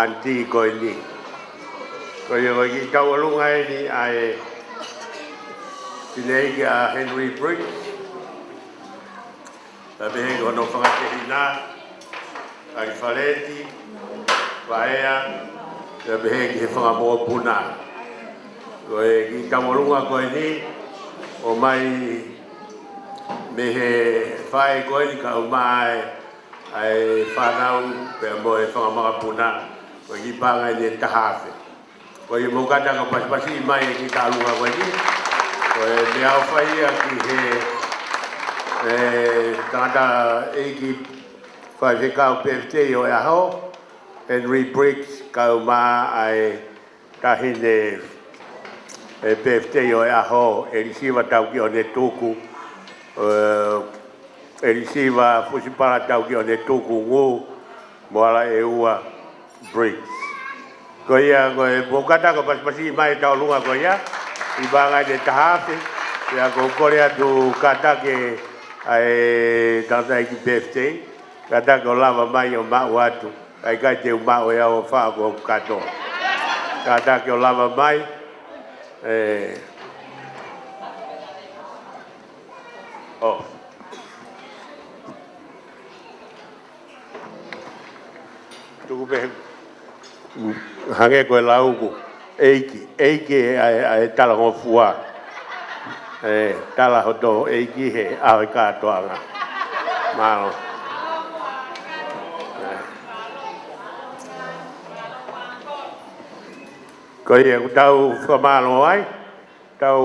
aunty ko eni. Ko ia ko e kiʻi tauʻolunga eni ʻa e fineʻeiki ʻa Henry Briggs, pea pehē ki hono fanga tehina, ʻAlifaleti, Paea, pea pehē ki he fanga mokopuna. Ko e kiʻi tauʻolunga ko eni, ʻomai mei he faʻē ko eni kae ʻumaʻā ʻa e fānau pea mo e fanga makapuna, ko e kiʻi paʻanga eni ʻe taha afe. Ko ia mou kātaki ʻo pasipasi mai e kiʻi tauʻolunga ko eni. Ko e meʻaʻofa ia ki he, ē, tangataʻeiki faifekau pēfitei ʻo e ʻaho, Henry Briggs, kae ʻumaʻā ʻa e taʻahine, ē, pēfitei ʻo e ʻaho, ʻElisiva Taukiʻonetuku, ē, ʻElisiva Fusipala Taukiʻonetuku Ngū, Moala ʻEua Briggs. Ko ia, ko e mou kātaki ʻo pasipasi mai e tauʻolunga ko ia, kiʻi paʻanga eni ʻe taha afe, pea ʻoku ou kole atu kātaki ʻa e tangataʻeiki pēfitei, kātaki ʻo lava mai ʻo maʻu atu, kae ʻikai te u maʻu ʻe au ʻo faʻo ko kātoa. Kātaki ʻo lava mai, ē, ʻo. Tuku pē, hangē ko e lau ʻoku ʻeiki, ʻeiki ʻa e, ʻa e talangofua. Ē, tala hoto ʻeiki he ʻaho ʻo e kātoanga. Mālō. Ē. Ko ia, ʻoku tau fakamālō ai. Tau,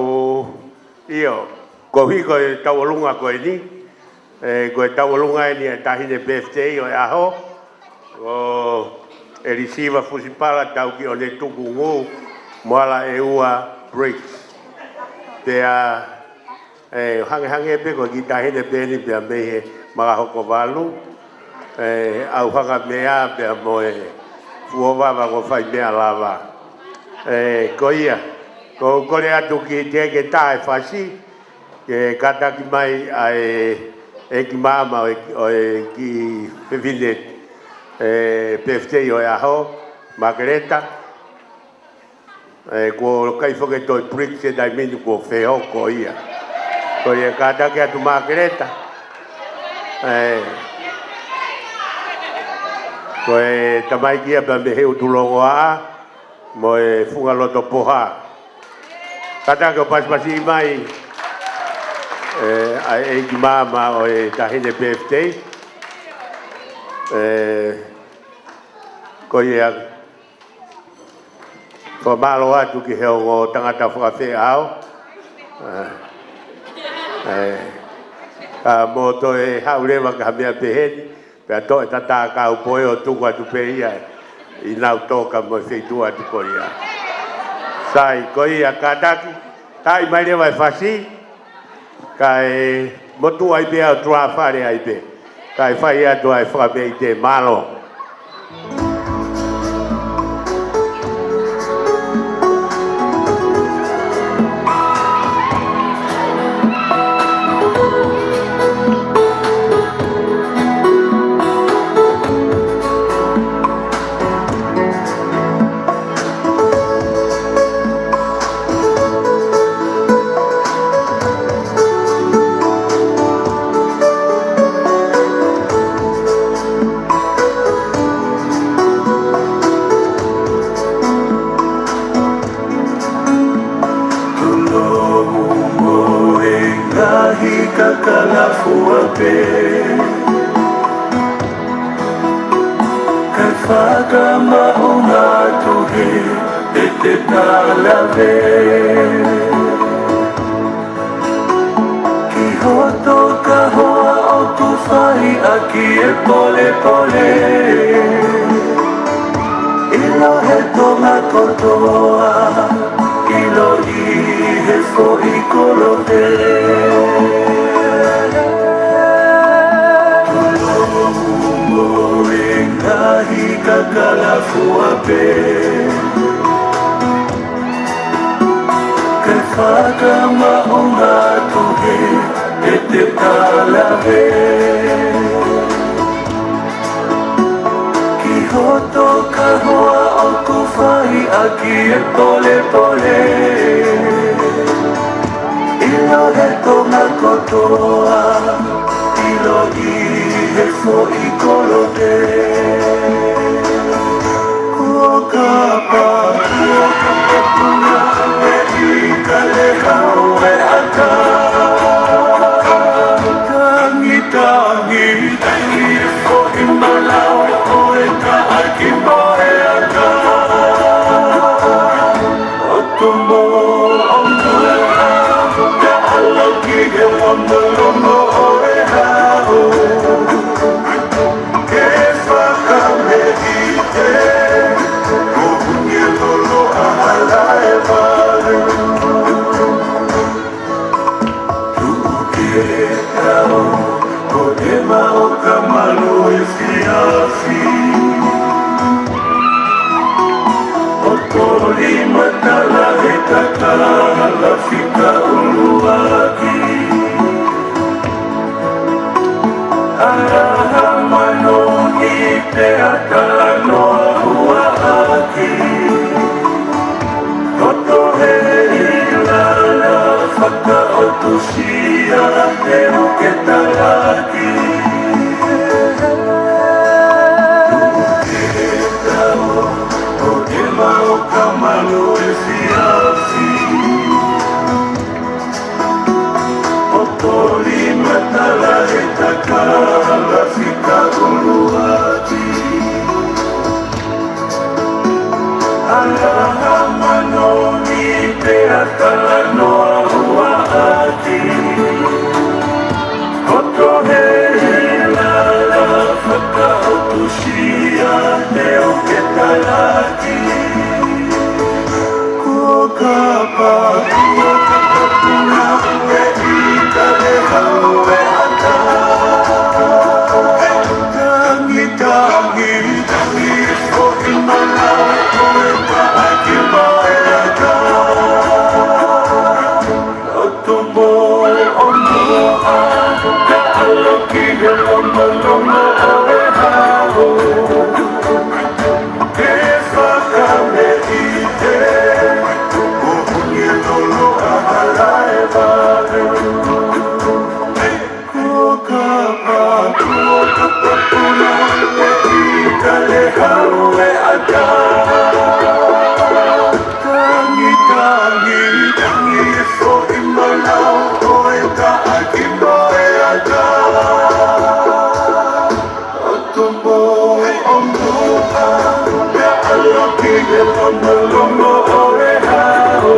ʻio, koeʻuhi ko e tauʻolunga ko eni, ē, ko e tauʻolunga eni ʻa e taʻahine pēfitei ʻo e ʻaho, ko ʻElisiva Fusipala Taukiʻonetuku Ngū, Moala ʻEua Briggs. Pea, ē, hangehangē pē ko e kiʻi taʻahine pē eni pea mei he Makahokovalu, ē, ʻauhanga meʻa pea mo e fuofua vava ko e fai meʻa lava. Ē, ko ia, ʻoku ou kole atu ki he taha ʻe fasi, ke kātaki mai ʻa e, ʻeiki maama ʻo e, ʻo e kiʻi fefine, ē, pēfitei ʻo e ʻaho, Makeleta. Ē, kuo kai foki e tohi Briggs he taimi ni kuo fehoko ia. Ko ia kātaki atu Makeleta. Ē. Ko e tamaiki ia pea mei he ʻUtulongoaʻa, mo e Fungalotopoha. Kātaki ʻo pasipasi mai, ē, ʻa e ʻeiki maama ʻo e taʻahine pēfitei. Ē, ko ia, fakamālō atu ki he ongo tangata fakafeʻao. Ē, ē, ka mou toe haʻu leva ki ha meʻa pehē ni, pea toʻo e tatā kaupoe ʻo tuku atu pē ia ʻi Nautolu mo e feituʻu atu ko ia. Sai, ko ia kātaki, taaʻi mai leva e fasi, kae motuʻa ai pē ʻo tulafale ai pē. Kae fai atu ʻa e fakameʻite, mālō. Tulomu mo e ngaahi kakala fua pē. Kae fakamaʻunga atu he ʻete talave. Ki hoto kahoa ʻoku fai ʻaki e polepole. ʻIlo he Tonga kotoa, ʻilo ʻi he foʻi kolope. Tulomu mo e ngaahi kakala fua pē. Fakamaʻunga atu he ʻete talave ki hoto kahoa ʻoku fai ʻaki e polepole. ʻIlo he Tonga kotoa, ʻilo ʻi he foʻi kolote. Kuo kapa, kuo kapa puna e ika le hau e ʻata. Tangi, tangi, tangi e foʻi malao ʻo e taʻaki mo e ʻata. ʻO tumo, ʻo muʻa, ka ʻaloki he longolongo ʻo e hau. Ke fakameʻite, ko Hungilolo ʻa Halaevalu. Tuʻu ke tau, ko ʻema ʻo ka malu efiafi. ʻO toli matala he takala fika ʻuluaki. ʻAha mano i te atala noa huaaki. Koto he ilala fakaʻotusia te u ke talaki. Tuʻu ke tau, ko ʻema ʻo ka malu efiafi. ʻO toli matala he takala fika ʻuluaki. ʻAha mano i te atala noa huaaki. Koto he ilala fakaʻotusia te u ke talaki. Kuo kapa, kuo kapa puna e ika le hau e ʻata. Tangi, tangi, tangi e foʻi malao ʻo e taʻaki mo e ʻata. ʻO tumo, ʻo muʻa, ka ʻaloki he longolongo ʻo e hau. Ke fakameʻite, ko Hungilolo ʻa Halaevalu. Kuo kapa, kuo kapa puna e ika le hau e ʻata. Tangi, tangi, tangi e foʻi malao ʻo e taʻaki mo e ʻata. ʻO tumo, ʻo muʻa, ka ʻaloki he longolongo ʻo e hau.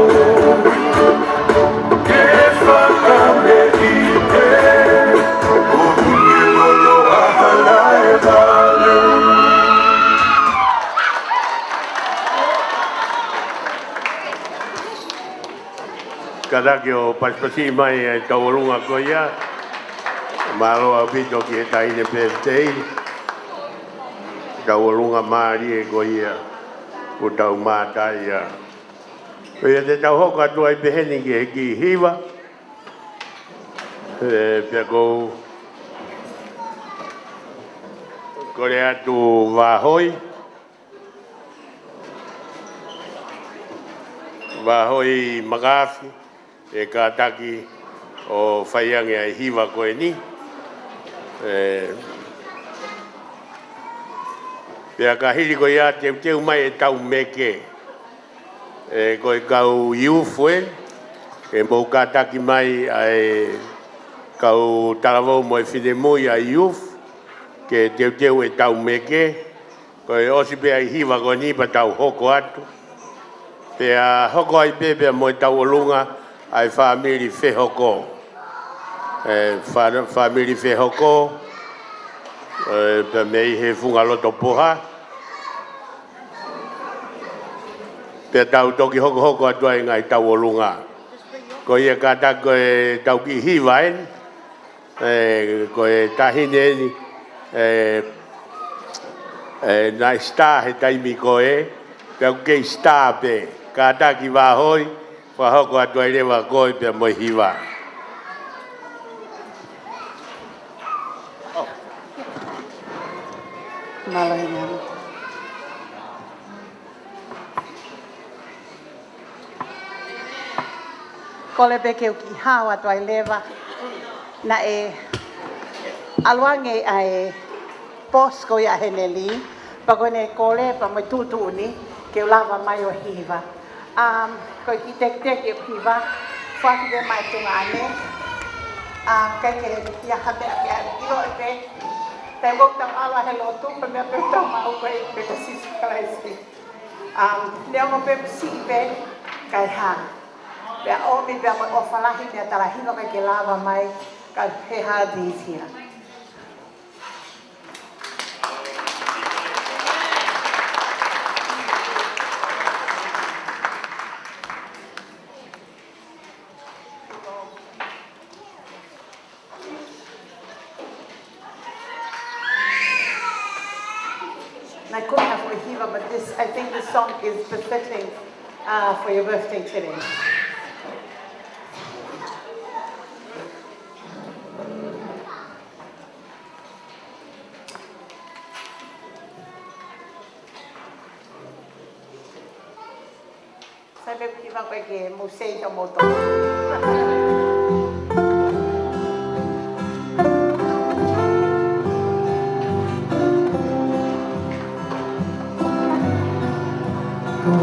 Ke fakameʻite, ko Hungilolo ʻa Halaevalu. Kātaki ʻo pasipasi mai e tauʻolunga ko ia. Mālō ʻaupito ki he taʻahine pētei. Tauʻolunga mālie ko ia. Ko tau mātai ia. Ko ia te tau hoko atu ai pehē ni ki he kiʻi hiva. ʻE, pea ʻoku ou kole atu Vāhoi. Vāhoi Makaafi, ʻe kātaki ʻo fai ange ʻa e hiva ko eni. ʻE, pea ka hili ko ia teuteu mai e tau meke. ʻE, ko e kau youth ē, ʻe mou kātaki mai ʻa e kau talavou mo e finemui ʻa e youth, ke teuteu e tau meke, ko e ʻosi pē ʻa e hiva ko eni pea tau hoko atu. Pea hoko ai pē pea mo e tauʻolunga ʻa e fāmili Fehoko. ʻE, fā-, fāmili Fehoko, ʻe, pea mei he Fungaloto Poha. Pea tau toki hokohoko atu ai ngaahi tauʻolunga. Ko ia kātaki ko e tau kiʻi hiva eni. ʻE, ko e taʻahine eni. ʻE, ʻe, naʻe star he taimi ko ē. Pea ʻoku kei star pē. Kātaki Vāhoi. Fakahoko atu ai leva koe pea mo e hiva. Mālō e ngana. Kole pē ke u kiʻi hao atu ai leva. Naʻe ʻalu ange ʻa e boss ko ia ʻa Heneli, pea ko ʻene kole pea mo e tuʻutuʻuni ke u lava mai ʻo hiva. Um, ko e kiʻi tekiteki ʻeku hiva, foaki pē mai tuʻunga ʻanai. Um, ʻikai ke ʻi ai ha meʻa ke ʻilo ʻe pē. Taimi ʻoku tau ʻalu ai he lotu, ko e meʻa pē ʻoku tau maʻu ko e ʻEiki ko Sīsū Kalaisi. Um, neongo pē ʻoku siʻi pē, kae hā. Pea ʻomi pē mo e ʻofa lahi meʻa talahi ʻikai ke lava mai, ka he hard these here. Naʻe kumi ha foʻi hiva, but this, I think this song is befitting, uh, for your birthday today. Sai pē ʻeku hiva ko ē ke mou save ʻi hoʻomou tō.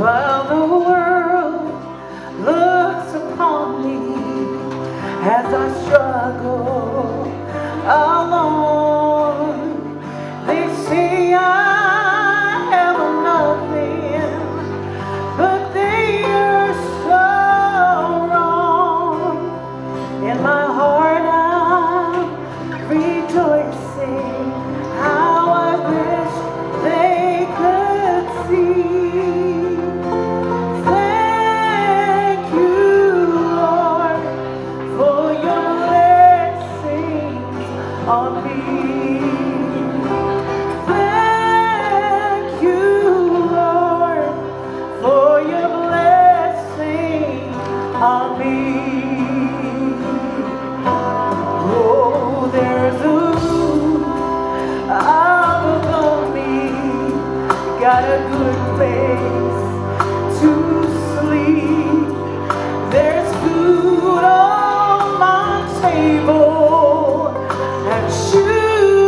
While the world looks upon me as I struggle alone, they say I am nothing, but they are so wrong. In my heart, I'm rejoicing. How I wish they could see. Thank you, Lord, for your blessings on me. Thank you, Lord, for your blessing on me. Oh, there's a roof above me, got a good place to sleep. There's food on my table and shoes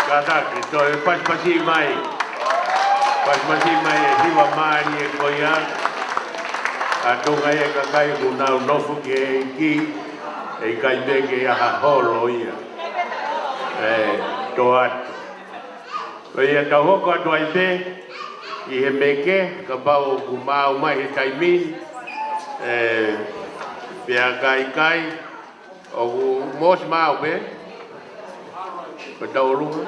Kātaki, toe pasipasi mai. Pasipasi mai e hiva mālie ko ia. ʻA e tuʻunga ʻa e kakai ʻoku nau nofo ki he ʻEiki, ʻe ʻikai pē ke ʻi ai ha holo ia. ʻE, tō atu. Ko ia tau hoko atu ai pē ʻi he meke, kapau ʻoku maau mai he taimi ni, ʻe, pea ka ʻikai, ʻoku mos mau pē, ko tauʻolunga.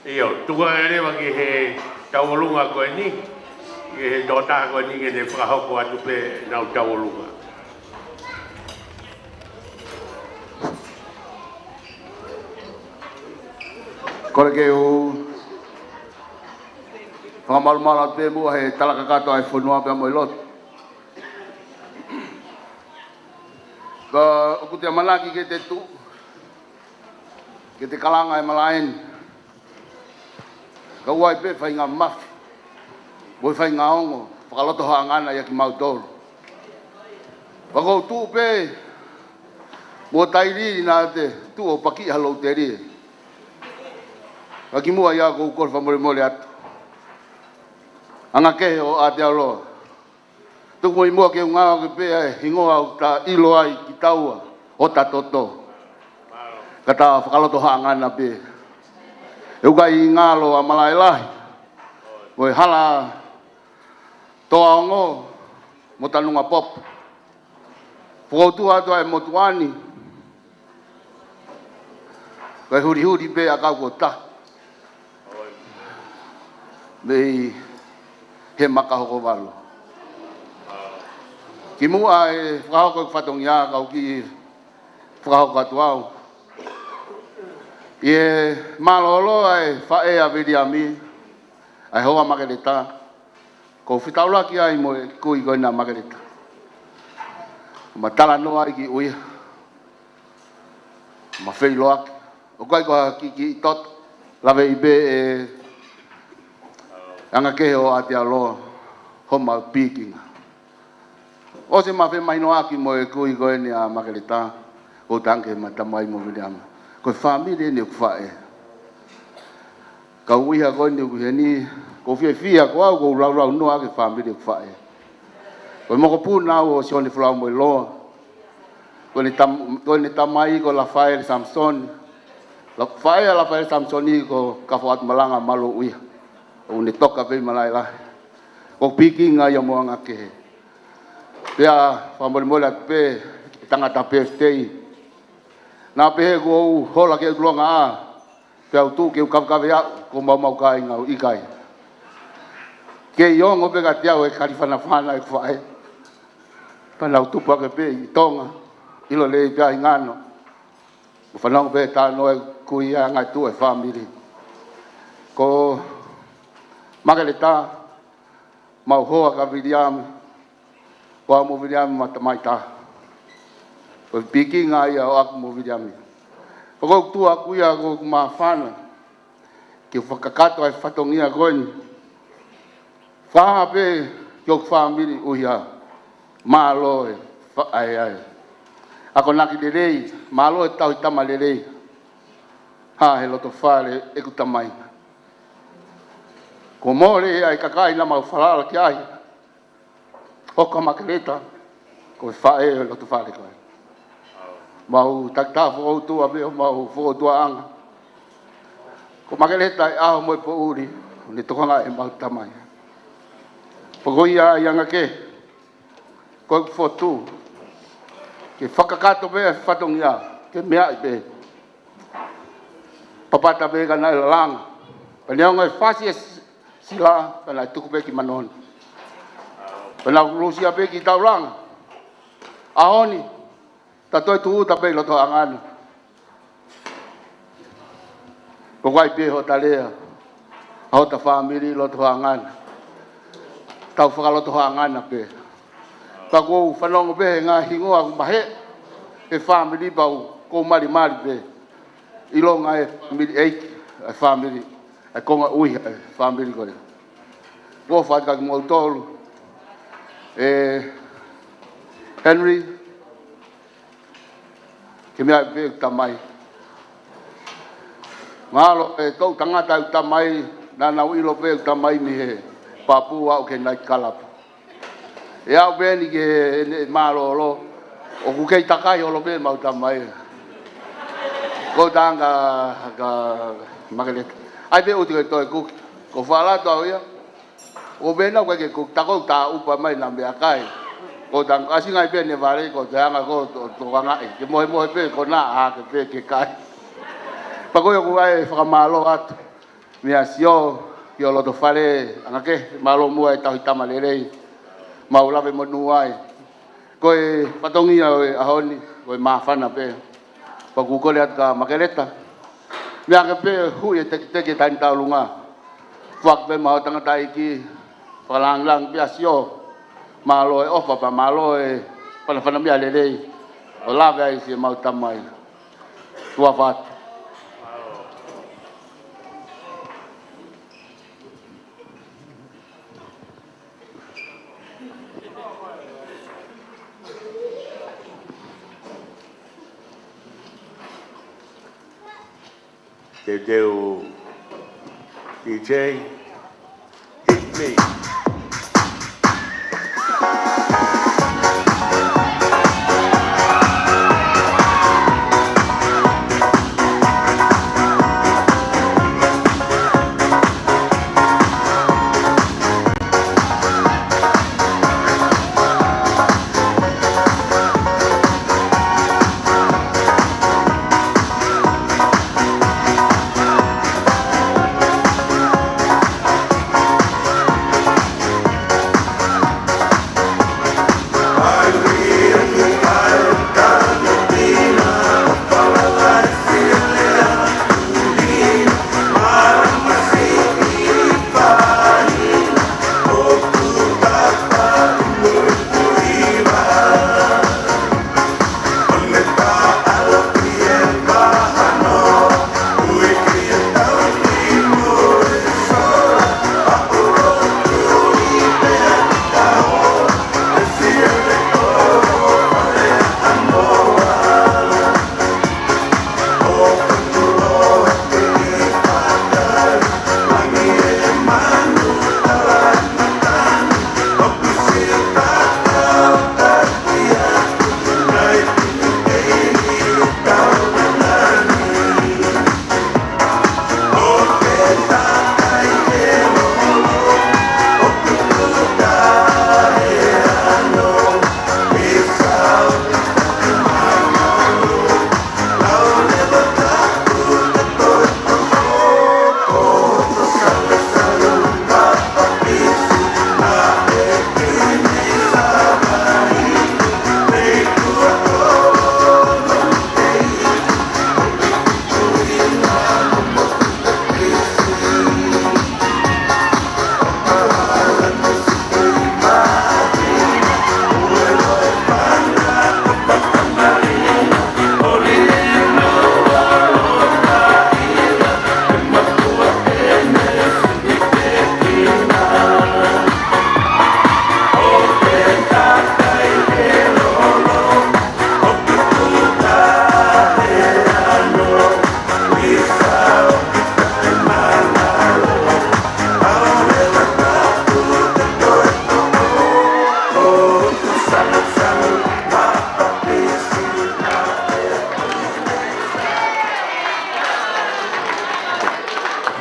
ʻIo, tuku ange leva ki he tauʻolunga ko eni, ki he tokotaha ko eni ke ne fakahoko atu pē ʻenau tauʻolunga. Kole ke u fakamalumalu atu pē muʻa he tala kakato ʻa e fonua pea mo e lotu. Ka ʻoku te ʻamanaki ke te tuʻu, ke te kalanga e malaʻe ni. Ka ʻoku ʻi ai pē faʻahinga mafi, mo e faʻahinga ongo fakalotoʻanga ʻia kimautolu. Pea ʻoku ou tuʻu pē mo taili naʻa te tuʻu ʻo pakiʻi ha lou telie. Ka kimuʻa ia ʻoku ou kole fakamolemole atu. Anga kehe ʻo Aotearoa. Tuku muʻa ke u ngāueʻaki pē ʻa e hingoa ʻoku ta ʻilo ai kitaua ʻo ta toto. Ka ta fakalotoʻanga pē. ʻE ʻikai ngalo ʻa Malaʻelahi mo e hala Toaongo mo Tanungapopo. Fokotuʻu atu ʻa e motuʻa ni, ko e hulihuli pē ʻa e kau ko ta mei he Makahokovalu. Kimuʻa ʻe fakahoko e fatongia, kau kiʻi fakahoko atu au. ʻI he mālōlō ʻa e faʻē ʻa Viliami, ʻa e hoa Makeleta, ʻoku ou fetaulaki ai mo e kui ko ena ʻa Makeleta. Ma talanoa ai ki ʻuia. Ma feʻiloaki. ʻOku ʻikai ko ha kiʻi, kiʻi toto. Laveʻi pē ʻe anga kehe ʻo Aotearoa homau pikinga. ʻOsi ma femahinoʻaki mo e kui ko eni ʻa Makeleta, ʻoku tangi ma tamai mo Viliami. Ko e fāmili eni ʻoku faʻē. Ka ʻuiha ko eni ʻoku heni, ʻoku ou fiefia ko au, ʻoku ou laulau noa ki he fāmili ʻoku faʻē. Ko e mokopuna au ʻo Sione Folau mo e Loa. Ko ʻene tam-, ko ʻene tamai ko Lafaele Samisoni. La-, faʻē ʻa Lafaele Samisoni ko Kafoatu Malanga Malo ʻUiha. ʻOku ne toka pē ʻi Malaʻelahi. ʻOku pikinga ia mo anga kehe. Pea fakamolemole atu pē, tangata pēfitei. Naʻa pehē ʻoku ou hola ke u longa ā, pea u tuʻu ke u kavekave aʻu, ko maumau kāinga ʻoku ʻikai. Kei ongo pē kiate au e kalifanafana ʻeku faʻē. Pea nau tupu hake pē ʻi Tonga, ʻilo lelei pē ʻa e ngano. ʻO fanongo pē talanoa e kui ʻa e ngaahi tuʻu e fāmili. Ko Makeleta, mau hoa kia Viliami, ko au mo Viliami ma tamai taha. Ko e pikinga ia ʻoʻoku mo Viliami. Pea ʻoku ou tuʻu ʻaku ia ʻoku ou māfana ke fakakakato ʻa e fatongia ko eni. Fakahā pē ki hoku fāmili ʻuiha. Mālō e fa-, ʻa e, ʻa e akonaki lelei, mālō e tauhi tama lelei. Hā he loto fale ʻeku tamai. Kuo mole ʻa e kakai naʻa mau falala ki ai. Hoko ʻa Makeleta, ko e faʻē ʻo e loto fale ko ē. Mau takitaha fokoutua pē ʻo mau fokoutuaʻanga. Ko Makeleta ʻi he ʻaho mo e poʻuli, ʻoku ne tokangaʻi ʻemau tamai. Pea ko ia ʻi anga kehe, ko ʻeku fotu, ke fakakakato pē ʻa e fatongia, ke meaʻi pē. Papata pē ka naʻe lalanga. Pea neongo e fasi e s-, sila, ka naʻe tuku pē ki Manoni. Pea nau lusia pē ki Taulanga. ʻAho ni, ta toe tūʻuta pē ʻi loto Hoʻangana. Ko ʻeku ʻai pē hota lea, ʻa hota fāmili ʻi loto Hoʻangana. Tau fakaloto Hoʻangana pē. Pea ʻoku ou fanongo pē he ngaahi hingoa ʻoku mahe, he fāmili pea ʻoku ou malimali pē. ʻIlonga e fāmili ʻeiki, e fāmili, e konga ʻuiha e fāmili ko ē. Kuo fai ka kimoutolu. ʻE Henry, Ke meʻa pē ʻeku tamai. Mahalo ʻe toʻu tangata ʻeku tamai, naʻa nau ʻilo pē ʻeku tamai mei he pāpū ʻo aʻu ki he night club. ʻE aʻu pē eni ki heʻene mālōlō, ʻoku kei takai holo pē ʻemau tamai. Ko e tangata ka Makeleta. ʻAi pē ʻuti ko e toe kuki. Ko e faʻalato au ia. ʻO pehē naʻa ku ʻikai ke kuki, tā ko e tā ʻupa mai naʻa meʻakai. Ko e tangata ʻasi ngai pē ʻene vale, ko e tangata ko e to-, tokangaʻi. Ke mohemohe pē, ko naʻa ke pē ke kai. Pea ko ia ʻoku ou fakamālō atu. Meʻa Sio, ki ho loto fale, anga ke, mālō muʻa e tauhi tama lelei. Mau lave monū ai. Ko e fatongia ʻo e ʻaho ni, ko e māfana pē. Pea ʻoku ou kole atu kia Makeleta. Meʻa ke pē hui e teketeke taimi tauʻolunga. Foaki pē maʻa ho tangataʻeiki, fakalāngilangi pē ʻa Sio. Mālō e ʻofa pea mālō e fanafana meʻa lelei. ʻO lave ai siʻemau tamai. Tuʻa ʻofa atu. Teuteu D J, hit me.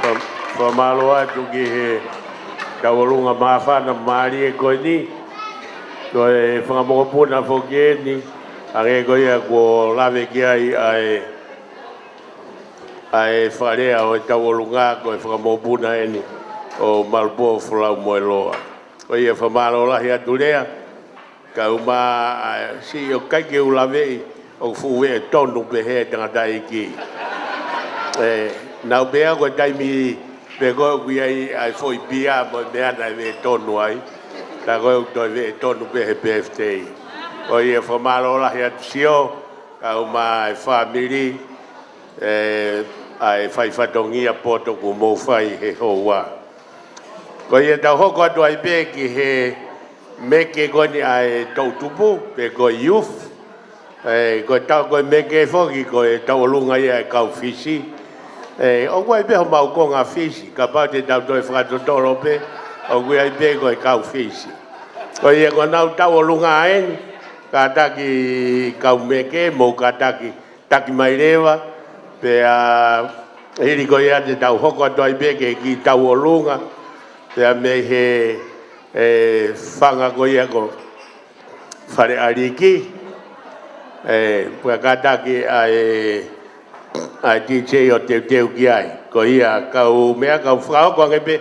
Fa-, fakamālō atu ki he tauʻolunga māfana mālie ko eni. Ko e fanga mokopuna foki eni, hangē ko ia kuo lave ki ai ʻa e, ʻa e fakalea ʻo e tauʻolunga, ko e fanga mokopuna eni ʻo Malupō Folau Moeloa. Ko ia fakamālō lahi atu Lea, kae ʻumaʻā, ʻa, siʻi ʻoku ʻikai ke u laveʻi, ʻoku fuʻu veʻe tonu pehē tangataʻeiki. ʻE, naʻa ku pehē ko e taimi pē ko ē ʻoku ʻi ai ʻa e foʻi pia mo e meʻa naʻe veʻe tonu ai. Tā ko ē ʻoku toe veʻe tonu pē he birthday. Ko ia fakamālō lahi atu Sio, kae ʻumaʻā e fāmili, ʻe, ʻa e fai fatongia poto kuo mou fai he houa. Ko ia tau hoko atu ai pē ki he meke ko eni ʻa e toʻutupu, pe ko e youth. ʻE, ko e tau, ko e meke foki, ko e tauʻolunga ia e kau Fisi. ʻE, ʻoku ʻi ai pē homau konga Fisi, kapau te tau toe fakatotolo pē, ʻoku ʻi ai pē ko e kau Fisi. Ko ia ko ʻenau tauʻolunga eni, kātaki kau meke, mou kātaki, taki mai leva, pea hili ko ia te tau hoko atu ai pē ki he kiʻi tauʻolunga, pea mei he, ʻe, fanga ko ia ko Fale ʻAliki, ʻe, pea kātaki ʻa e, ʻa e D J ʻo teuteu ki ai. Ko ia kau meʻa, kau fakahoko ange pē,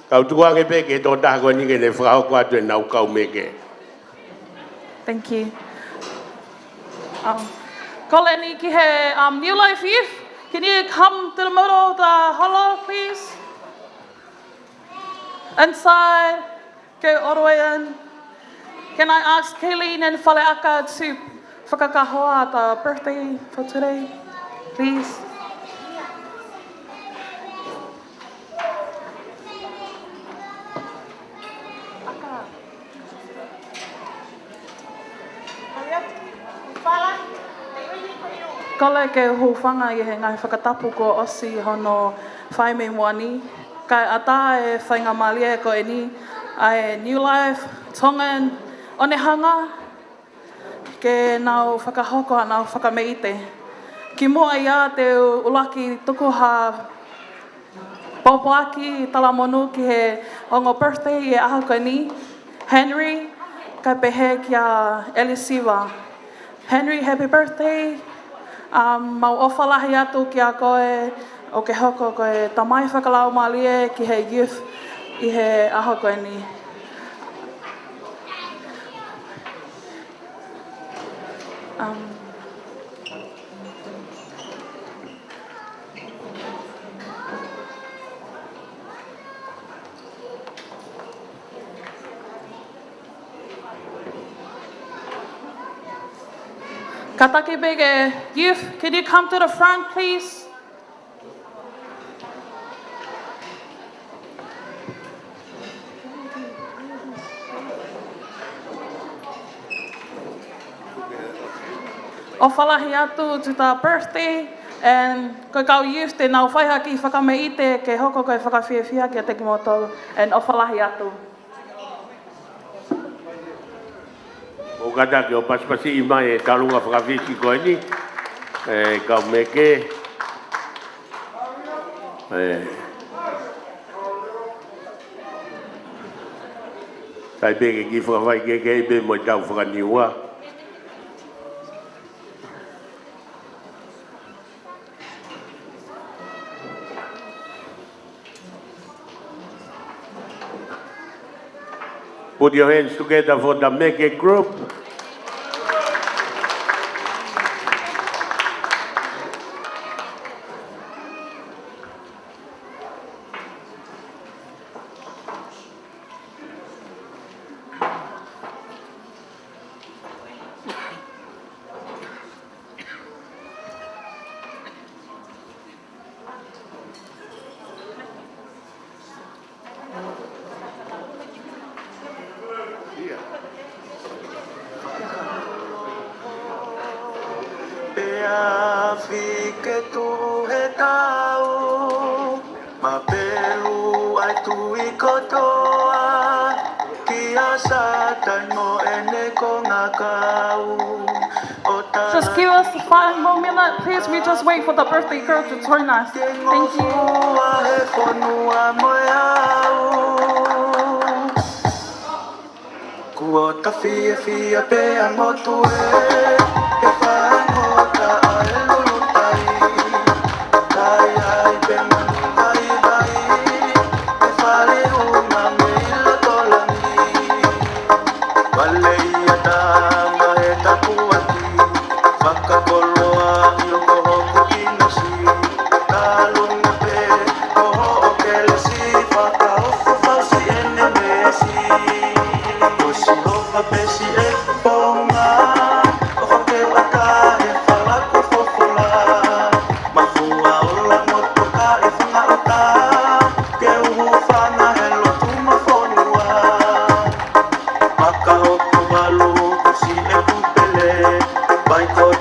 kau tuku ange pē ki he tokotaha ko eni ke ne fakahoko atu ʻenau kau meke. Thank you. Um, kole eni ki he, um, New Life Youth. Can you come to the middle of the holo, please? Inside, go all the way in. Can I ask Kayleen and Faleaka to fakakahoa the birthday for today, please? Kole ke hūfanga ʻi he ngaahi fakatapu kuo ʻosi hono fai mei muʻa ni. Kae ʻatā e faingamālie ko eni ʻa e New Life Tongan Onehunga ke nau fakahoko haʻanau fakameʻite. Kimuʻa ia te u ʻuluaki tuku ha pōpoaki talamonū ki he ongo birthday ʻi he ʻaho ko eni, Henry, kae pehē kia Elisiva. Henry, happy birthday. Um, mau ʻofa lahi atu kia koe ʻo ke hoko ko e tamai fakalaumālie ki he youth ʻi he ʻaho ko eni. Um, Kātaki pē ke, youth, can you come to the front, please? ʻOfa lahi atu to the birthday, and ko e kau youth te nau fai ha kiʻi fakameʻite ke hoko ko e fakafiefia kiate kimoutolu, and ʻofa lahi atu. ʻOku kātaki ʻo pasipasiʻi mai e talunga fakafisi ko eni, ʻe, kau meke. ʻE, sai pē ke kiʻi fakafai kehekehe pē mo e tau fakaniua. Put your hands together for the Meke group. Pea fike tuʻu he tau, mapelu ai tui kotoa, kia Sātai mo ʻene konga kau. Just give us five more minutes, please. We just wait for the birthday girl to join us. Thank you. Kuo ta fiefia pea motu ē, he fāngota ʻa e lulutai. Kai ai pē manu vaivai, he fale uma mei loto langi. Vale ia tama e tapuaki, fakakoloa ʻi o ko hoku kinosi. Kalunga pē ko hoʻo kelesi, fakaofo fausi ʻene meesi. Ko Sihova pē siʻeku founga, ʻofa ke u ʻatā he falaku fofola. Mafua ola motuka e fanga ʻota, ke u hūfanga he lotu mo fonua. Maka hoku valu ko siʻeku pele, vai ko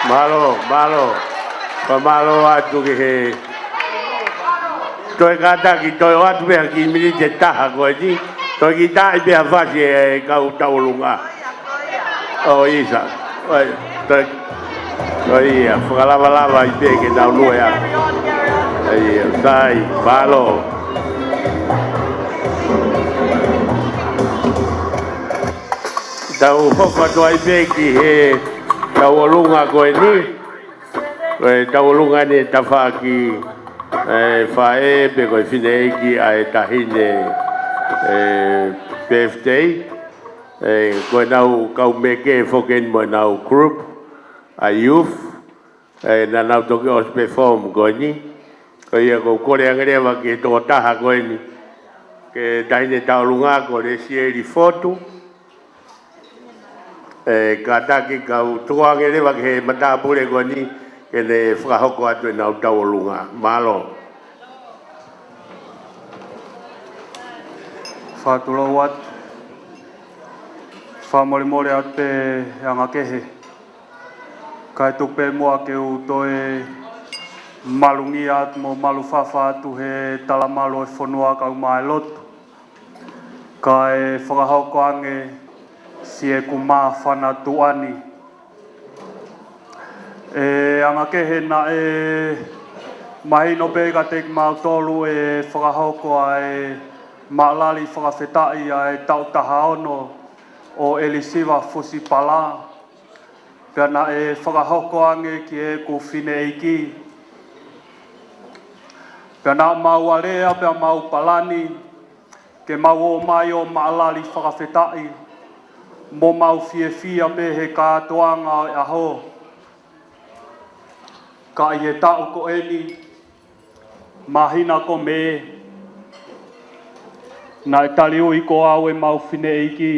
Mālō, mālō. Fakamālō atu ki he toe kātaki, toe ʻoatu pē ha kiʻi miniti ʻe taha ko eni. Toe kiʻi taʻi pē ha fasi ʻe kau tauʻolunga. ʻOi, sai. ʻOi, toe. ʻOi, ia, fakalavalava ai pē ke tau nue ā. ʻOi, ia, sai, mālō. Tau hoko atu ai pē ki he tauʻolunga ko eni. Ko e tauʻolunga eni tafaʻaki, ē, faʻē pe ko e fineʻeiki ʻa e taʻahine, ē, birthday. Ē, ko ʻenau kau meke foki eni mo ʻenau group ʻa e youth. Ē, naʻa nau toki ʻosi perform ko eni. Ko ia ʻoku ou kole ange leva ki he tokotaha ko eni. Ki he taʻahine tauʻolunga ko Lesieli Fotu. Ē, kātaki kau tuku ange leva ki he matāpule ko eni, ke ne fakahoko atu ʻenau tauʻolunga. Mālō. Fakatulou atu. Fakamolemole atu pē ʻe anga kehe. Kae tuku pē muʻa ke u toe malungia atu mo malu fafa atu he talamalu ʻo e fonua kae ʻumaʻā e lotu. Kae fakahoko ange siʻeku māfana tuʻa ni. ʻE anga kehe naʻe mahino pē kiate kimautolu e fakahoko ʻa e maʻalali fakafetaʻi ʻa e taʻu taha ono ʻo ʻElisiva Fusipala. Pea naʻe fakahoko ange ki heʻeku fineʻeiki. Pea naʻa mau alea, pea mau palani, ke mau ō mai ʻo maʻalali fakafetaʻi, mo mau fiefia pē he kātoanga ʻo e ʻaho. Ka ʻi he taʻu ko eni, māhina ko Mē, naʻe taliui ko au ʻe mau fineʻeiki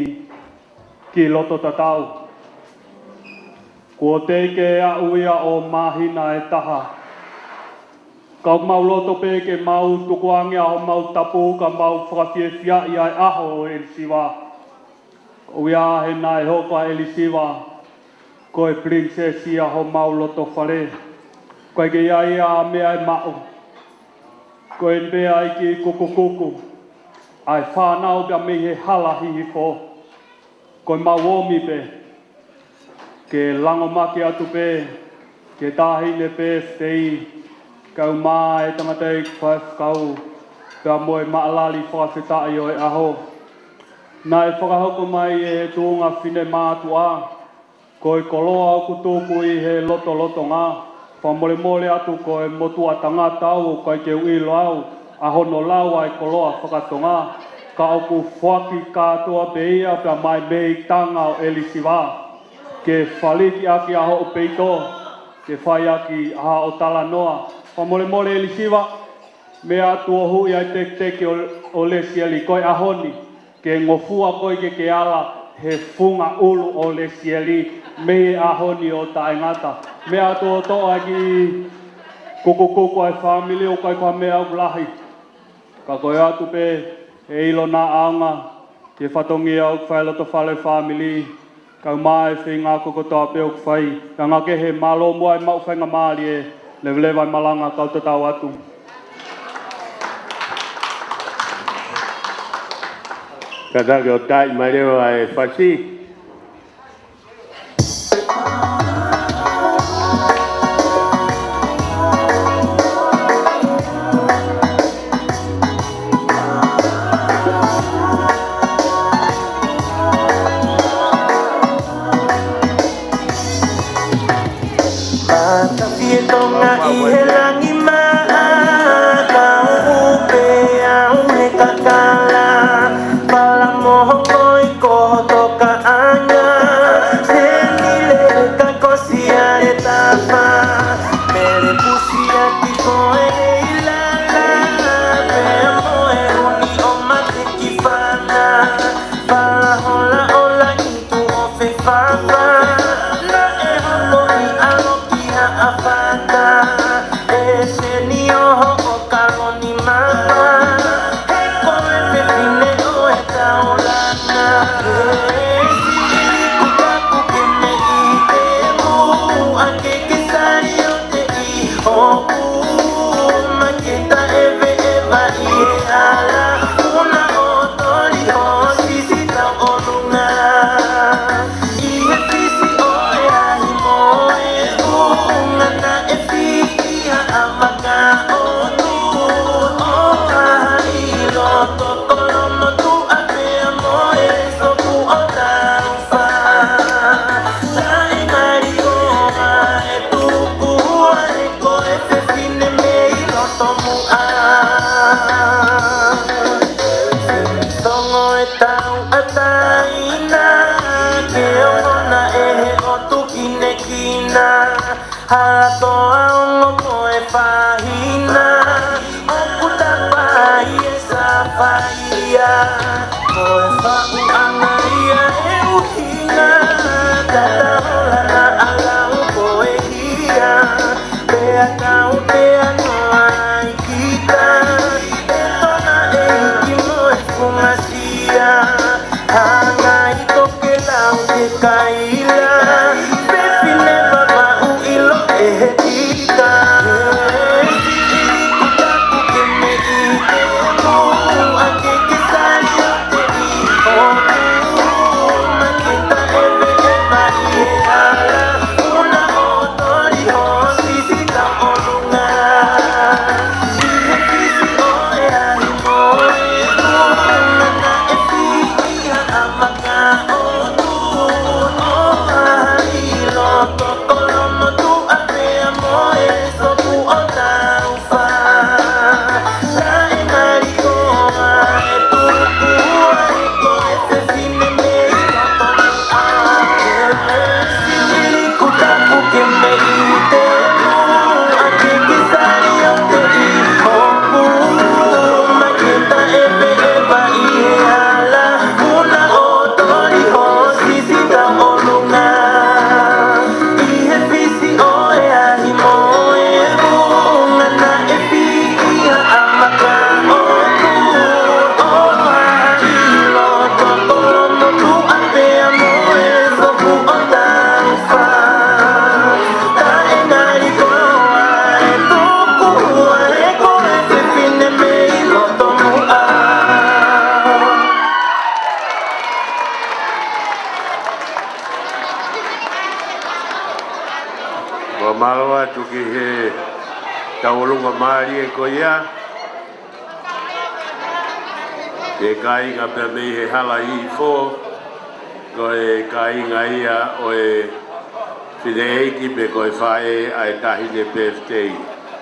ki loto tatau. Kuo teʻeki ke aʻu ia ʻo māhina ʻe taha. Ka ʻoku mau loto pē ke mau tukuange ʻa homau tapu ka mau fakafiefiaʻi ʻa e ʻaho ʻo ʻElisiva. ʻOku ʻi ai he naʻe hoko ʻa ʻElisiva ko e princess ia homau loto fale. ʻOku ʻikai ke ʻi ai ha meʻa ʻe maʻu. Ko eni pē ʻa e kiʻi kukukuku ʻa e fānau pea mei he hala hihifo. Ko e mau ōmi pē ke langomaki atu pē ki he taʻahine pēfitei, kae ʻumaʻā e tangataʻeiki faifekau, pea mo e maʻalali fakafetaʻi ʻo e ʻaho. Naʻe fakahoko mai ʻe he tuʻunga finemātuʻa, ko e koloa ʻoku tuku ʻi he lotolotonga. Fakamolemole atu ko e motuʻa tangata au, ʻoku ʻikai ke u ʻilo au ʻa hono lau ʻa e koloa fakatonga. Ka ʻoku foaki kātoa pē ia pea mei he meʻitanga ʻo ʻElisiva. Ke faliki ʻaki ʻa hoʻo peito, ke fai ʻaki ʻa hoʻo talanoa. Fakamolemole ʻElisiva, meʻa atu ʻo huʻi ʻa e tekiteki ʻo, ʻo Lesieli, ko e ʻaho ni, ke ngofua koe ke ke ala he funga ʻulu ʻo Lesieli, mei he ʻaho ni ʻo taʻengata. Meʻa atu ʻo toʻo ʻa e kiʻi kukukuku ʻa e fāmili, ʻoku ʻikai ko ha meʻa ʻoku lahi. Ka ko e ʻoatu pē ʻe ʻilo naʻa ʻaonga ki he fatongia ʻoku fai loto fale fāmili, kae ʻumaʻā e feinga kotoa pē ʻoku fai. Ka ʻi he anga kehe, mālō muʻa e maʻu faingamālie, leveleva e malanga kau tatau atu. Kātaki ʻo taʻi mai leva e fasi. Matafi e Tonga ʻi he langi maʻa, kau pē au he kakala. Fala moho koi ko toka anga, he nile ka kosia e tafa. Mele pusia ki koe e ilala, pea mo e uni ʻo mate ki fana. Fala hola ʻo langi tuʻo fefafa, naʻe hoko ʻi ʻalo ki haʻa fata. E seni ʻo hoʻo kaloni mama, he ko e fefine ʻo e taulana. E sili kukaku ke meʻi e muʻa ke ʻOua ongo mo e fāhina, ʻoku tapa ʻi he sāfaia. Ko e faʻu ʻanga ia e ʻuhinga, tata hola na alau ko e hia. Pea tau pea noa ai kita, e tona ʻeiki mo e fungasia. Hanga ʻi tokelau ke kaila, fefine Vavaʻu ʻilo ʻe he kita. He sili kutaku ke meʻite, mua ke ke sali o te i o ku. Ma kita ʻeve ʻeva ʻi he ala, una o toli ho sisi ta ʻolunga. ʻI he fisi ʻo e ahi mo e ku, na naʻe fiʻia ʻa maka o tu, ʻo ahi loto kolomotuʻa pea mo e sopu ʻo taufa. Taʻe ngali koa e tuku ai ko e fefine mei loto. Sili kutaku ke meʻite, mua ke ke sali o te i o ku. Ma kita ʻeve ʻeva ʻi he ala, una o toli ho sisi ta ʻolunga. ʻI he fisi ʻo e ahi mo e ku, na naʻe fiʻia ʻa maka o tu, ʻo ahi loto kolomotuʻa pea mo e sopu ʻo taufa. Taʻe ngali koa e tuku ai ko e fefine mei loto muʻa. Ua mālō atu ki he tauʻolunga mālie ko ia. Ki he kāinga pea mei he hala ʻi Hihifo, ko e kāinga ia ʻo e fineʻeiki pe ko e faʻē ʻa e taʻahine birthday.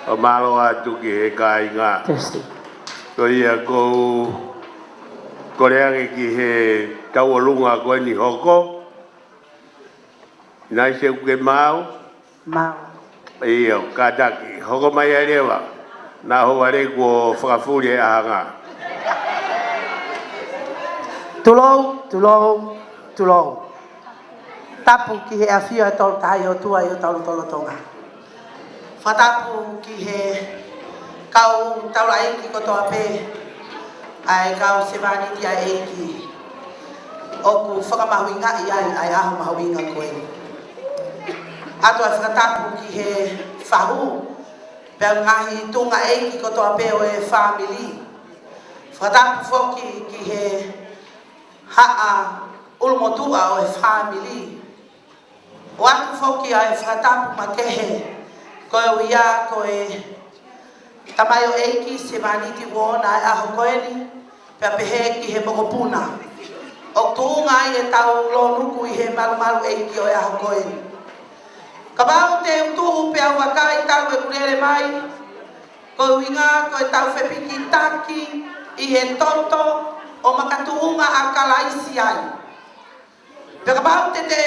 Ua mālō atu ki he kāinga. Testing. Ko ia ʻoku ou kole ange ki he tauʻolunga ko eni hoko. Naʻe ʻikai ke maau? Maau. ʻIo, kātaki. Hoko mai ai leva. Naʻa hou vale kuo fakafuli e ʻahanga. Tulou, tulou, tulou. Tapu ki he ʻafio ʻa e Tolu Tahaʻi ʻOtua ʻi hotau lotolotonga. Fakatapu ki he kau taulaʻeiki kotoa pē, ʻa e kau sevāniti ʻa e ʻEiki ʻoku fakamahuʻingaʻi ai ʻa e ʻaho mahuʻinga ko eni. ʻOatu ʻa e fakatapu ki he fahu, pea ngaahi tuʻunga ʻeiki kotoa pē ʻo e fāmili. Fakatapu foki ki he haʻa ʻulumotuʻa ʻo e fāmili. ʻOatu foki ʻa e fakatapu makehe, ko e ʻuhinga ko e tamaioʻeiki sevāniti ʻoku ʻoʻona ʻa e ʻaho ko eni, pea pehē ki he mokopuna. ʻOku tuʻunga ai ʻetau lōnuku ʻi he malumalu ʻeiki ʻo e ʻaho ko eni. Kapau te u tuʻu pea u vakai talu ʻeku lele mai, ko e ʻuhinga ko ʻetau fepikitaki ʻi he toto ʻo makatuʻunga ʻa Kalaisi ai. Pea kapau te te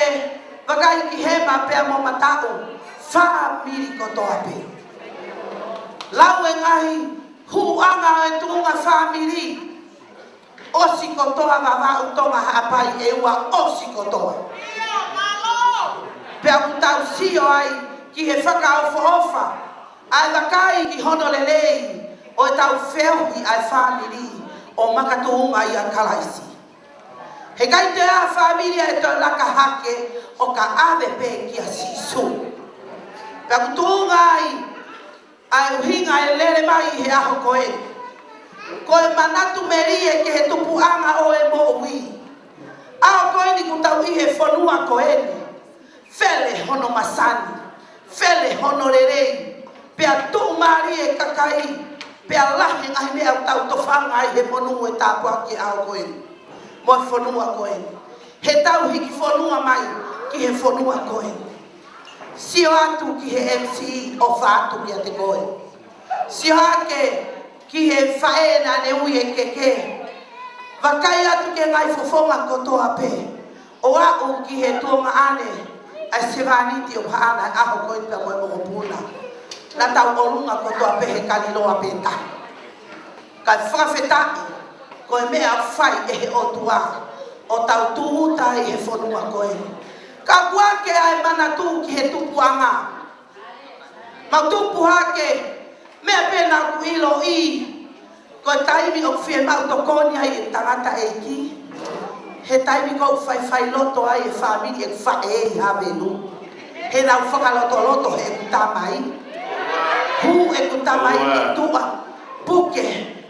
vakai ki hema pea mo mataʻu, fāmili kotoa pē. Lau e ngaahi huʻanga ʻo e tuʻunga fāmili, ʻosi kotoa Vavaʻu, Tonga, Haʻapai, ʻEua, ʻosi kotoa. Pea ʻoku tau sio ai ki he fakaʻofoʻofa ʻa e vakai ki hono lelei ʻo ʻetau feohi ʻa e fāmili ʻo makatuʻunga ʻia Kalaisi. Heʻikai toe ʻi ai ha fāmili ʻe toe laka hake ʻo ka ʻave pē kia Sīsū. Pea ʻoku tuʻunga ai ʻa e ʻuhinga e lele mai ʻi he ʻaho ko eni. Ko e manatu melie ki he tupuʻanga ʻo e moʻui. ʻAho ko eni ʻoku tau ʻi he fonua ko eni. Fele hono masani, fele hono lelei, pea tuʻumālie e kakai, pea lahi e ngaahi meʻa ʻoku tau tofanga ai he monū e tāpuaki ʻo e ʻaho ko eni mo e fonua ko eni. He tau hiki fonua mai ki he fonua ko eni. Sio atu ki he M C, ʻofa atu kiate koe. Sio hake ki he faʻē naʻa ne ui e keke. Vakai atu ki he ngaahi fofonga kotoa pē. ʻO aʻu ki he tuongaʻane, ʻa e sevāniti ʻoku haʻana he ʻaho ko eni pea mo e mokopuna. Naʻa tau ʻolunga kotoa pē he kaliloa pē taha. Kae fakafetaʻi, ko e meʻa ʻoku fai ʻe he ʻOtua, ʻo tau tūʻuta ai he fonua ko eni. Ka ʻoku ʻikai ke ʻi ai e manatu ki he tupuʻanga. Mau tupu hake, meʻa pē naʻa ku ʻiloʻi, ko e taimi ʻoku fiemaʻu tokoni ai e tangataʻeiki. He taimi ko ē ʻoku faifai loto ai e fāmili ʻeku faʻē ʻi Havelu. He naʻa ku fakalotoloto heʻeku tamai. Hū ʻeku tamai ʻi tuʻa, puke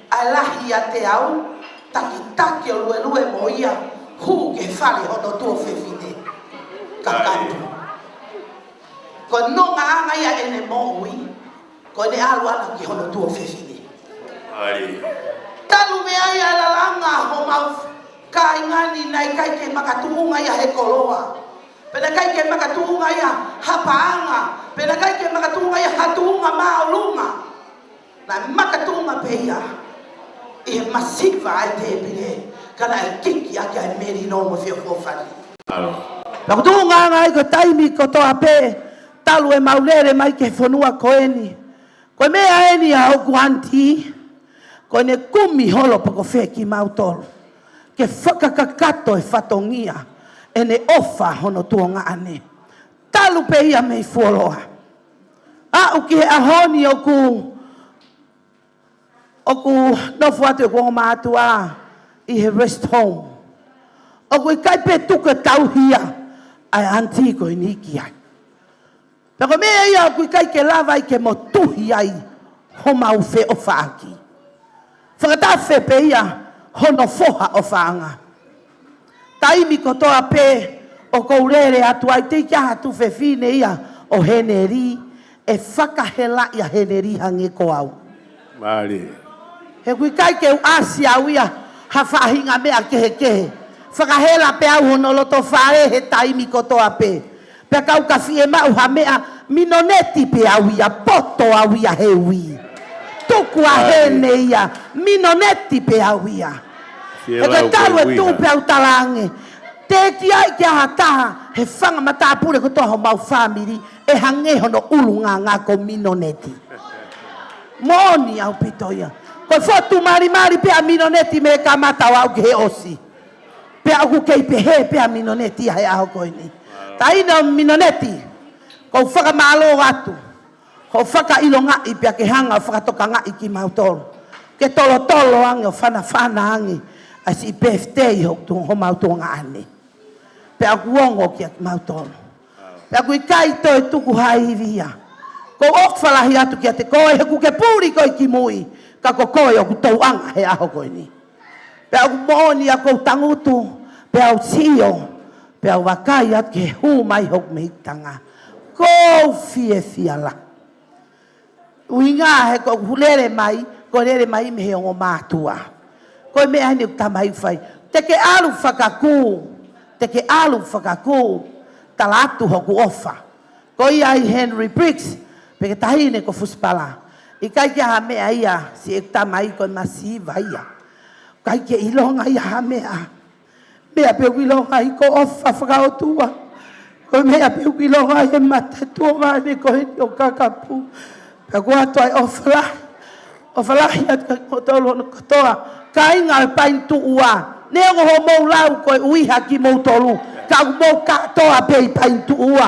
ʻa e lahi ʻiate au, takitaki ʻo luelue mo ia, hū ki he fale hono tuofefine. Kakapu. Ko e nongaʻanga ia ʻene moʻui, ko ʻene ʻalu ʻana ki hono tuofefine. Ai. Talu mei ai ʻa e lalanga homau kāinga ni, naʻe ʻikai ke makatuʻunga ia he koloa. Pea naʻe ʻikai ke makatuʻunga ia ha paʻanga. Pea naʻe ʻikai ke makatuʻunga ia ha tuʻunga māʻolunga. Naʻe makatuʻunga pē ia ʻi he masiva ʻa e tēpile, ka naʻe kiki ʻaki ʻa e melino mo e feʻofoʻofani. Alo. Naʻa ku tuʻunga ʻanga ai ko e taimi kotoa pē, talu ʻemau lele mai ki he fonua ko eni. Ko e meʻa eni ʻa hoku aunty, ko ʻene kumi holo pē ko fē kimautolu ke fakakakato e fatongia ʻene ʻofa hono tuongaʻane. Talu pē ia mei fuoloa. Aʻu ki he ʻaho ni ʻoku, ʻoku nofo atu ʻeku ongo mātuʻa ʻi he rest home. ʻOku ʻikai pē tuku e tauhi ia ʻa e aunty ko eni ki ai. Pea ko e meʻa ia ʻoku ʻikai ke lava ai ke motuhi ai homau feʻofaʻaki. Fakatafe pē ia hono foha ʻofaʻanga. Taimi kotoa pē ʻoku ou lele atu ai, teʻeki ai ha tuofefine ia ʻo Heneli ʻe fakahelaʻi ʻa Heneli hangē ko au. Mālie. He ʻoku ʻikai ke u ʻasi au ia ha faʻahinga meʻa kehekehe. Fakahela pē au hono loto fale he taimi kotoa pē. Pea kau ka fiemaʻu ha meʻa, minoneti pē au ia, poto au ia he ui. Tuku ʻa Hene ia, minoneti pē au ia. He ko e talu e tuʻu pē au talaange, teʻeki ai ke ʻi ai ha taha he fanga matāpule kotoa homau fāmili ʻe hangē hono ʻulungaanga ko minoneti. Moʻoni ʻaupito ia. Ko e fotu malimali pē ʻa minoneti mei he kamata ʻo aʻu ki he ʻosi. Pea ʻoku kei pehē pē ʻa minoneti ia he ʻaho ko eni. Taina ʻo minoneti, ʻoku ou fakamālō atu hoʻo fakaʻilongaʻi pea ke hanga ʻo fakatokangaʻi kimautolu ke tolotolo ange ʻo fanafana ange ʻa e siʻi birthday hoku tuonga, homau tuongaʻane. Pea ʻoku ongo kiate kimautolu. Pea ʻoku ʻikai toe tuku ha ivi ia. ʻOku ou ʻofa lahi atu kiate koe he ʻoku ke puli koe ki mui, ka ko koe ʻoku tauʻanga he ʻaho ko eni. Pea ʻoku moʻoni ʻa ʻeku tangutu, pea u sio, pea u vakai atu ki he hū mai hoku mehikitanga. ʻOku ou fiefia lahi. ʻUhinga he ko ʻeku lele mai, ko e lele mai mei he ongo mātuʻa. Ko e meʻa eni ʻoku tamai fai. Te ke ʻalu fakakū, te ke ʻalu fakakū, tala atu hoku ʻofa. Ko ia ʻi Henry Briggs, pe ko e taʻahine ko Fusipala. ʻIkai ke ʻi ai ha meʻa ia, siʻeku tamai ko e masiva ia. ʻIkai ke ʻilonga ia ha meʻa. Meʻa pē ʻoku ʻilonga ai ko e ʻofa fakaʻotua. Ko e meʻa pē ʻoku ʻilonga ai e mata tuongaʻane ko eni ʻo Kakapu. Pea ʻoku ʻoatu ai e ʻofa lahi. ʻOfa lahi atu kiate kimoutolu hono kotoa. Kāinga ʻo e Paini Tuʻua. Neongo hoʻomou lau ko e ʻuhiʻa kimoutolu, ka ʻoku mou kātoa pē ʻi Paini Tuʻua.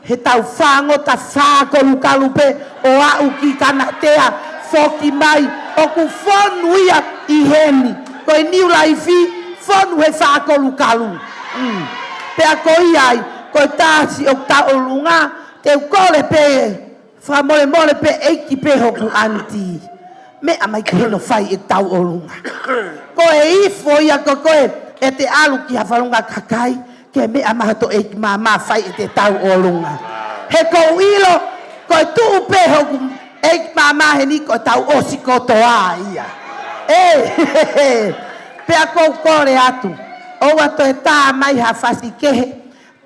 He tau fāngota fākolukalu pē ʻo aʻu ki Kanatea, foki mai, ʻoku fonu ia ʻi heni. Ko e Niu Laifi, fonu he fākolukalu. Mm. Pea ko ia ai, ko e taha siʻoku tauʻolunga, te u kole pē, fakamolemole pē ʻEiki pē hoku aunty. Meʻa mai ki heni ʻo fai e tauʻolunga. Ko e ifo ia ko koe ʻete ʻalu ki ha faʻunga kakai, ke meʻa mai hoto ʻeiki māmā fai ʻete tauʻolunga. He ʻoku ou ʻilo, ko e tuʻu pē hoku ʻeiki māmā heni ko e tau ʻosi kotoa ia. ʻE, pea ʻoku ou kole atu, ʻoua toe tā mai ha fasi kehe,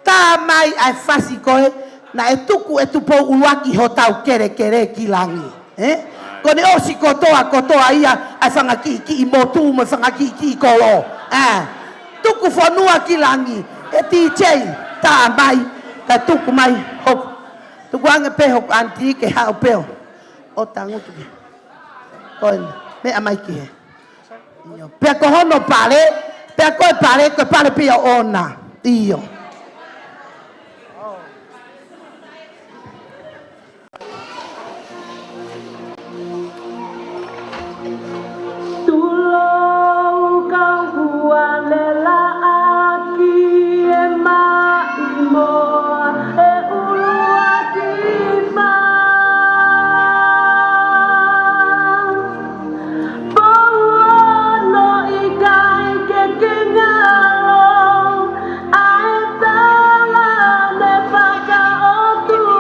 tā mai ʻa e fasi ko ē naʻe tuku ʻe Tupou ʻUluaki hotau kelekele ki langi. ʻE? Ko ʻene ʻosi kotoa, kotoa ia ʻa e fanga kiʻi kiʻi motu mo e fanga kiʻi kiʻi kolo. ʻE? Tuku fonua ki langi. ʻE TJ, tā mai. ʻE tuku mai hoku. Tukuange pē hoku aunty ke haʻu pē ʻo tangutu ki. Ko e meʻa mai ki he. ʻIo. Pea ko hono pale, pea ko e pale, ko e pale pē ʻoʻona. ʻIo. Tulou kau hualelaʻaki e maʻi moa e ʻuluaki mā. Pō ono ʻikai ke ke ngalo, ʻa e tala ne fakaʻotua.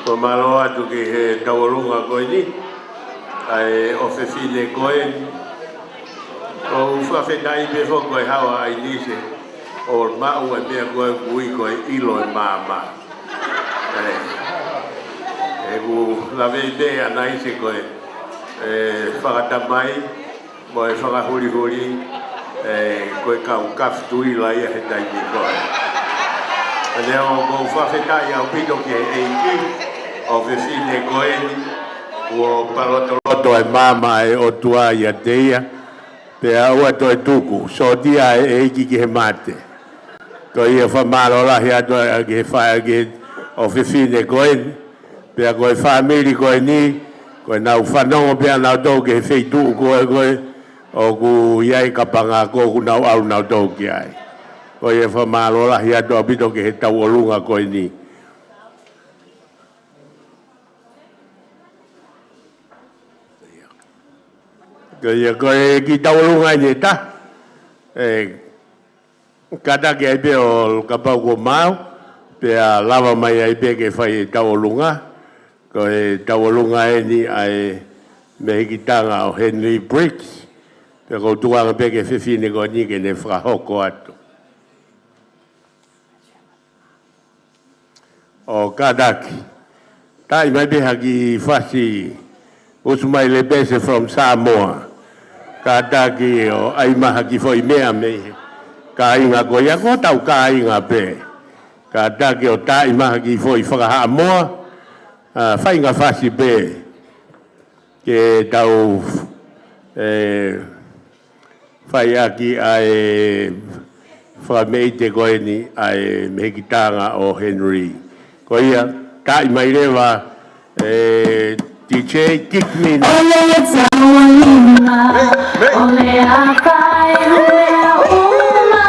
Ko e mālō atu ki he tauʻolunga ko eni, ʻa e ʻofefine ko eni. ʻOku ou fakafetaʻi pē foki ko e haʻu ʻa ʻAinise ʻo maʻu e meʻa ko ē ʻoku ui ko e ʻilo e maama. ʻE, ʻoku ou lave pē ʻa ʻAinise ko e, ʻe, fakatamai, mo e fakahulihuli, ʻe, ko e kau kafituila ia he taimi ko ē. Pea ʻoku ou fakafetaʻi ʻaupito ki he ʻEiki, ʻofefine ko eni, kuo palotoloto e maama ʻa e ʻOtua ʻiate ia, pea ʻoua toe tuku, sōtia e ʻEiki ki he mate. Ko ia fakamālō lahi atu ʻa e, ki he fa-, ki he ʻofefine ko eni, pea ko e fāmili ko eni, ko ʻenau fanongo pē ʻa nautolu ki he feituʻu ko ē ko ē, ʻoku ʻi ai e kapanga ko ē ʻoku nau ʻalu nautolu ki ai. Ko ia fakamālō lahi atu ʻaupito ki he tauʻolunga ko eni. Ko ia, ko e kiʻi tauʻolunga eni ʻe taha. ʻE, kātaki ai pē ʻo kapau kuo maau, pea lava mai ai pē ke fai e tauʻolunga. Ko e tauʻolunga eni ʻa e mehikitanga ʻo Henry Briggs. Pea ʻoku ou tukuange pē ki he fefine ko eni ke ne fakahoko atu. ʻO kātaki. Taaʻi mai pē ha kiʻi fasi, Usu Mai Lepese from Samoa. Kātaki ʻo ʻai mai ha kiʻi foʻi meʻa mei he kāinga ko ia, ko hotau kāinga pē. Kātaki ʻo taaʻi mai ha kiʻi foʻi faka-Haʻamoa, ʻa, faʻahinga fasi pē. Ke tau, ʻe, fai ʻaki ʻa e fakameʻite ko eni ʻa e mehikitanga ʻo Henry. Ko ia, taaʻi mai leva, ʻe, D J, kick me. ʻOle tauʻolunga, ʻole ʻa kai, ʻole ʻa uma.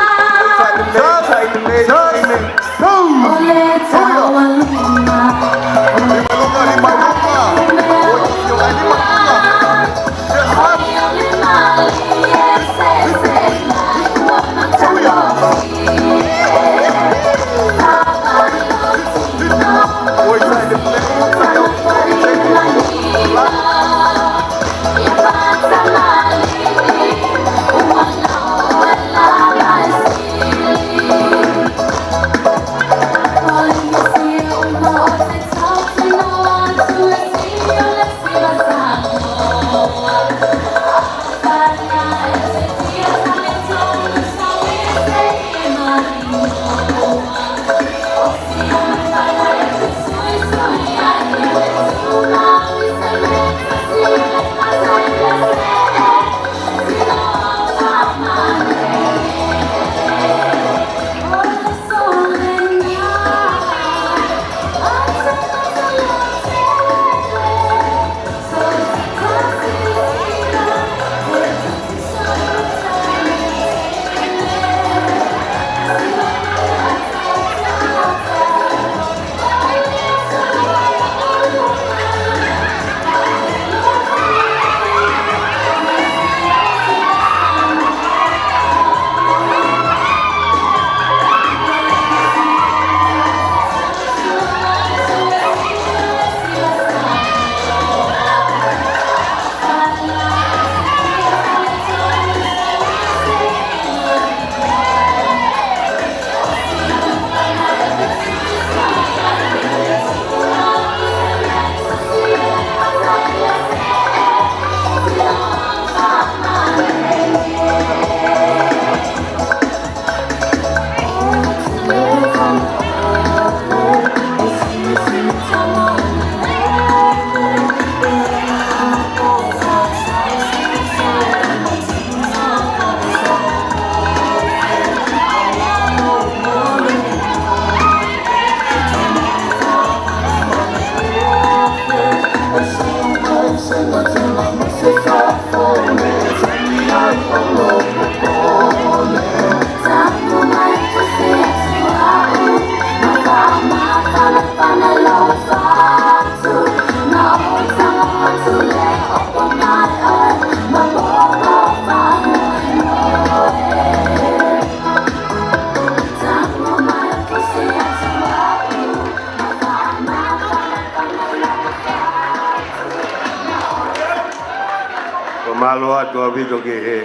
Ko e mālō atu ʻaupito ki he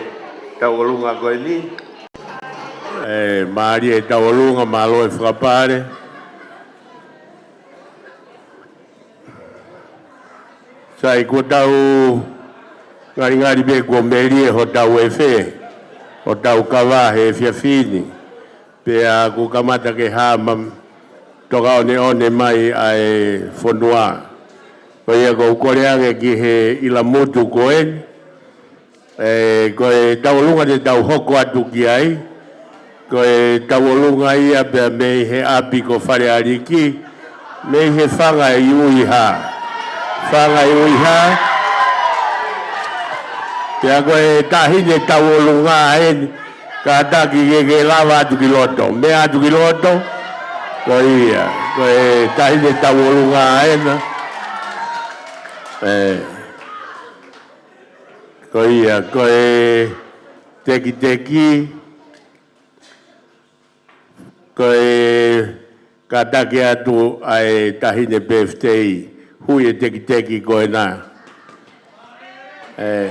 tauʻolunga ko eni. ʻE, mālie e tauʻolunga, mālō e fakapale. Sai, kuo tau ngalingali pē kuo melie hotau efe, hotau kava he efiafi ni. Pea kuo kamata ke hā mai, toka ʻoneʻone mai ʻa e fonua. Ko ia ʻoku ou kole ange ki he ʻilamutu ko eni, ʻe, ko e tauʻolunga te tau hoko atu ki ai, ko e tauʻolunga ia pea mei he ʻapi ko Falealiki, mei he fanga ʻi ʻUiha. Fanga ʻi ʻUiha. Pea ko e taʻahine tauʻolunga eni, kātaki ke ke lava atu ki loto. Meʻa atu ki loto, ko ia, ko e taʻahine tauʻolunga ena. ʻE. Ko ia, ko e tekiteki, ko e kātaki atu ʻa e taʻahine pefitei, hui e tekiteki ko ena. ʻE,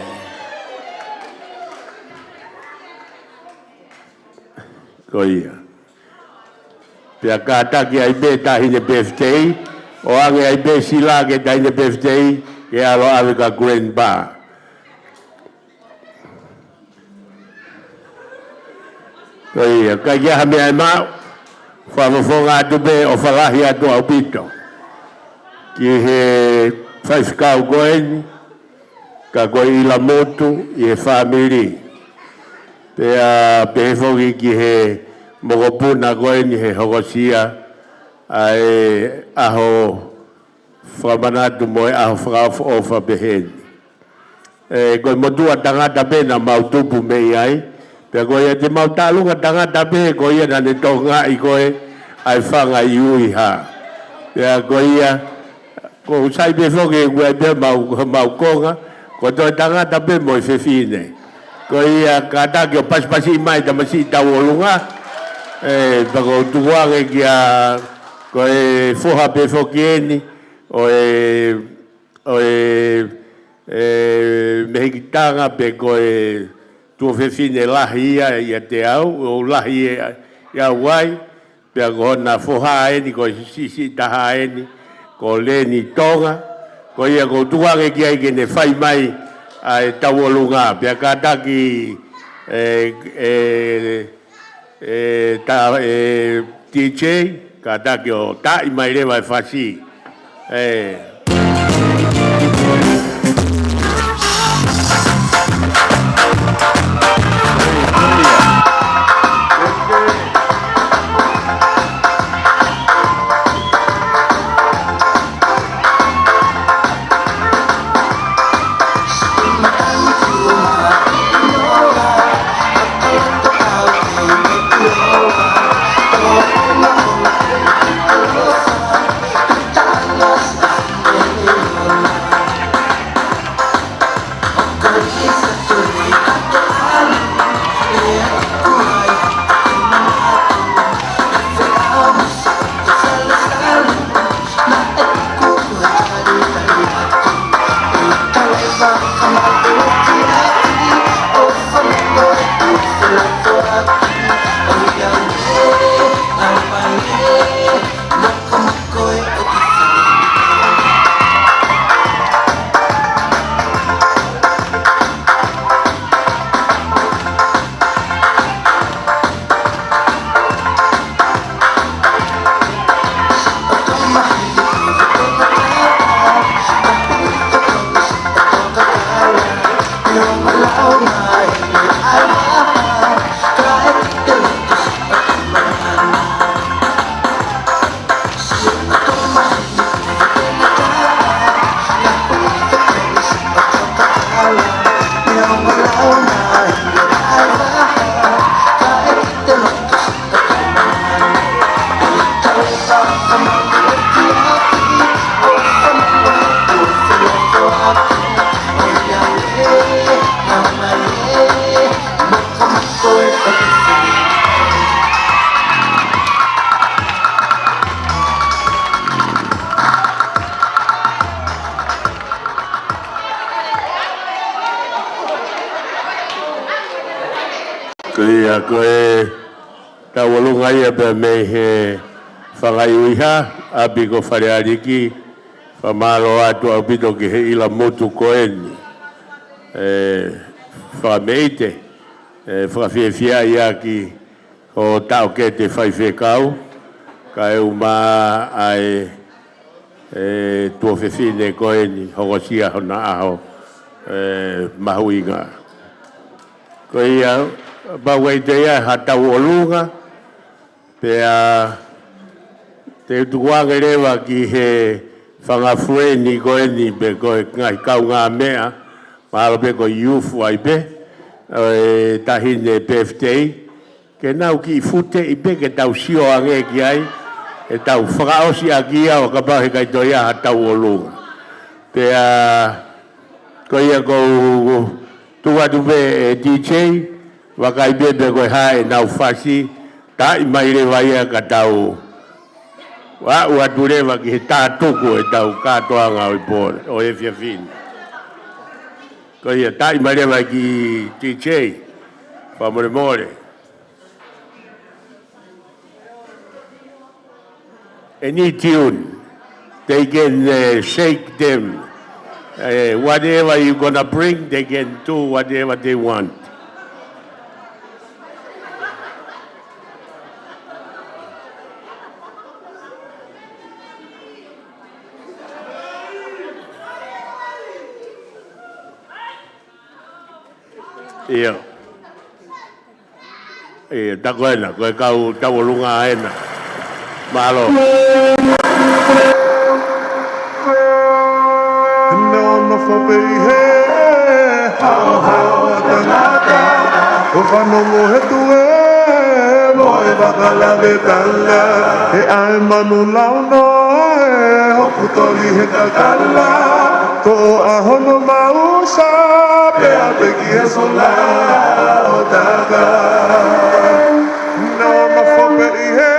ko ia. Pea kātaki ai pē taʻahine pefitei, ʻoange ai pē sila ki he taʻahine pefitei, ke ʻalu ʻo ʻave ki he Grand Bar. Ko ia, ʻikai ke ʻi ai ha meʻa ʻe maʻu, fakafofonga atu pē ʻofa lahi atu ʻaupito ki he faifekau ko eni, ka ko e ʻilamotu ʻi he fāmili. Pea pehē foki ki he mokopuna ko eni he hokosia ʻa e ʻaho fakamanatu mo e ʻaho fakaʻofoʻofa pehē ni. ʻE, ko e motuʻa tangata pē naʻa mau tupu mei ai. Pea ko ia te mau tālunga tangata pē, ko ia naʻa ne tokangaʻi ko ē ʻa e fanga ʻi ʻUiha. Pea ko ia, ʻoku sai pē foki ʻoku ʻi ai pē mau, mau konga, ko e toe tangata pē mo e fefine. Ko ia kātaki ʻo pasipasi mai tamasiʻi Tauolunga. ʻE, pea ʻoku ou tukuange kia, ko e foha pē foki eni ʻo e ʻo e, e, mehikitanga pe ko e tuofefine lahi ia ʻiate au, ʻo lahi ia ʻiate au ai, pea ko hona foha eni, ko e siʻisiʻi taha eni, ko Leni Tonga, ko ia ʻoku ou tukuange ki ai ke ne fai mai ʻa e Tauolunga, pea kātaki, e, e, e, ta, e, D J, kātaki ʻo taaʻi mai leva e fasi. ʻE. Ko ia, ko e Tauolunga ia pea mei he fanga ʻi ʻUiha, ʻapi ko Falealiki, fakamālō atu ʻaupito ki he ʻilamotu ko eni. ʻE, fakameʻite, ʻe, fakafiefia ia ki hoʻo taʻokete faifekau, kae ʻumaʻā ʻa e, e, tuofefine ko eni, hokosia hona ʻaho, e, mahuʻinga. Ko ia, pau ʻe ʻi ai ha Tauolunga, pea te u tukuange leva ki he fanga fueni ko eni pe ko e ngaahi kaungāmeʻa, mahalo pē ko e youth ai pē, ʻo e taʻahine pefitei, ke nau kiʻi futeʻi pē ke tau sio ange ki ai, ʻe tau fakaʻosi ʻaki ia ʻo kapau heʻikai toe ʻi ai ha Tauolunga. Pea ko ia ʻoku ou Tuku atu pē ʻe DJ, vakai pē pe ko e hā ʻenau fasi, taaʻi mai leva ia ka tau aʻu atu leva ki he tātuku ʻetau kātoanga ʻo e pō, ʻo e efiafi ni. Ko ia, taaʻi mai leva ki DJ, fakamolemole. Any tune, they can uh, shake them. Uh, whatever you gonna bring, they can do whatever they want. Ia. Ia, tā ko ena, ko e kau Tauolunga ena. Mālō. Nofo pē ʻi he haohaoa tangata, ʻo fanongo he tuē mo e fakalavetala, he ʻai manu launoa ē, hoku toli he kakala, toʻo ʻa hono mausa, pea peki he sola ʻo taka. Nofo pē ʻi he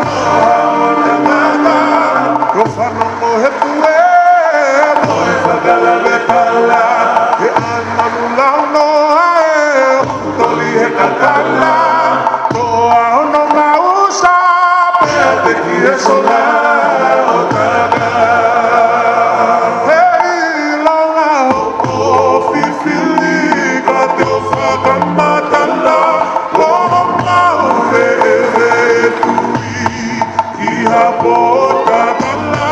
haohaoa tangata, ʻo fanongo he tuē mo e fakalavetala, he ʻai manu launoa ē, toli he kakala, toʻo ʻa hono mausa, pea peki he sola ʻo taka. He ʻilonga hoʻo fifili ka te u fakamatala, ko homau veʻeveʻe tui ki ha pōtatala.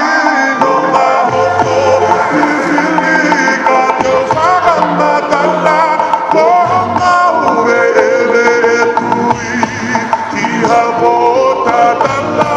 ʻIlonga hoʻo fifili ka te u fakamatala, ko homau veʻeveʻe tui ki ha pōtatala.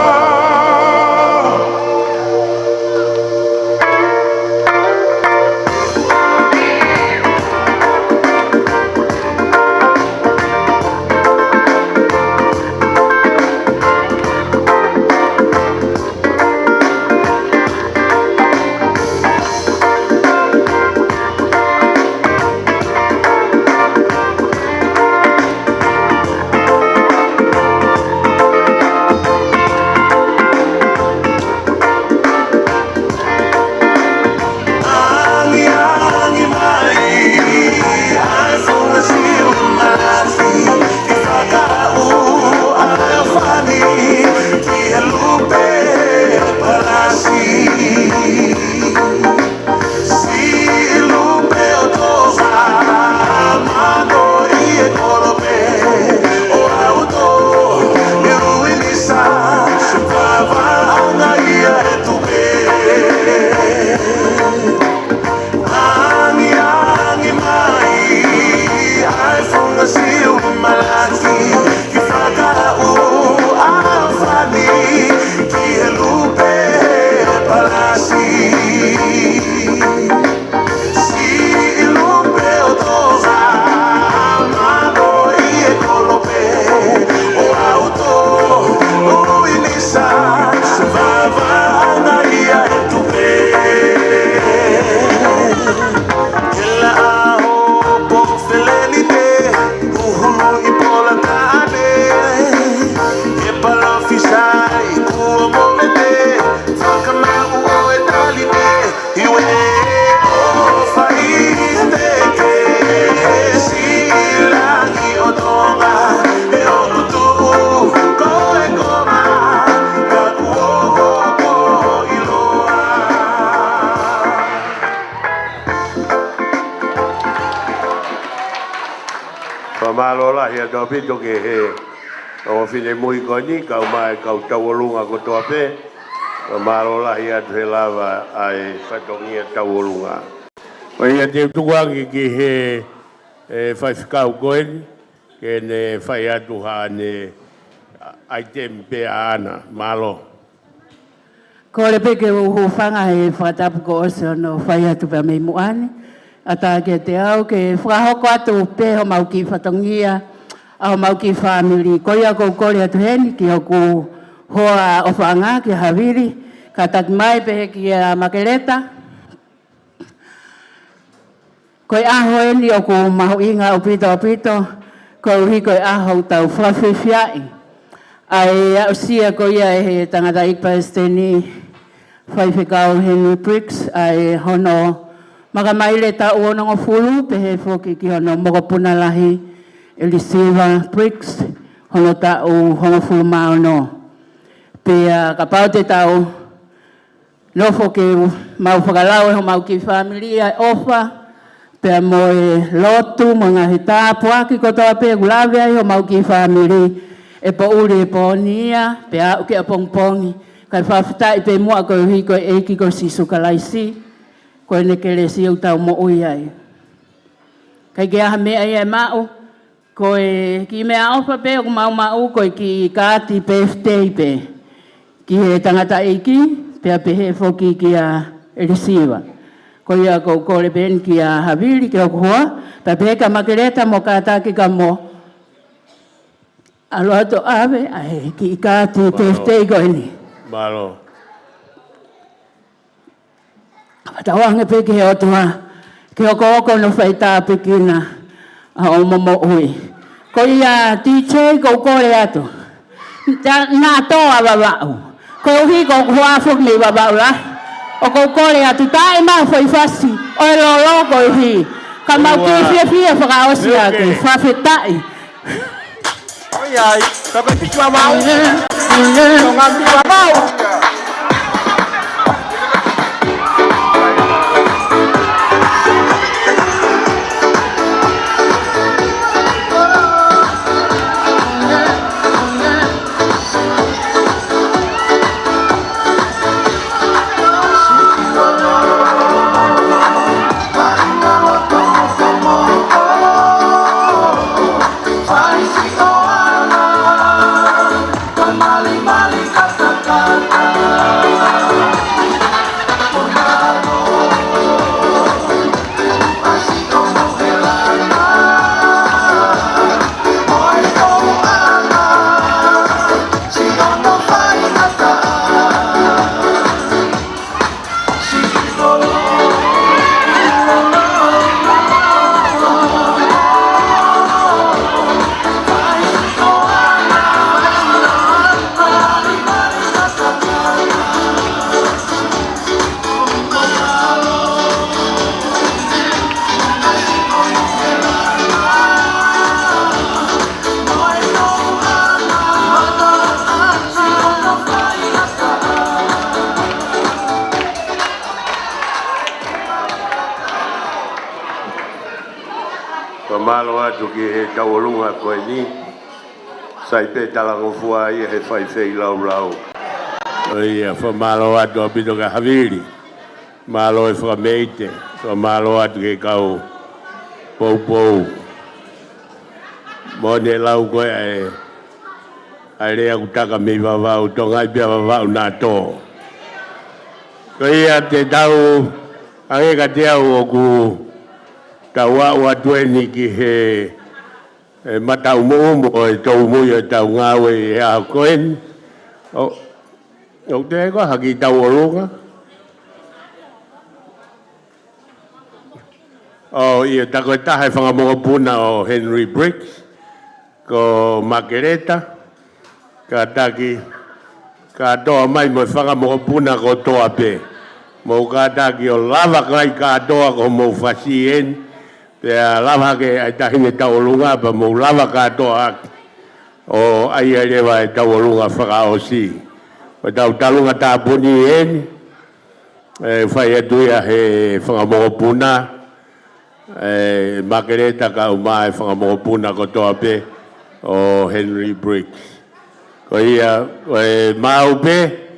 Angiangi mai ʻa e funga siu malaki ki fakaʻu ʻa fani ki he lupe palasi. Siʻi lupe ʻo toka mano ʻi he kolope ʻo auto ʻo inisa vavana ia e tupe. Kela ʻaho po felenite, huhulu ʻi pola taʻane. Ke palafisai kuo momete, fakamaʻu ʻo e talite. Iwe ʻo faite ke siʻi langi ʻo Tonga, ʻe ʻoku tuʻu ko e konga, ka kuo hoko ʻiloa. Fakamālō lahi atu ʻaupito ki he ongo finemui ko eni, kau mai kau Tauolunga kotoa pē. Fakamālō lahi atu he lava ʻa e fatongia Tauolunga. ʻO ia te u tukuange ki he, e, faifekau ko eni, ke ne fai atu haʻane ʻaitemi pē ʻaʻana. Mālō. Kole pē ke u hūfanga he fakatapu kuo ʻosi hono fai atu pea mei muʻa ni. ʻAtā kiate au ke fakahoko atu pē homau kiʻi fatongia, ʻa homau kiʻi fāmili. Ko ia ʻoku ou kole atu heni ki hoku hoa ʻofaʻanga kia Havili, kātaki mai pehē kia Makeleta. Ko e ʻaho eni ʻoku mahuʻinga ʻaupito ʻaupito, koeʻuhi ko e ʻaho ʻoku tau fakafefiaʻi ʻa e aʻusia ko ia ʻe he tangataʻeiki palesiteni Faifekau Henry Briggs, ʻa e hono makamaile taʻu onongofulu, pehē foki ki hono mokopuna lahi ʻElisiva Briggs, hono taʻu hongofulu mā ono. Pea kapau te tau nofo ke mau fakalau ʻe homau kiʻi fāmili ʻa e ʻofa, pea mo e lotu, mo e ngaahi tāpuaki kotoa pē ʻoku lave ai homau kiʻi fāmili, ʻe poʻuli e pō ni ia, pea aʻu ki ʻapongipongi, kae fakafetaʻi pē muʻa koeʻuhi ko e ʻEiki ko Sīsū Kalaisi, ko ʻene kelesi ʻoku tau moʻui ai. ʻIkai ke ʻi ai ha meʻa ia ʻe maʻu, ko e kiʻi meʻaʻofa pē ʻoku mau maʻu, ko e kiʻi kaati birthday pē ki he tangataʻeiki, pea pehē foki kia ʻElisiva. Ko ia ʻoku ou kole pē eni kia Havili ke hoko ko ē, pea pehē kia Makeleta mo kātaki ka mo ʻalu atu ʻo ʻave ʻa e kiʻi kaati birthday ko eni. Mālō. Fakatauange pē ki he ʻOtua ke hokohoko hono faitāpuekina ʻa hoʻomo moʻui. Ko ia DJ, ʻoku ou kole atu. Naʻa tō ʻa Vavaʻu. Koeʻuhi ko hoʻo foki mei Vavaʻu lahi. ʻOku ou kole atu, tā mai ha foʻi fasi ʻo e lolo koeʻuhi ka mau kiʻi fiefia fakaʻosi ake. Fakafetaʻi. ʻOiauē, toko e fitu a mau. Tonga mi a mau. Fakamālō atu ki he tauʻolunga ko eni. Sai pē talangofua ia he fai feilaulau. ʻOiauē, fakamālō atu ʻaupito kia Havili. Mālō e fakameite, fakamālō atu ki he kau poupou. Mo ʻene lau ko ē ʻa e, ʻa e lea ʻoku taka mei Vavaʻu, Tonga ʻi pē ʻa Vavaʻu naʻa tō. Ko ia te tau, hangē kiate au ʻoku tau aʻu atu eni ki he, e, mataʻumu ʻo e tōmui ʻo e tau ngāue ʻi he ʻaho ko eni. ʻO, ʻoku teʻeki ai ha kiʻi tauʻolunga. ʻOiauē, tā ko e taha e fanga mokopuna ʻo Henry Briggs, ko Makeleta, kātaki, kātoa mai mo e fanga mokopuna kotoa pē. Mou kātaki ʻo lava kai kātoa ko hoʻomou fasi eni, pea lava hake ʻa e taʻahine tauʻolunga, pea mou lava kātoa ʻaki ʻo ʻai ai leva e tauʻolunga fakaʻosi. Ko e tau talunga tāpuni eni, ʻe fai atu ia he fanga mokopuna, ʻe Makeleta kae ʻumaʻā e fanga mokopuna kotoa pē ʻo Henry Briggs. Ko ia, ko e mau pē.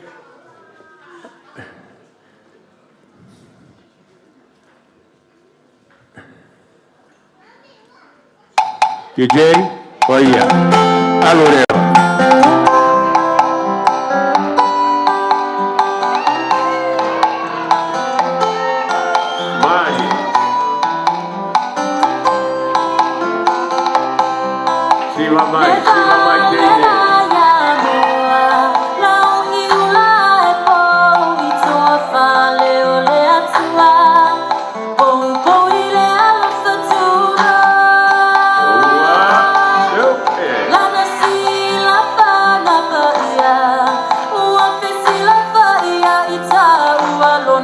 DJ, ko ia. ʻAlu leva. Mai. Siva mai, siva mai, teine.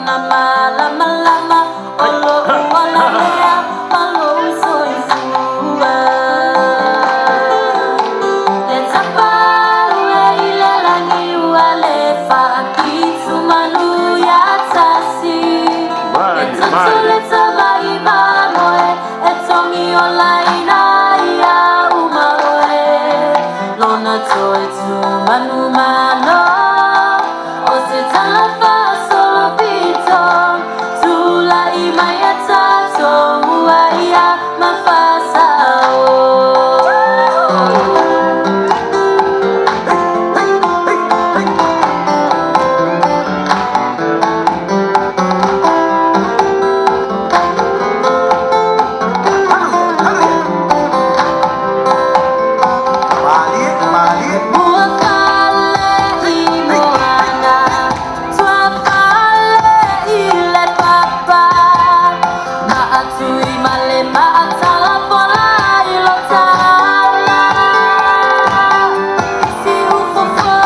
Malamalama, ʻo loʻu ala lea, ma loʻu soifua. Le Tapa ʻoku ʻi he langi, ʻoku lele fakakituʻu manu ia tasi. Mai, le toto mai. Le Tamai Mamoe, ʻe tongiola ʻi he ʻaho maʻu ē. Lona toetuʻu manumalo, ʻo se tala fakasolopito, tulaʻi mai ʻa tatou muʻa ia ma fasaʻo. Mālie, mālie. Muʻa fale ʻi Moana, tua fale ʻi Lepapa, maʻa tui ma le maʻa tala pola ʻi Lotala. Siʻi fofonga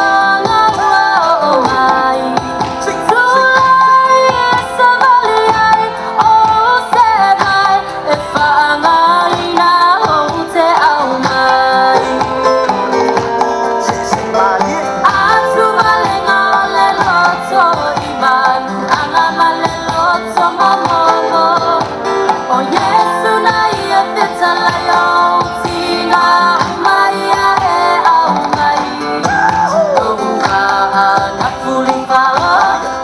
ʻoku ʻomai, tulaʻi e savali ai, ʻo se mai e faʻahinga ʻoku te ʻomai. Mālie. ʻAtu vale ngā le loto ʻi manu, anga ma le loto momomo. ʻO Sīsū naʻe fetalaʻi ʻo tina mai ʻa e ʻomai. ʻO ua ana fuli fao,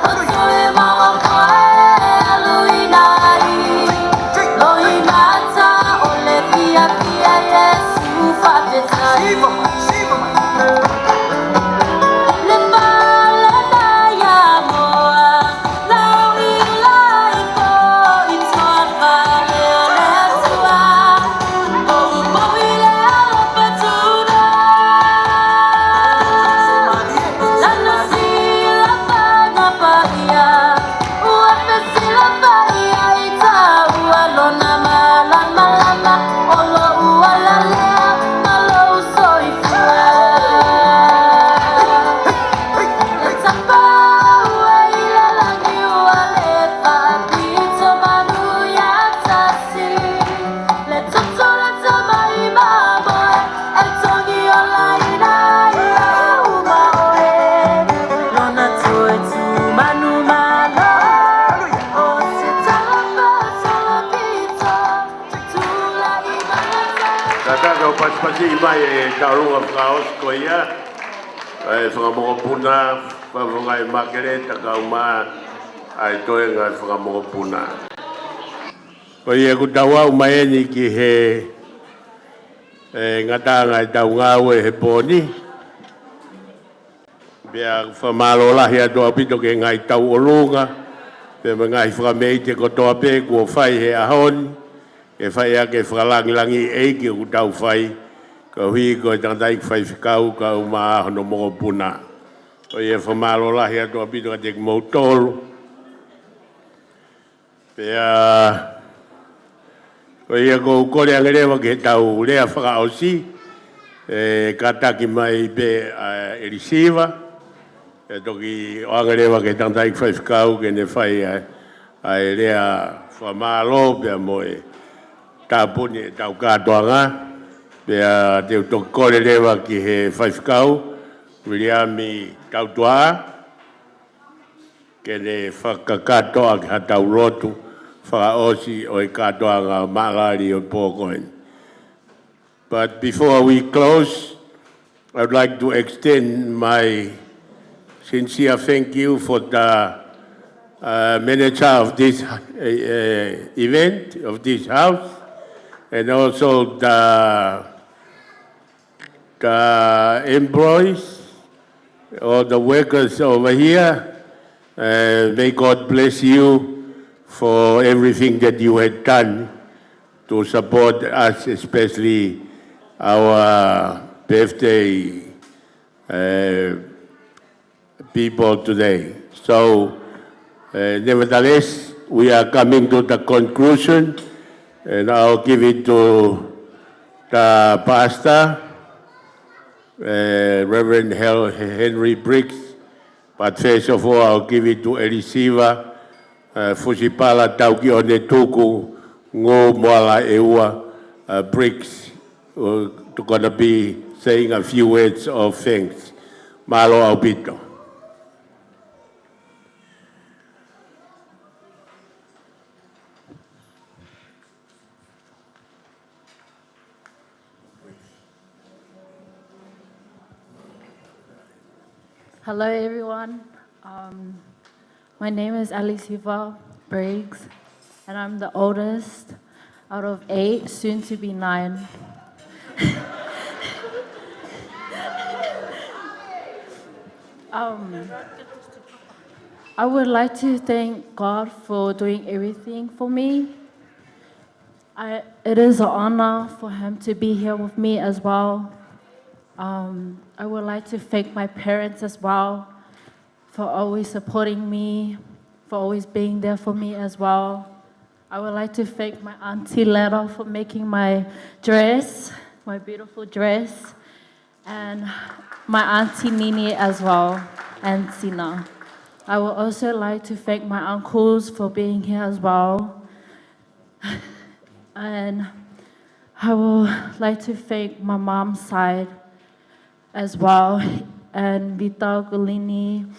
ʻo tui maua koe ʻalu ʻi nai. Loʻimata ʻo le fiafia Sīsū fakafetaʻi. Siva, siva mai. Le pala na ia moa, lau ʻi lai ko i tua fale le tua. Ko u mau i le alo patuna. Lana sila fanga paia. Ua fesila fai ai taua lona malamalama, ʻo loʻu ala lea, ma loʻu soifua. Le Tapa ʻoku ʻi he langi, ʻoku lele fakakituʻu manu ia tasi. Le toto le Tamai Mamoe, ʻe tongiola ʻi he ʻaho maʻu ē. Lona toetuʻu manumalo, ʻo se tala fakasolopito, tulaʻi mai ʻa tatou. Ka tau pasipasi mai e tauʻolunga fakaʻosi ko ia, ʻa e fanga mokopuna, fanga fanga ʻi Makeleta, kae ʻumaʻā ʻa e toenga fanga mokopuna. Ko ia kuo tau aʻu mai eni ki he, e, ngataʻanga ʻetau ngāue he pō ni. Pea fakamālō lahi atu ʻaupito ki he ngaahi tauʻolunga, pea mo e ngaahi fakameʻite kotoa pē kuo fai he ʻaho ni, ke fai ʻaki e fakalangilangiʻi ʻEiki ʻoku tau fai, koeʻuhi ko e tangataʻeiki faifekau kae ʻumaʻā hono mokopuna. Ko ia fakamālō lahi atu ʻaupito kiate kimoutolu. Pea, ko ia ʻoku ou kole ange leva ki heʻetau lea fakaʻosi, ʻe kātaki mai pē ʻa ʻElisiva, ʻe toki ʻoange leva ki he tangataʻeiki faifekau ke ne fai ʻa, ʻa e lea fakamālō pea mo e tāpuni ʻetau kātoanga, pea te u toki kole leva ki he faifekau, Viliami Tautuaʻa, ke ne fakakakato ʻaki haʻatau lotu fakaʻosi ʻo e kātoanga maʻalali ʻo e pō ko eni. But before we close, I would like to extend my sincere thank you for the, uh, manager of this, uh, uh, event, of this house, and also the the employees, all the workers over here, uh, may God bless you for everything that you had done to support us, especially our birthday, uh, people today. So, uh, nevertheless, we are coming to the conclusion, and I'll give it to the pastor, uh, Reverend Hel-, Henry Briggs. But first of all, I'll give it to Elisiva Uh, Fusipala Taukiʻonetuku Ngoumoala ʻEua, uh, Briggs, uh, to gonna be saying a few words of thanks. Mālō ʻaupito. Hello, everyone. Um, my name is Ali Siva Briggs, and I'm the oldest out of eight, soon to be nine. Um, I would like to thank God for doing everything for me. I, it is an honor for him to be here with me as well. Um, I would like to thank my parents as well for always supporting me, for always being there for me as well. I would like to thank my auntie Letta for making my dress, my beautiful dress, and my auntie Nini as well, and Sina. I would also like to thank my uncles for being here as well. And I would like to thank my mom's side as well, and Vita, Golini,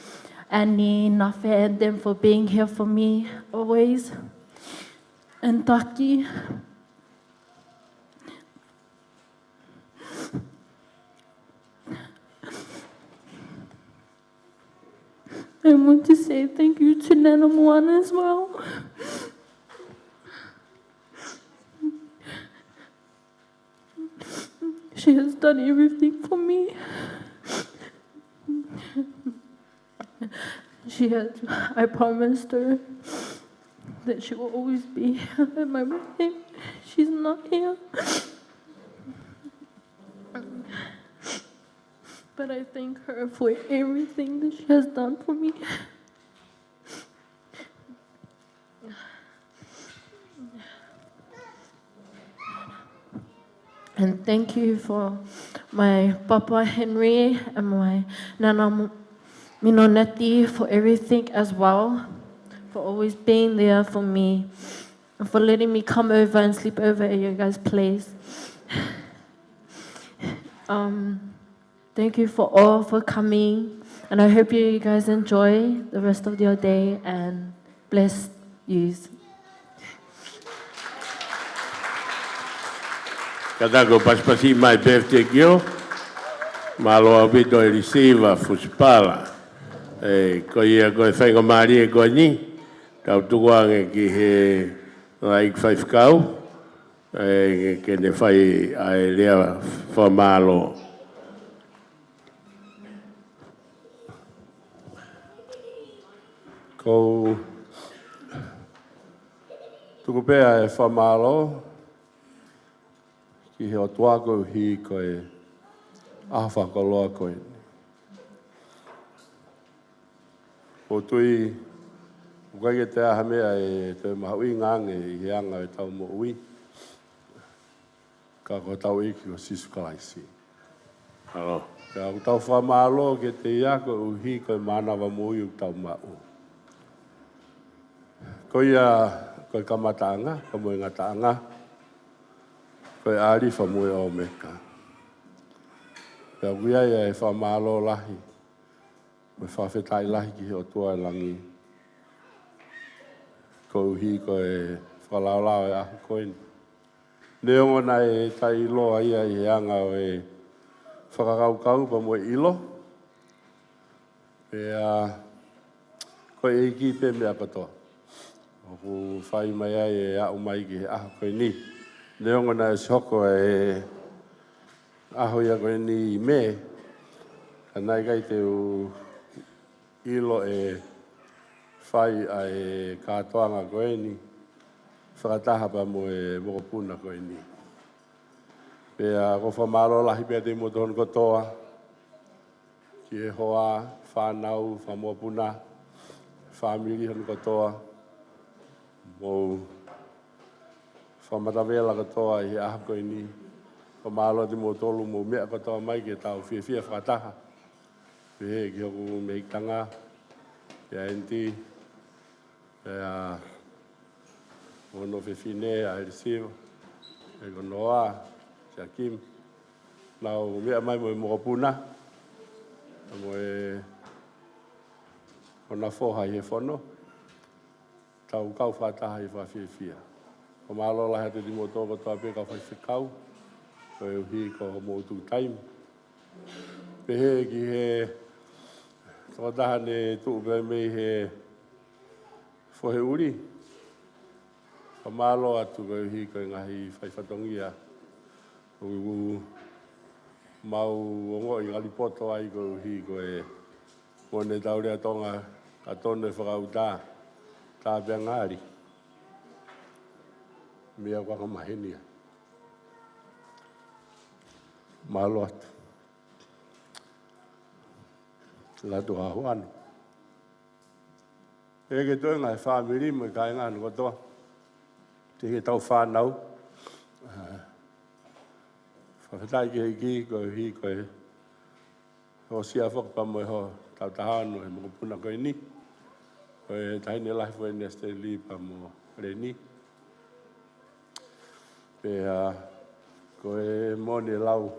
Annie, Nafe, and them for being here for me always. And Taki. I want to say thank you to Nana Moana as well. She has done everything for me. She has, I promised her that she will always be here at my wedding. She's not here. But I thank her for everything that she has done for me. And thank you for my Papa Henry and my Nana Minoneti for everything as well, for always being there for me, and for letting me come over and sleep over at your guys' place. Um, thank you for all for coming, and I hope you guys enjoy the rest of your day and bless yous. Kātaki ʻo pasipasi mai pē ʻEfitēkio. Mālō ʻaupito e lisiva Fusipala. ʻE, ko ia ko e faingamālie ko eni, tau tuku ange ki he laʻi faifekau, ʻe, ke ne fai ʻa e lea fakamālō. Ko u tuku pē ʻa e fakamālō ki he ʻOtua koeʻuhi ko e ʻaho fakakoloa ko eni. ʻOku ou tui, ʻoku ʻikai ke toe ʻi ai ha meʻa ʻe toe mahuʻinga ange ʻi he anga ʻo ʻetau moʻui, ka ko hotau ʻEiki ko Sīsū Kalaisi. Mālō. Ka ʻoku tau fakamālō kiate ia koeʻuhi ko e mānava moʻui ʻoku tau maʻu. Ko ia ko e kamataʻanga, ka mo e ngataʻanga, ko e ʻAlifa mo e ʻOmeka. Pea ʻoku ʻi ai ʻa e fakamālō lahi, mo e fakafetaʻi lahi ki he ʻOtua ʻo e langi, koeʻuhi ko e fakalaolao ʻo e ʻaho ko eni. Neongo naʻe taʻeʻiloa ia ʻi he anga ʻo e fakakaukau pea mo e ʻilo, pea ko e ʻEiki pē meʻa kotoa ʻoku fai mai ai e aʻu mai ki he ʻaho ko eni. Neongo naʻe ʻosi hoko e ʻaho ia ko eni ʻi Mē, ka naʻe ʻikai te u ʻilo ʻe fai ʻa e kātoanga ko eni fakataha pea mo e mokopuna ko eni. Pea ʻoku ou fakamālō lahi pē kiate kimoutolu hono kotoa, ki he hoa, fānau, fakamokopuna, fāmili hono kotoa, mo e fakamatavela kotoa ʻi he ʻaho ko eni. Fakamālō kiate kimoutolu hoʻomou meʻa kotoa mai ke tau fiefia fakataha. Pehē ki hoku mehikitanga, ʻia Enti, Pea hono fefine ʻa ʻElisiva, ʻElekonoa Siakimi, naʻa nau meʻa mai mo e mokopuna, mo e hona foha ʻi he fono, tau kau fakataha ʻi he fakafiefia. Fakamālō lahi atu kimoutolu kotoa pē kau faifekau, koeʻuhi ko hoʻomou tuku taimi. Pehē ki he tokotaha ne tuʻu pē mei he fohe ʻuli. Fakamālō atu koeʻuhi ko e ngaahi fai fatongia ʻoku mau ongoʻi ngaahi lipooti ai koeʻuhi ko e moʻoni ʻetau lea Tonga, ka tonu e fakaʻuta, tā pea ngali. Meʻa ʻoku anga maheni ai. Mālō atu. Latu a huano. ʻE ke toe ngaahi fāmili mo e kāinga hono kotoa. Teʻeki ke tau fānau. Ā, fakafetaʻi ki he ʻEiki koeʻuhi ko e housia foki pea mo e hotau taha hono he mokopuna ko eni. Ko e taʻahine lahi foʻi eni ʻa Stanley pea mo Leni. Pea ko e moʻoni e lau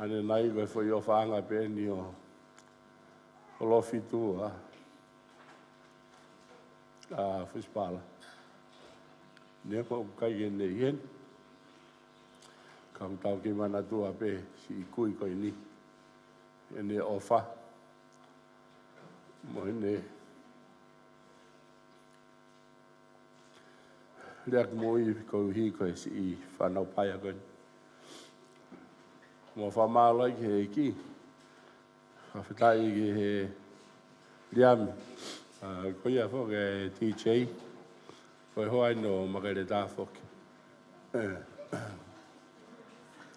ʻanenai ko e foʻi ʻofaʻanga pē eni ʻo, ʻo Lofitu ʻa, ʻa Fusipala. Neongo ʻoku ʻikai ke ne ʻi heni, ka ʻoku tau kei manatua pē siʻi kui ko eni, ʻene ʻofa mo ʻene lea ki mui koeʻuhi ko e siʻi fānau paia ko eni. Mo fakamālō ki he ʻEiki, fakafetaʻi ki he Liami, ā, ko ia foki e T J, ko e hoa eni ʻo Makeleta foki. Ē,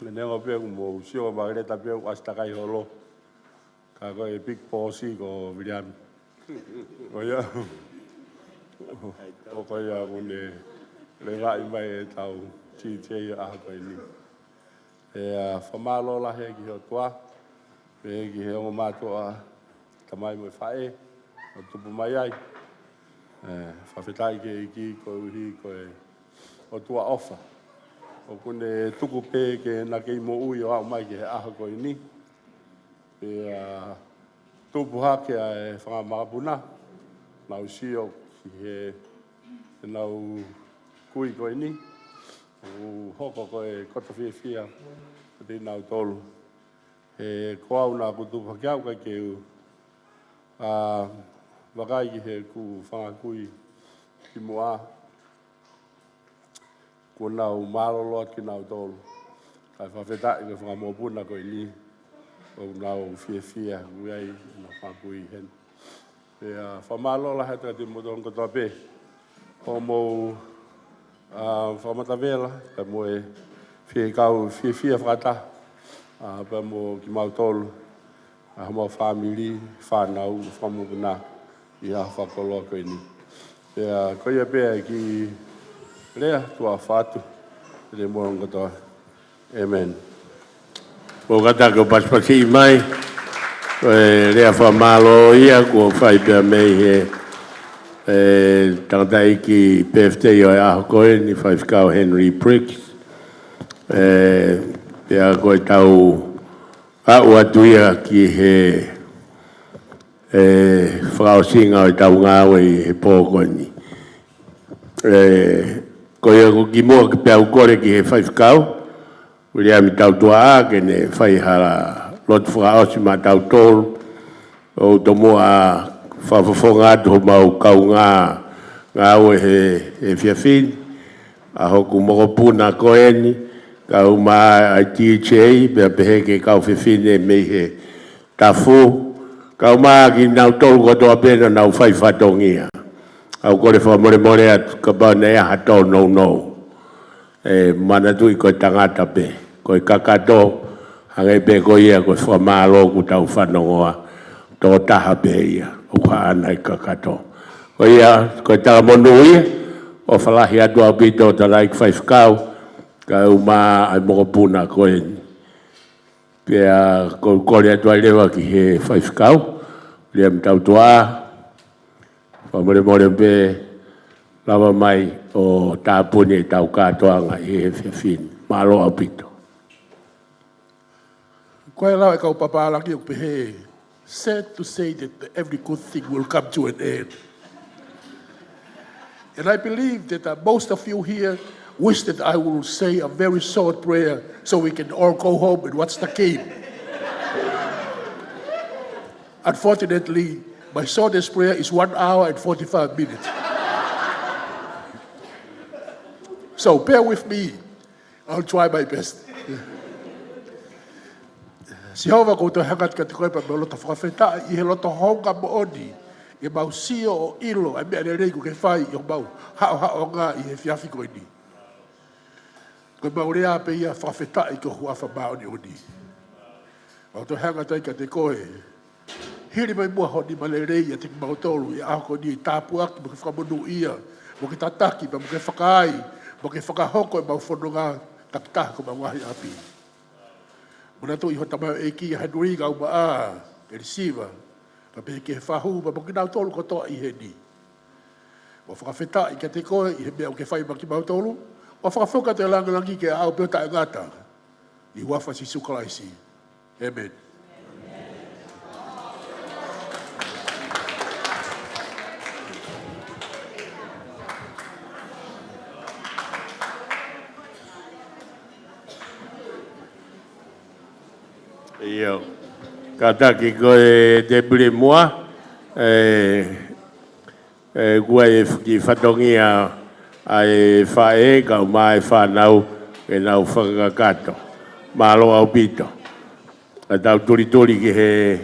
neongo pē ʻoku mou sio Makeleta pē ʻoku ʻasi takai holo. Ka ko e big boss ko Viliami. Ko ia. ʻO ko ia ʻoku ne levaʻi mai ʻetau T J ʻaho ko eni. ʻE, ā, fakamālō lahi ki he ʻOtua, pea ki he ongo mātuʻa, tamai mo e faʻē, ʻo tupu mai ai. Ē, fakafetaʻi ki he ʻEiki koeʻuhi ko e ʻOtua ʻofa. ʻOku ne tuku pē ke na kei moʻui ʻo aʻu mai ki he ʻaho ko eni. Pea tupu hake ʻa e fanga makapuna, nau sio ki he, ʻenau kui ko eni, ʻo hoko ko e koto fiefia kiate kinautolu. He ko au naʻa ku tupu hake au ʻikai ke u, ā, vakai ki heʻeku fanga kui kimuʻa. Kuo nau mālōlō atu kinautolu. Kae fakafetaʻi ki he fanga mokopuna ko eni, ʻoku nau fiefia, ʻoku ʻi ai ʻenau fanga kui heni. Pea fakamālō lahi atu kiate kimoutolu kotoa pē. Hoʻomou, ā, fakamatavela, pea mo e fie kau fiefia fakataha, ā, pea mo kimautolu, ʻa homau fāmili, fānau, fanga mokopuna, ʻi he ʻaho fakakoloa ko eni. Pea ko ia pē ʻa e kiʻi lea, tuʻa ʻofa atu, kiate kimoutolu kotoa. ʻĒmeni. Ko kata ko e pasipasi mai, ko e lea fakamālō ia, kuo fai pea mei he, ē, tangataʻeiki pefitei ʻo e ʻaho ko eni, Faifekau Henry Briggs. Ē, pea ko e tau aʻu atu ia ki he, ē, fakaʻosinga ʻo ʻetau ngāue ʻi he pō ko eni. Ē, ko ia ko kimuʻa ke pea u kole ki he Faifekau Viliami Tautuaʻa ke ne fai ha lotu fakaʻosi maʻatautolu, ʻo tomuʻa fakafofonga atu homau kaungā ngāue he, he efiafi ni, ʻa hoku mokopuna ko eni, kae ʻumaʻā ʻa e T J, pea pehē ki he kau fefine mei he tafu, kae ʻumaʻā kinautolu kotoa pē naʻa nau fai fatongia. ʻOku ou kole fakamolemole atu kapau naʻe ʻi ai ha tōnounou. Ē, manatuʻi ko e tangata pē, ko e kakato, hangē pē ko ia ko e fakamālō kuo tau fanongoa, tokotaha pē ia, ʻoku ʻaʻana e kakato. Ko ia, ko e talamonū ia, ʻofa lahi atu ʻaupito tangataʻeiki Faifekau, kae ʻumaʻā ʻa e mokopuna ko eni. Pea ko e kole atu ai leva ki he Faifekau Viliami Tautuaʻa, Fakamolemole pē, lava mai ʻo tāpuni ʻetau kātoanga ʻi he efiafi ni. Mālō ʻaupito. Ko e lau ʻa e kau papālangi ʻoku pehē, sad to say that every good thing will come to an end. And I believe that, uh, most of you here wish that I will say a very short prayer so we can all go home and watch the game. Unfortunately, my shortest prayer is one hour and forty-five minutes. So bear with me. I'll try my best. Sihova, ʻoku ou toe hanga atu kiate koe pea mo e loto fakafetaʻi ʻi he loto houngaʻia moʻoni, ʻi heʻemau sio ʻo ʻilo ʻa e meʻa lelei kuo ke fai ʻi homau haʻohaʻonga ʻi he efiafi ko eni. Ko ʻemau lea pē ia fakafetaʻi ki ho huafa māʻoniʻoni. ʻOku ou toe hanga atu ai kiate koe, hili mai muʻa ho nima lelei ʻiate kimautolu ʻi he ʻaho ko eni, tāpuaki mo ke fakamonūʻia, mo ke tataki pea mo ke fakaai, mo ke fakahoko ʻemau fononga takitaha ko ʻemau ngaahi ʻapi. Manatuʻi ho tamaioʻeiki ʻa Henry Kaumaʻa, ʻElisiva, pea pehē ki he fahu, pea mo kinautolu kotoa ʻi heni. ʻOku ou fakafetaʻi kiate koe ʻi he meʻa ʻoku ke fai maʻa kimautolu. ʻOku ou fakafoki atu e langilangi ke ʻaʻau pē ʻo taʻengata. ʻI he huafa ʻo Sīsū Kalaisi. ʻĒmeni. ʻIo. Kātaki ko e tēpile muʻa, ē, ē, kuo ʻi ai e kiʻi fatongia ʻa e faʻē, kae ʻumaʻā e fānau, ke nau fakakakato. Mālō ʻaupito. Ka tau tulituli ki he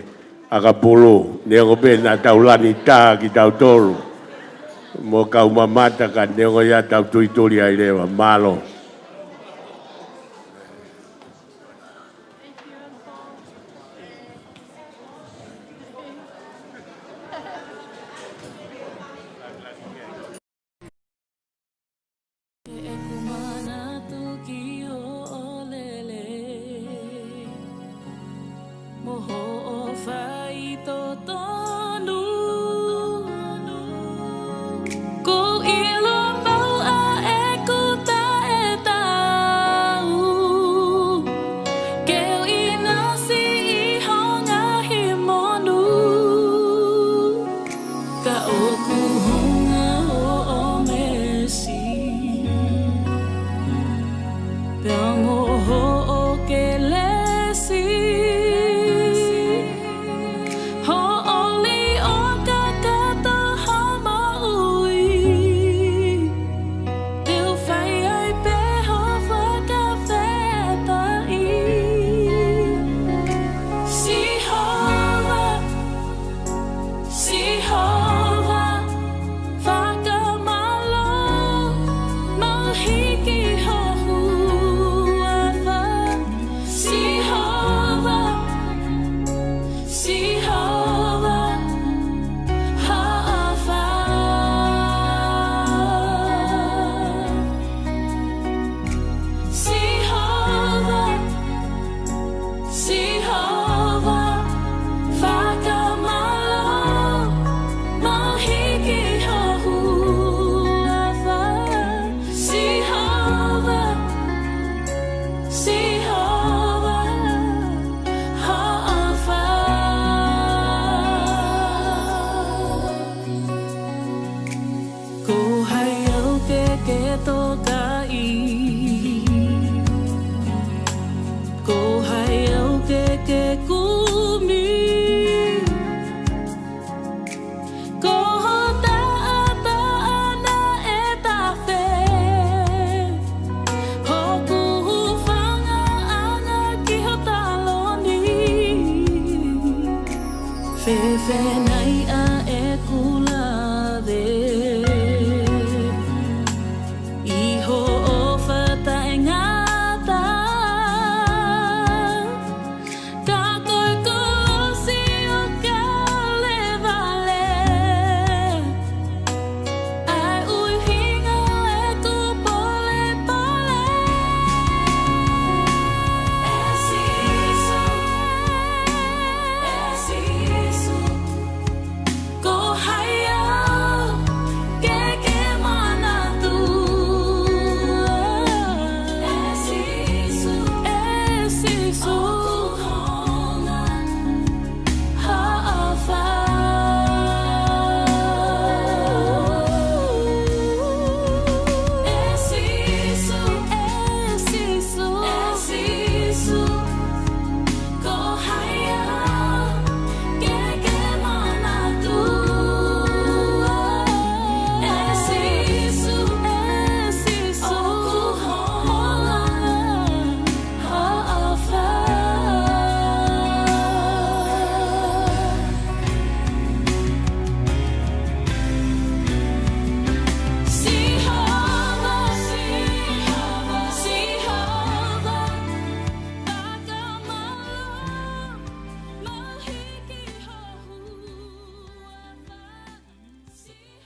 ʻakapulu, neongo pē naʻa tau lani taha kitautolu mo e kau mamata, ka neongo ia, tau tulituli ai leva. Mālō. ʻEku manatu ki hoʻo lelei mo hoʻo faitotonu. Kuo u ʻilo pau ʻa ʻeku taʻetaau, ke u ʻinasi ʻi ho ngaahi monū. Ka ʻoku hounga hoʻo meesi, pea mo hoʻo kelesi, hoʻo lī ʻo kakato ho moʻui. Te u fai ai pē ho fakafetaʻi. Sihova, Sihova, fakamālō, mau hiki ho huafa. Sihova, Sihova, hoʻo fa-. Sihova, Sihova, fakamālō, mau hiki ho huafa. Sihova, Sihova, hoʻo fa-. Ko hai au ke ke tokaʻi? Ko hai au ke ke kumi? Ko ho taʻataʻa naʻe tafe hoku hūfangaʻanga ki ho taloni. Fēfē